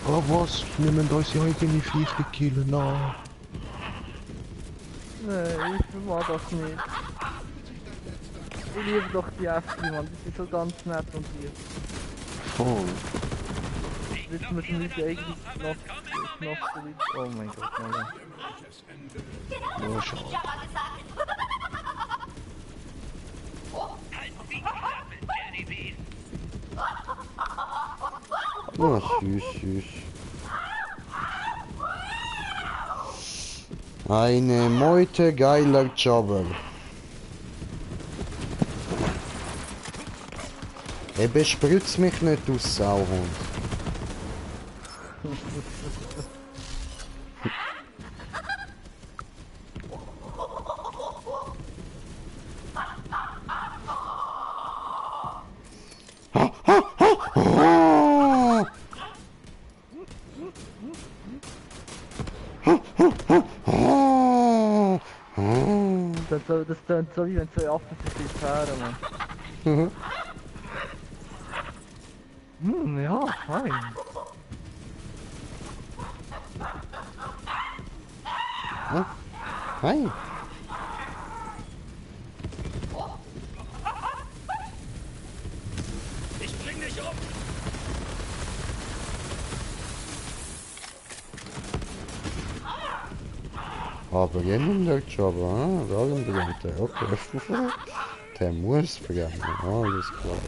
B: Oh was? Wir müssen unsere eigene Viecher killen, nein.
M: Nein, ich mag das nicht. Ich liebe doch die Äffchen, Mann. Die sind so ganz nett und lieb.
B: Voll.
M: Jetzt müssen wir die eigene Knospe. Oh mein Gott, nein.
B: Oh, schade.
A: Na, süß, süß. Eine Meute geiler Jobber. Bespritz mich nicht, du Sauhund.
M: Das tönt so, wie wenn zwei Affen sich fahren, Mann. Ja, fein.
A: Hi.
H: Ich bring dich um.
A: Aber jemand der Jobber, darum brennt er. Okay. Der muss brennen, alles klar.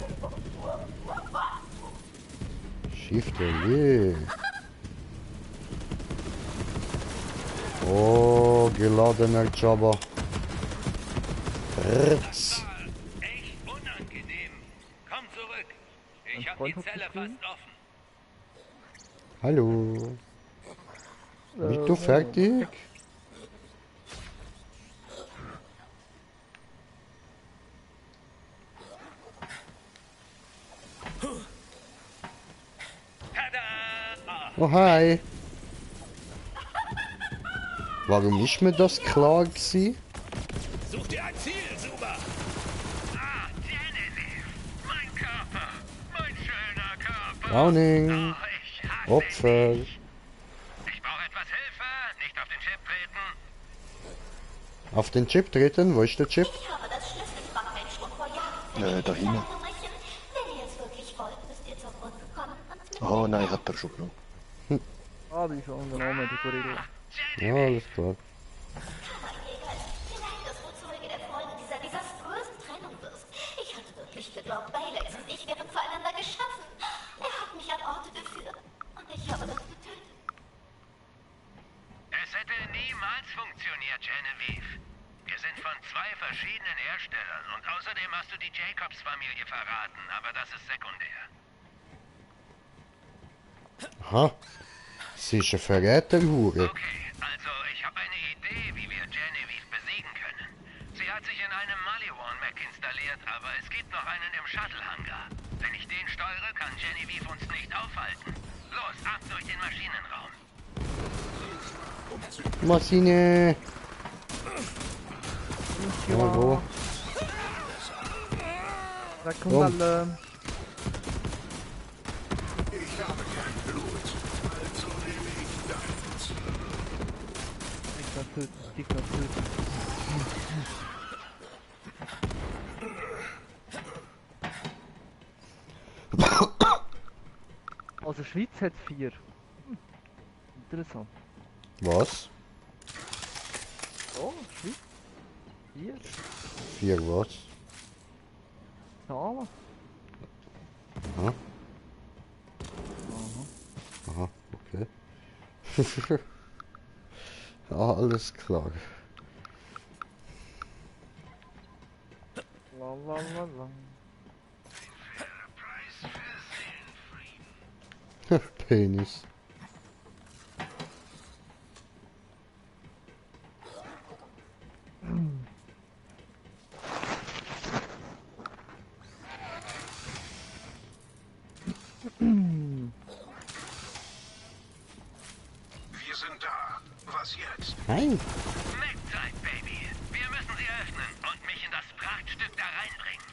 A: Shift-L. Oh, geladener Jabba. Rtz.
J: Echt unangenehm. Komm zurück. Ich hab die Zelle fast offen.
A: Hallo. Bist du fertig? Oh, hi. Warum ist mir das klar gewesen?
H: Such dir ein Ziel, Suba.
C: Ah, Genevieve. Mein Körper. Mein schöner Körper.
A: Browning. Opfer.
C: Ich brauche etwas Hilfe. Nicht auf den Chip treten.
A: Auf den Chip treten? Wo ist der Chip?
B: Da hinten. Oh nein, hat er schon genommen.
M: Hab ich schon genommen, die Gorilla.
A: Ja, alles klar.
K: Ich hatte wirklich geglaubt, Baylex und ich wären füreinander geschaffen. Er hat mich an Orte geführt und ich habe das getötet.
C: Es hätte niemals funktioniert, Genevieve. Wir sind von zwei verschiedenen Herstellern und außerdem hast du die Jacobs-Familie verraten, aber das ist sekundär.
A: Aha. Sie ist eine Verräterhure.
C: Okay, also ich habe eine Idee, wie wir Genevieve besiegen können. Sie hat sich in einem Maliwan-Mech installiert, aber es gibt noch einen im Shuttle-Hangar. Wenn ich den steuere, kann Genevieve uns nicht aufhalten. Los, ab durch den Maschinenraum.
A: Maschine. Ja, wo?
M: Da kommt alle. töten, Gegner töten. Also Schweiz hat 4. Interessant.
A: Was?
M: Oh, Schweiz? 4?
A: 4 was?
M: Zahlen?
A: Aha. Aha, okay. Alles klar.
M: La la la la.
A: Penis.
C: Wir sind da. Was jetzt?
A: Nein.
C: Neckzeit, Baby. Wir müssen sie öffnen und mich in das Prachtstück da reinbringen.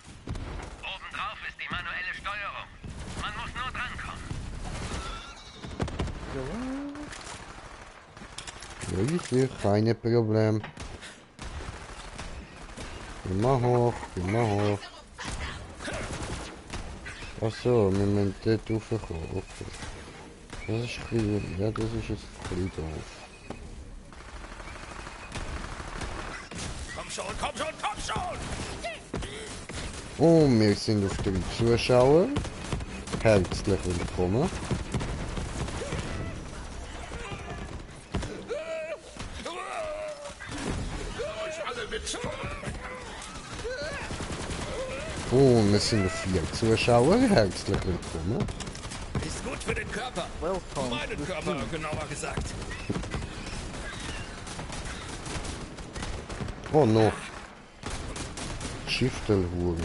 C: Obendrauf ist die manuelle Steuerung. Man muss nur drankommen.
A: Wirklich, keine Problem. Geh mal hoch, geh mal hoch. Achso, wir müssen dort raufkommen. Okay. Das ist ein bisschen, ja, das ist jetzt ein bisschen doof.
E: Komm schon, komm schon, komm schon!
A: Und wir sind auf den Zuschauer. Herzlich willkommen. Und wir sind auf 4 Zuschauer. Herzlich willkommen.
H: Ist gut für den Körper. Meinen Körper, genauer gesagt.
A: Oh no. Schiftelhure.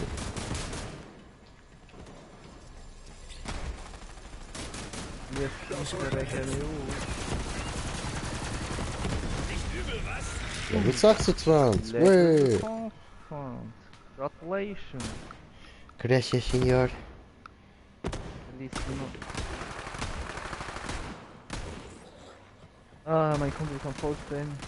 A: Ja, mit 26. Wey.
M: Congratulations.
A: Gracias, señor.
M: Ah, mein Kumpel ist am Vollspin.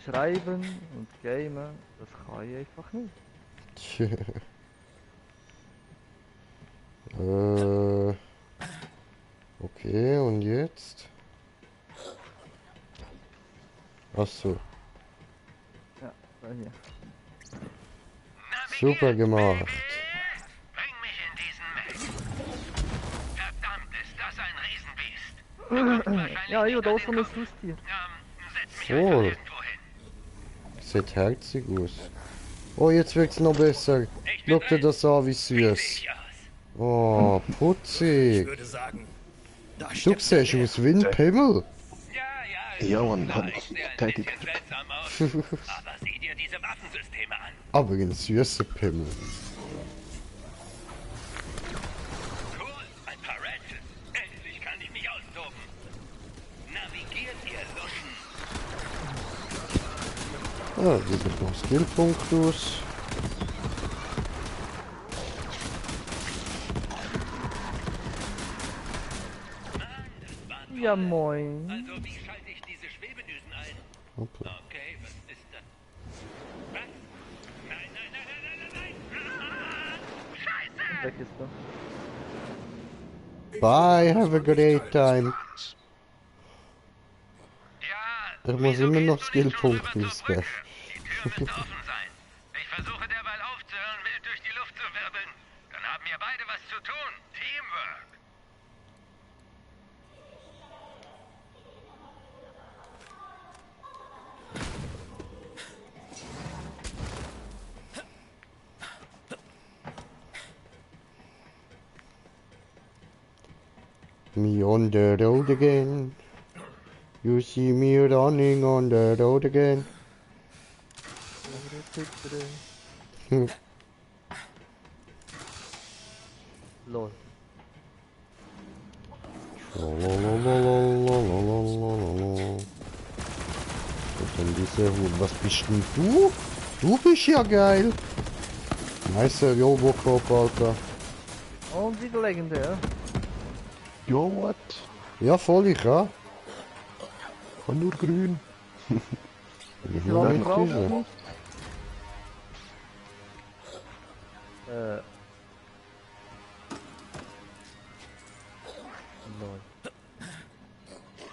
M: Schreiben und gamen, das kann ich einfach nicht.
A: Okay, und jetzt? Ach so.
M: Ja, da hier.
A: Super gemacht.
C: Bring mich in diesen Mech. Verdammt, ist das ein Riesenbiest.
M: Ja, hier, da ist noch ein Haustier.
A: Oh. Sieht herzig aus. Oh, jetzt wirkt's noch besser. Schau dir das an, wie süß. Oh, putzig.
H: Ich würde sagen, da
A: Du
H: steckt
A: siehst aus wie ein Pimmel.
B: Ja, man hat tätig.
C: Aber sieh dir diese Waffensysteme an.
A: Aber ein süßer Pimmel.
C: Cool, ein paar Ratchets. Endlich kann ich mich austoben. Navigiert ihr Luschen.
A: Ah, wie sieht noch Skillpunkt aus?
M: Ja, moin.
C: Also, wie schalte ich diese Schwebedüsen ein?
A: Okay.
C: Okay, was ist das? Was? Nein, nein, nein, nein, nein, nein, nein! Scheiße!
M: Weg ist er.
A: Bye, have a great time. Ich muss immer noch Skillpunkte ausgeben.
C: Die Tür wird offen sein. Ich versuche derweil aufzuhören, wild durch die Luft zu wirbeln. Dann haben wir beide was zu tun. Teamwork.
A: Me on the road again. You see me running on the road again.
M: Lol.
A: Was denn diese Hut? Was bist denn du? Du bist ja geil. Nice Robocop, Alter.
M: Und wieder legendär.
B: Ja, what?
A: Ja, voll ich, ja.
B: Kann nur grün.
A: Ich will nicht diese.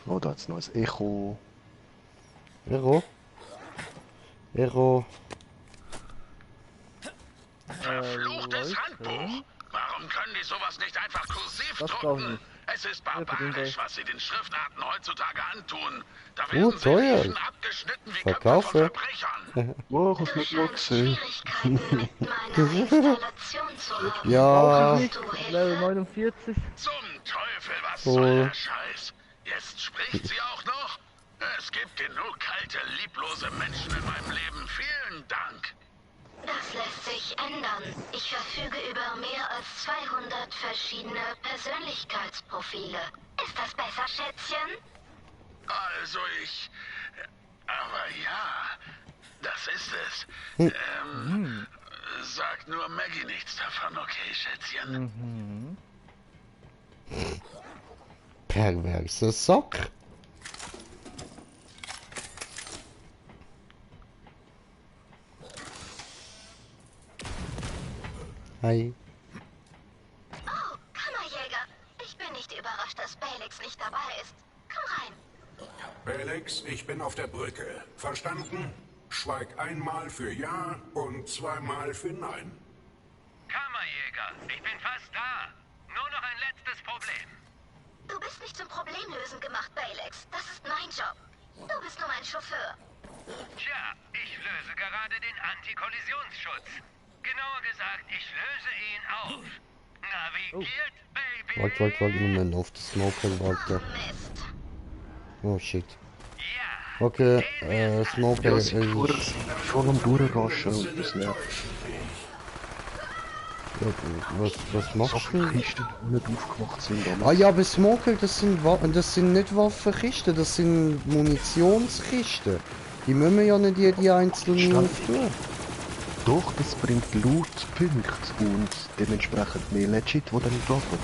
B: Oh, da hat's noch ein Echo.
A: Echo? Echo.
C: Verfluchtes Handbuch! Warum können die sowas nicht einfach kursiv
M: Das glaube ich
C: drucken?
M: nicht.
C: Es ist barbarisch, was sie den Schriftarten heutzutage antun. Da
A: Oh,
C: werden
A: teuer.
C: Serifen abgeschnitten wie Köpfe von
A: Verkaufe.
C: Verbrechern.
B: Wow, ich hab's nicht mal gesehen.
A: Ja.
M: Level 49.
C: Zum Teufel, was
A: Oh.
C: soll der Scheiß? Jetzt spricht sie auch noch? Es gibt genug kalte, lieblose Menschen in meinem Leben. Vielen Dank.
K: Das lässt sich ändern. Ich verfüge über mehr als 200 verschiedene Persönlichkeitsprofile. Ist das besser, Schätzchen?
C: Also aber ja, das ist es. Sag nur Maggie nichts davon, okay, Schätzchen?
A: Perverse Sack. Hi.
K: Oh, Kammerjäger. Ich bin nicht überrascht, dass Belix nicht dabei ist. Komm rein.
E: Felix, ich bin auf der Brücke. Verstanden? Schweig einmal für Ja und zweimal für Nein.
C: Kammerjäger, ich bin fast da. Nur noch ein letztes Problem.
K: Du bist nicht zum Problemlösen gemacht, Belix. Das ist mein Job. Du bist nur mein Chauffeur.
C: Tja, ich löse gerade den Antikollisionsschutz. Genauer gesagt, ich löse ihn auf. Navigiert, Baby.
A: Warte, Moment, auf das Smoker, warte. Oh shit. Okay, Smoker ist...
B: Voll am Durchraschen und das nervt.
A: Was machst du?
B: Kisten, die nicht aufgemacht sind.
A: Ah ja, aber Smoker, das sind nicht Waffenkisten, das sind Munitionskisten. Die müssen wir ja nicht jede einzelne auftun.
B: Doch, das bringt Loot-Punkte und dementsprechend mehr Legit, die dann droppen.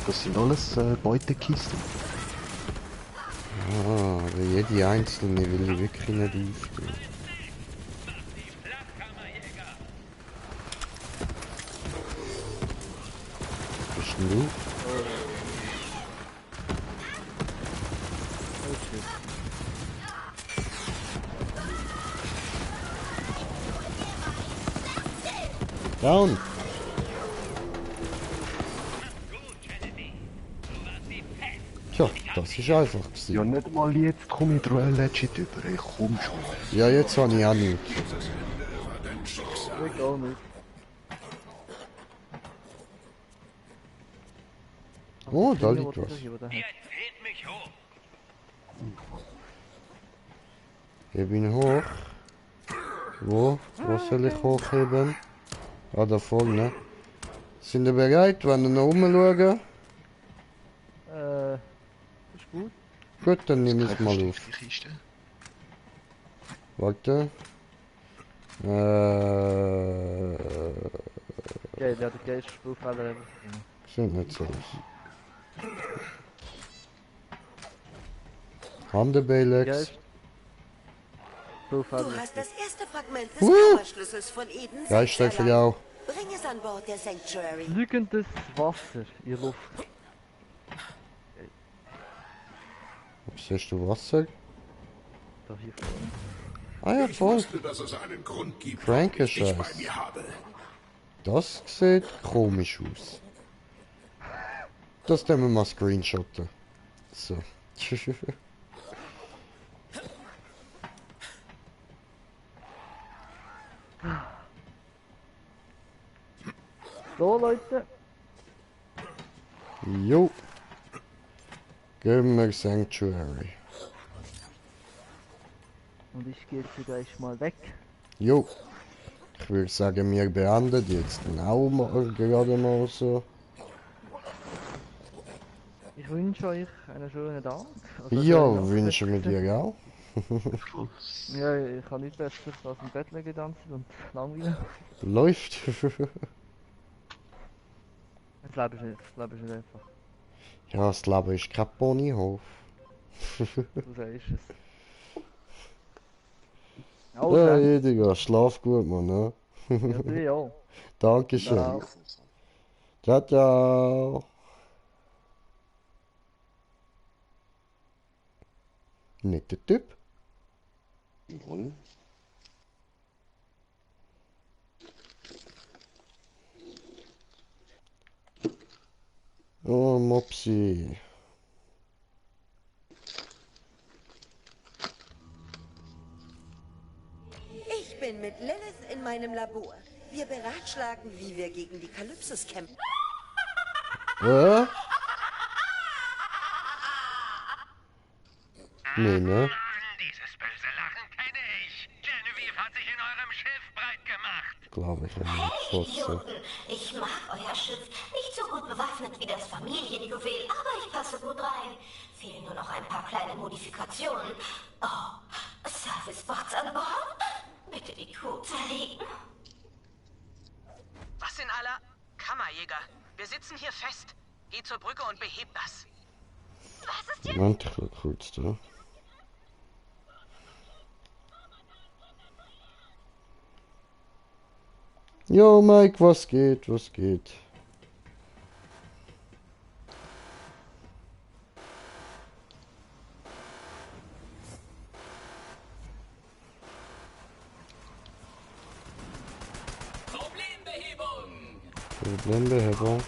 B: Das sind alles Beutekisten.
A: Ah, aber jede einzelne will ich wirklich nicht auftun. Was bist denn du? Down! Tja, das ist einfach gewesen.
B: Ja, nicht mal jetzt komme ich Duell Legit über, ich komm schon.
A: Ja, jetzt habe ich auch nichts.
M: Ich auch nicht.
A: Oh, da liegt was. Ich bin hoch. Wo? Wo soll ich hochheben? Ah, da vorne. Sind ihr bereit, wenn wir noch rumschauen?
M: Ist gut.
A: Gut, dann nehme ich mal auf. Warte.
M: Ja, der Geist Spielfelder.
A: Sieht nicht so aus. Handebelex.
O: Du hast das erste Fragment des Kammerschlüssels von Eden.
A: Geiststeffel auch.
O: Bring es an Bord der Sanctuary.
M: Lügendes Wasser in Luft.
A: Siehst du Wasser?
M: Da hier vorne.
A: Ah ja, voll.
E: Ich wusste, dass es einen Grund gibt,
A: Franke
E: warum ich dich bei
A: Scheiß.
E: mir habe.
A: Das sieht komisch aus. Das nehmen wir mal screenshotten. So.
M: So, Leute.
A: Jo. Gehen wir Sanctuary.
M: Und ich gehe jetzt gleich mal weg.
A: Jo. Ich würde sagen, wir beenden jetzt auch mal, gerade mal so.
M: Ich wünsche euch einen schönen Tag. Also
A: Ja,
M: schöne
A: wünschen wir
M: Nacht.
A: dir auch.
M: Ja, ich kann nicht besser als im Bett liegen ganze und langweilen.
A: Läuft.
M: Das Leben ist nicht, einfach.
A: Ja, das Leben ist kein Ponyhof.
M: Du sagst es.
A: Ja, Ediger, schlaf gut, Mann, ne?
M: Ja, du auch.
A: Dankeschön.
M: Ciao.
A: Ciao, ciao. Netter Typ.
B: Jawohl.
A: Oh, Mopsi.
O: Ich bin mit Lilith in meinem Labor. Wir beratschlagen, wie wir gegen die Kalypsos kämpfen.
A: Nee, ne?
C: Dieses böse Lachen kenne ich. Genevieve hat sich in eurem Schiff breit gemacht.
A: Glaube ich ja nicht.
K: Hey, Idioten! Ich mag euer Schiff. Nicht so gut bewaffnet wie das Familienjuwel, aber ich passe gut rein. Fehlen nur noch ein paar kleine Modifikationen. Oh, Servicebots an Bord? Bitte die Crew zerlegen.
D: Was in aller... Kammerjäger, wir sitzen hier fest. Geh zur Brücke und beheb das.
I: Was ist jetzt?
A: Mantel kurz da. Jo, Mike, was geht? Was geht? Problembehebung.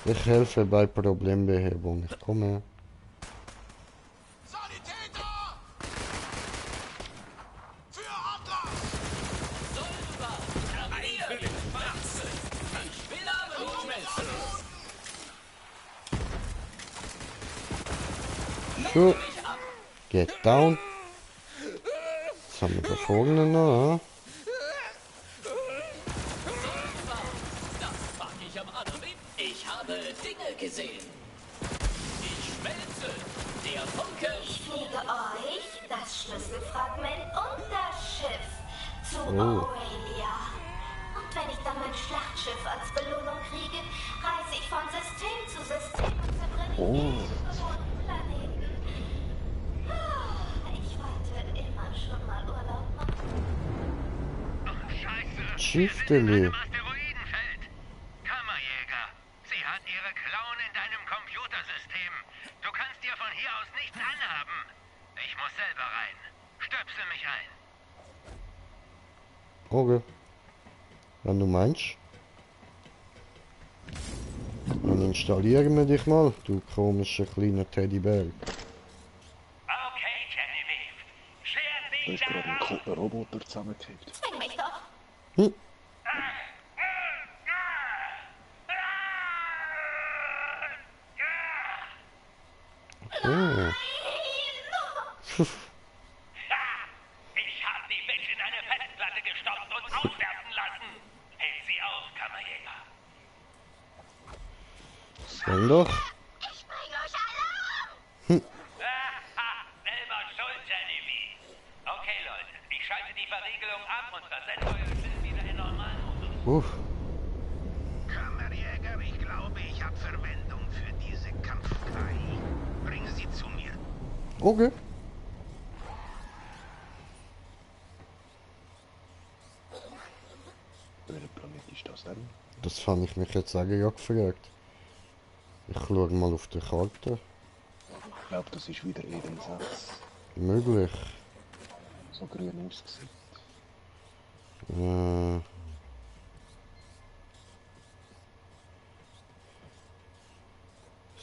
A: Ich helfe bei Problembehebung. Ich komme. So. Get down. Jetzt haben wir da vorne noch.
H: Ich habe Dinge gesehen. Ich schmelze. Der Funke.
K: Ich fliege euch, das Schlüsselfragment und das Schiff zu
A: Oh.
K: Aurelia. Und wenn ich dann mein Schlachtschiff als Belohnung kriege, reise ich von System zu System und zerbrenne die Planeten. Ich wollte immer schon mal Urlaub machen.
C: Oh, Scheiße.
A: Schifteli.
C: Asteroidenfeld. Kammerjäger. Sie hat ihre Klauen in deinem Computersystem. Du kannst dir von hier aus nichts anhaben. Ich muss selber rein. Stöpsel mich ein.
A: Okay. Wenn du meinst. Dann installieren wir dich mal, du komischer kleiner Teddybär.
C: Okay, Genevieve. Scher
B: Da
C: dich
B: ist gerade ein
C: daran.
B: Roboter zusammengekippt.
K: Zwing mich doch.
A: Hm. Oh.
C: Ich habe die Bitch in eine Festplatte gestopft und auswerfen lassen. Hält sie auf, Kammerjäger.
A: Dann doch.
K: Ich bringe euch alle
C: Selber schuld, Genevieve. Okay, Leute, ich schalte die Verriegelung ab und versetze euer Schiff wieder in Normalmodus. Kammerjäger, ich glaube, ich habe Verwendung für diese Kampfkrei. Bringe sie zu mir.
A: Okay.
B: Welcher Planet ist das denn?
A: Das habe ich mich jetzt auch ja gefragt. Ich schaue mal auf die Karte.
B: Ich glaube, das ist wieder Eden 6.
A: Möglich.
B: So grün aussieht.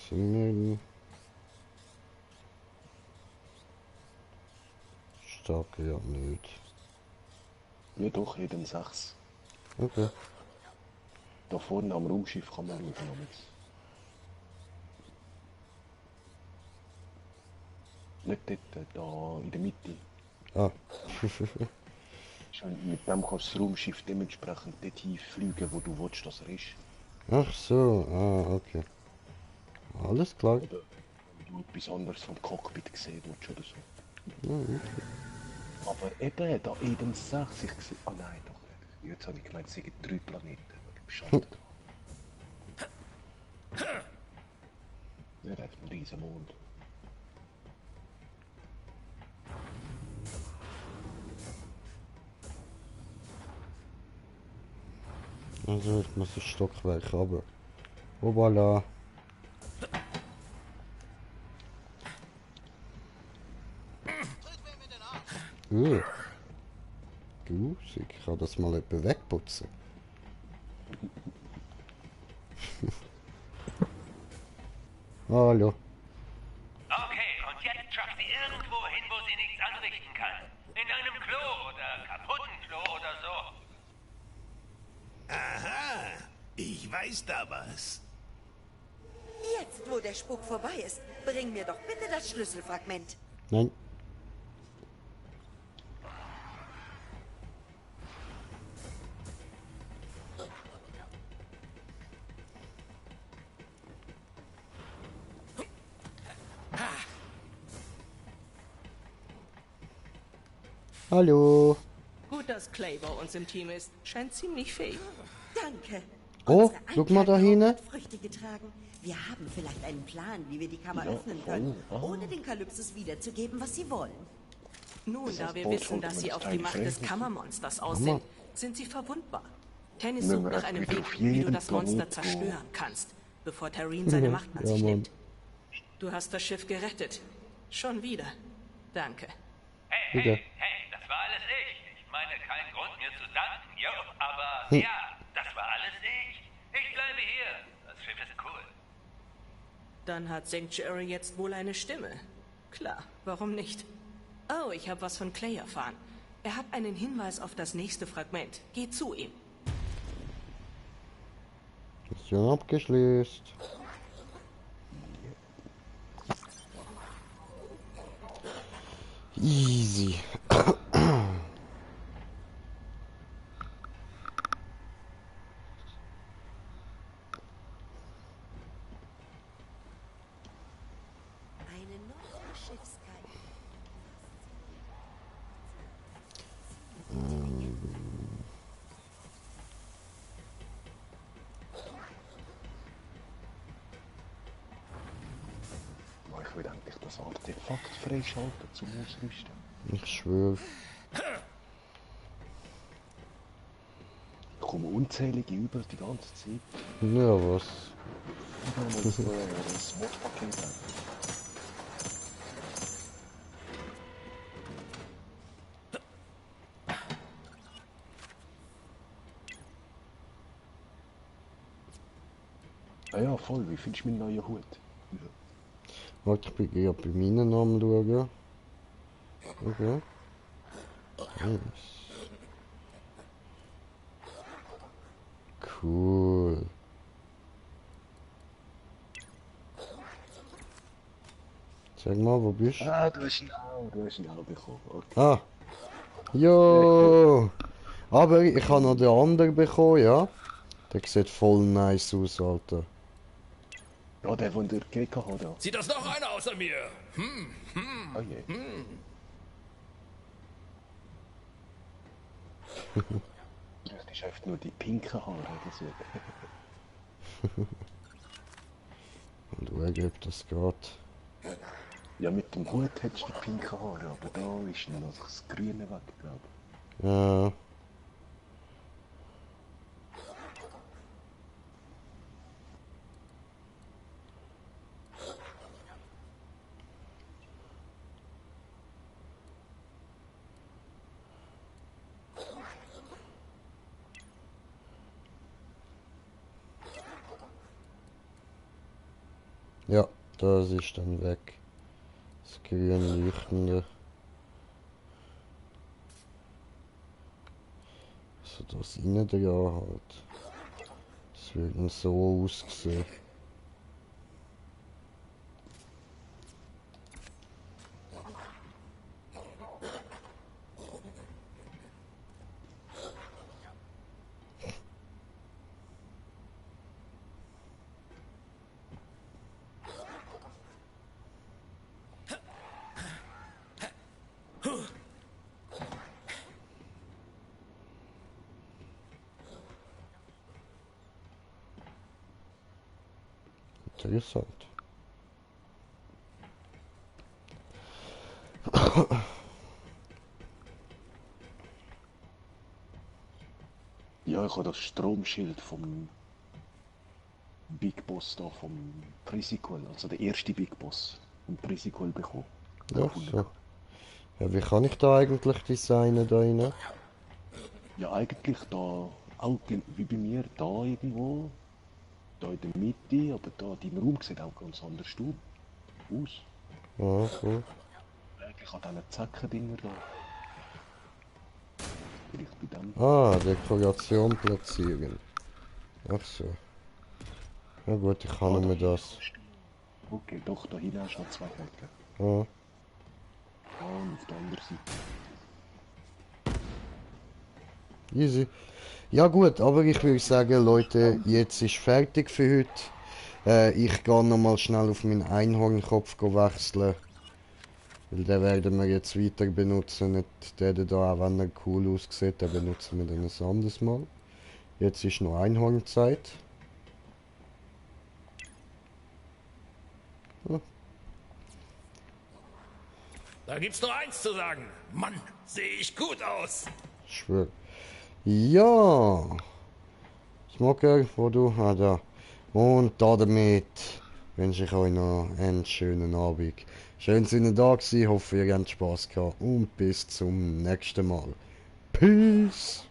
A: Sind wir... Stark ja nicht.
B: Ja doch, Eden 6.
A: Okay.
B: Da vorne am Raumschiff kann man schauen. Nicht dort, da in der Mitte.
A: Ah.
B: Mit dem kannst du das Raumschiff dementsprechend dort hinfliegen, wo du willst, dass er ist.
A: Ach so, okay. Alles klar.
B: Oder wenn du etwas anderes vom Cockpit gesehen willst oder so. Aber eben, da Eden 6, ich gesehen. Ah nein, doch nicht. Jetzt habe ich gemeint, es sind 3 Planeten. Bescheuert. Ja, der hat einen riesen Mond.
A: Also ich muss ein Stockwerk runter. Oh voilà. Du, ich kann das mal etwas wegputzen. Hallo.
P: Okay, und jetzt schafft sie irgendwo hin, wo sie nichts anrichten kann. In einem Klo oder kaputten Klo oder so.
E: Aha, ich weiß da was.
O: Jetzt, wo der Spuk vorbei ist, bring mir doch bitte das Schlüsselfragment.
A: Nein. Hallo.
Q: Gut, dass Clay bei uns im Team ist. Scheint ziemlich fähig.
O: Danke.
A: Oh, guck mal da hinten.
O: Früchte getragen. Wir haben vielleicht einen Plan, wie wir die Kammer öffnen können, ohne den Kalypsos wiederzugeben, was sie wollen.
Q: Nun, da wir wissen, dass sie auf die Macht des Kammermonsters aus sind sie verwundbar. Tennis sucht nach einem Weg, wie du das Monster zerstören kannst, bevor Tareen seine Macht an sich nimmt. Du hast das Schiff gerettet. Schon wieder. Danke.
P: Hey, das war alles ich. Ich meine, kein Grund mir zu danken, jo, aber ja, das war alles ich. Ich bleibe hier. Das Schiff ist cool.
Q: Dann hat Sanctuary jetzt wohl eine Stimme. Klar, warum nicht? Oh, ich habe was von Clay erfahren. Er hat einen Hinweis auf das nächste Fragment. Geh zu ihm.
A: Mission abgeschlossen. Easy.
O: Eine neue Schiffskarte.
B: Ich will endlich das Artefakt freischalten zum Ausrüsten.
A: Ich schwöre.
B: Ich komme unzählige über die ganze Zeit.
A: Ja, was?
B: Ich muss das Modpaket haben. Ah ja, voll. Wie findest du meinen neuen Hut?
A: Warte, ich bin eher bei meinen Namen schauen. Okay. Nice. Cool. Sag mal, wo bist du?
B: Ah, du hast ihn auch bekommen. Okay.
A: Ah. Jo. Aber ich habe noch den anderen bekommen, ja. Der sieht voll nice aus, Alter.
B: Ja, der von der GKH da.
H: Sieht das noch einer außer mir?
B: Oh je. Das ist einfach nur die pinken Haare, deswegen.
A: Und schauen, ob das geht.
B: Ja, mit dem Hut hättest du die pinken Haare, aber da ist noch das Grüne weg, glaube ich.
A: Ja. Ja, das ist dann weg. Das grüne Leuchtende. Also das innen dran halt. Das würde dann so aussehen. Interessant.
B: Ja, ich habe das Stromschild vom Big Boss da, vom Pre-Sequel, also der erste Big Boss vom Pre-Sequel bekommen.
A: Ja, so. Ja, wie kann ich da eigentlich designen da rein?
B: Ja, eigentlich da, auch wie bei mir, da irgendwo, da in der Mitte, aber da, dein Raum sieht auch ganz anders aus.
A: Ja, cool.
B: Eigentlich an diesen Zeckendinger da. Vielleicht bei dem.
A: Ah, Dekoration platzieren. Ach so. Ja gut, ich kann mir das.
B: Okay, doch, da hinten hast du noch 2 Balken.
A: Ja.
B: Da und auf der anderen Seite.
A: Easy. Ja gut, aber ich würde sagen, Leute, jetzt ist fertig für heute. Ich gehe nochmal schnell auf meinen Einhornkopf wechseln. Weil den werden wir jetzt weiter benutzen. Nicht den da, auch wenn er cool aussieht, den benutzen wir dann ein anderes Mal. Jetzt ist noch Einhornzeit. Ja.
H: Da gibt's nur eins zu sagen. Mann, sehe ich gut aus.
A: Ich schwör. Ja. Smoker, wo du? Ah, da. Und damit wünsche ich euch noch einen schönen Abend. Schön, dass ihr da gewesen. Hoffe, ihr habt Spaß gehabt. Und bis zum nächsten Mal. Peace.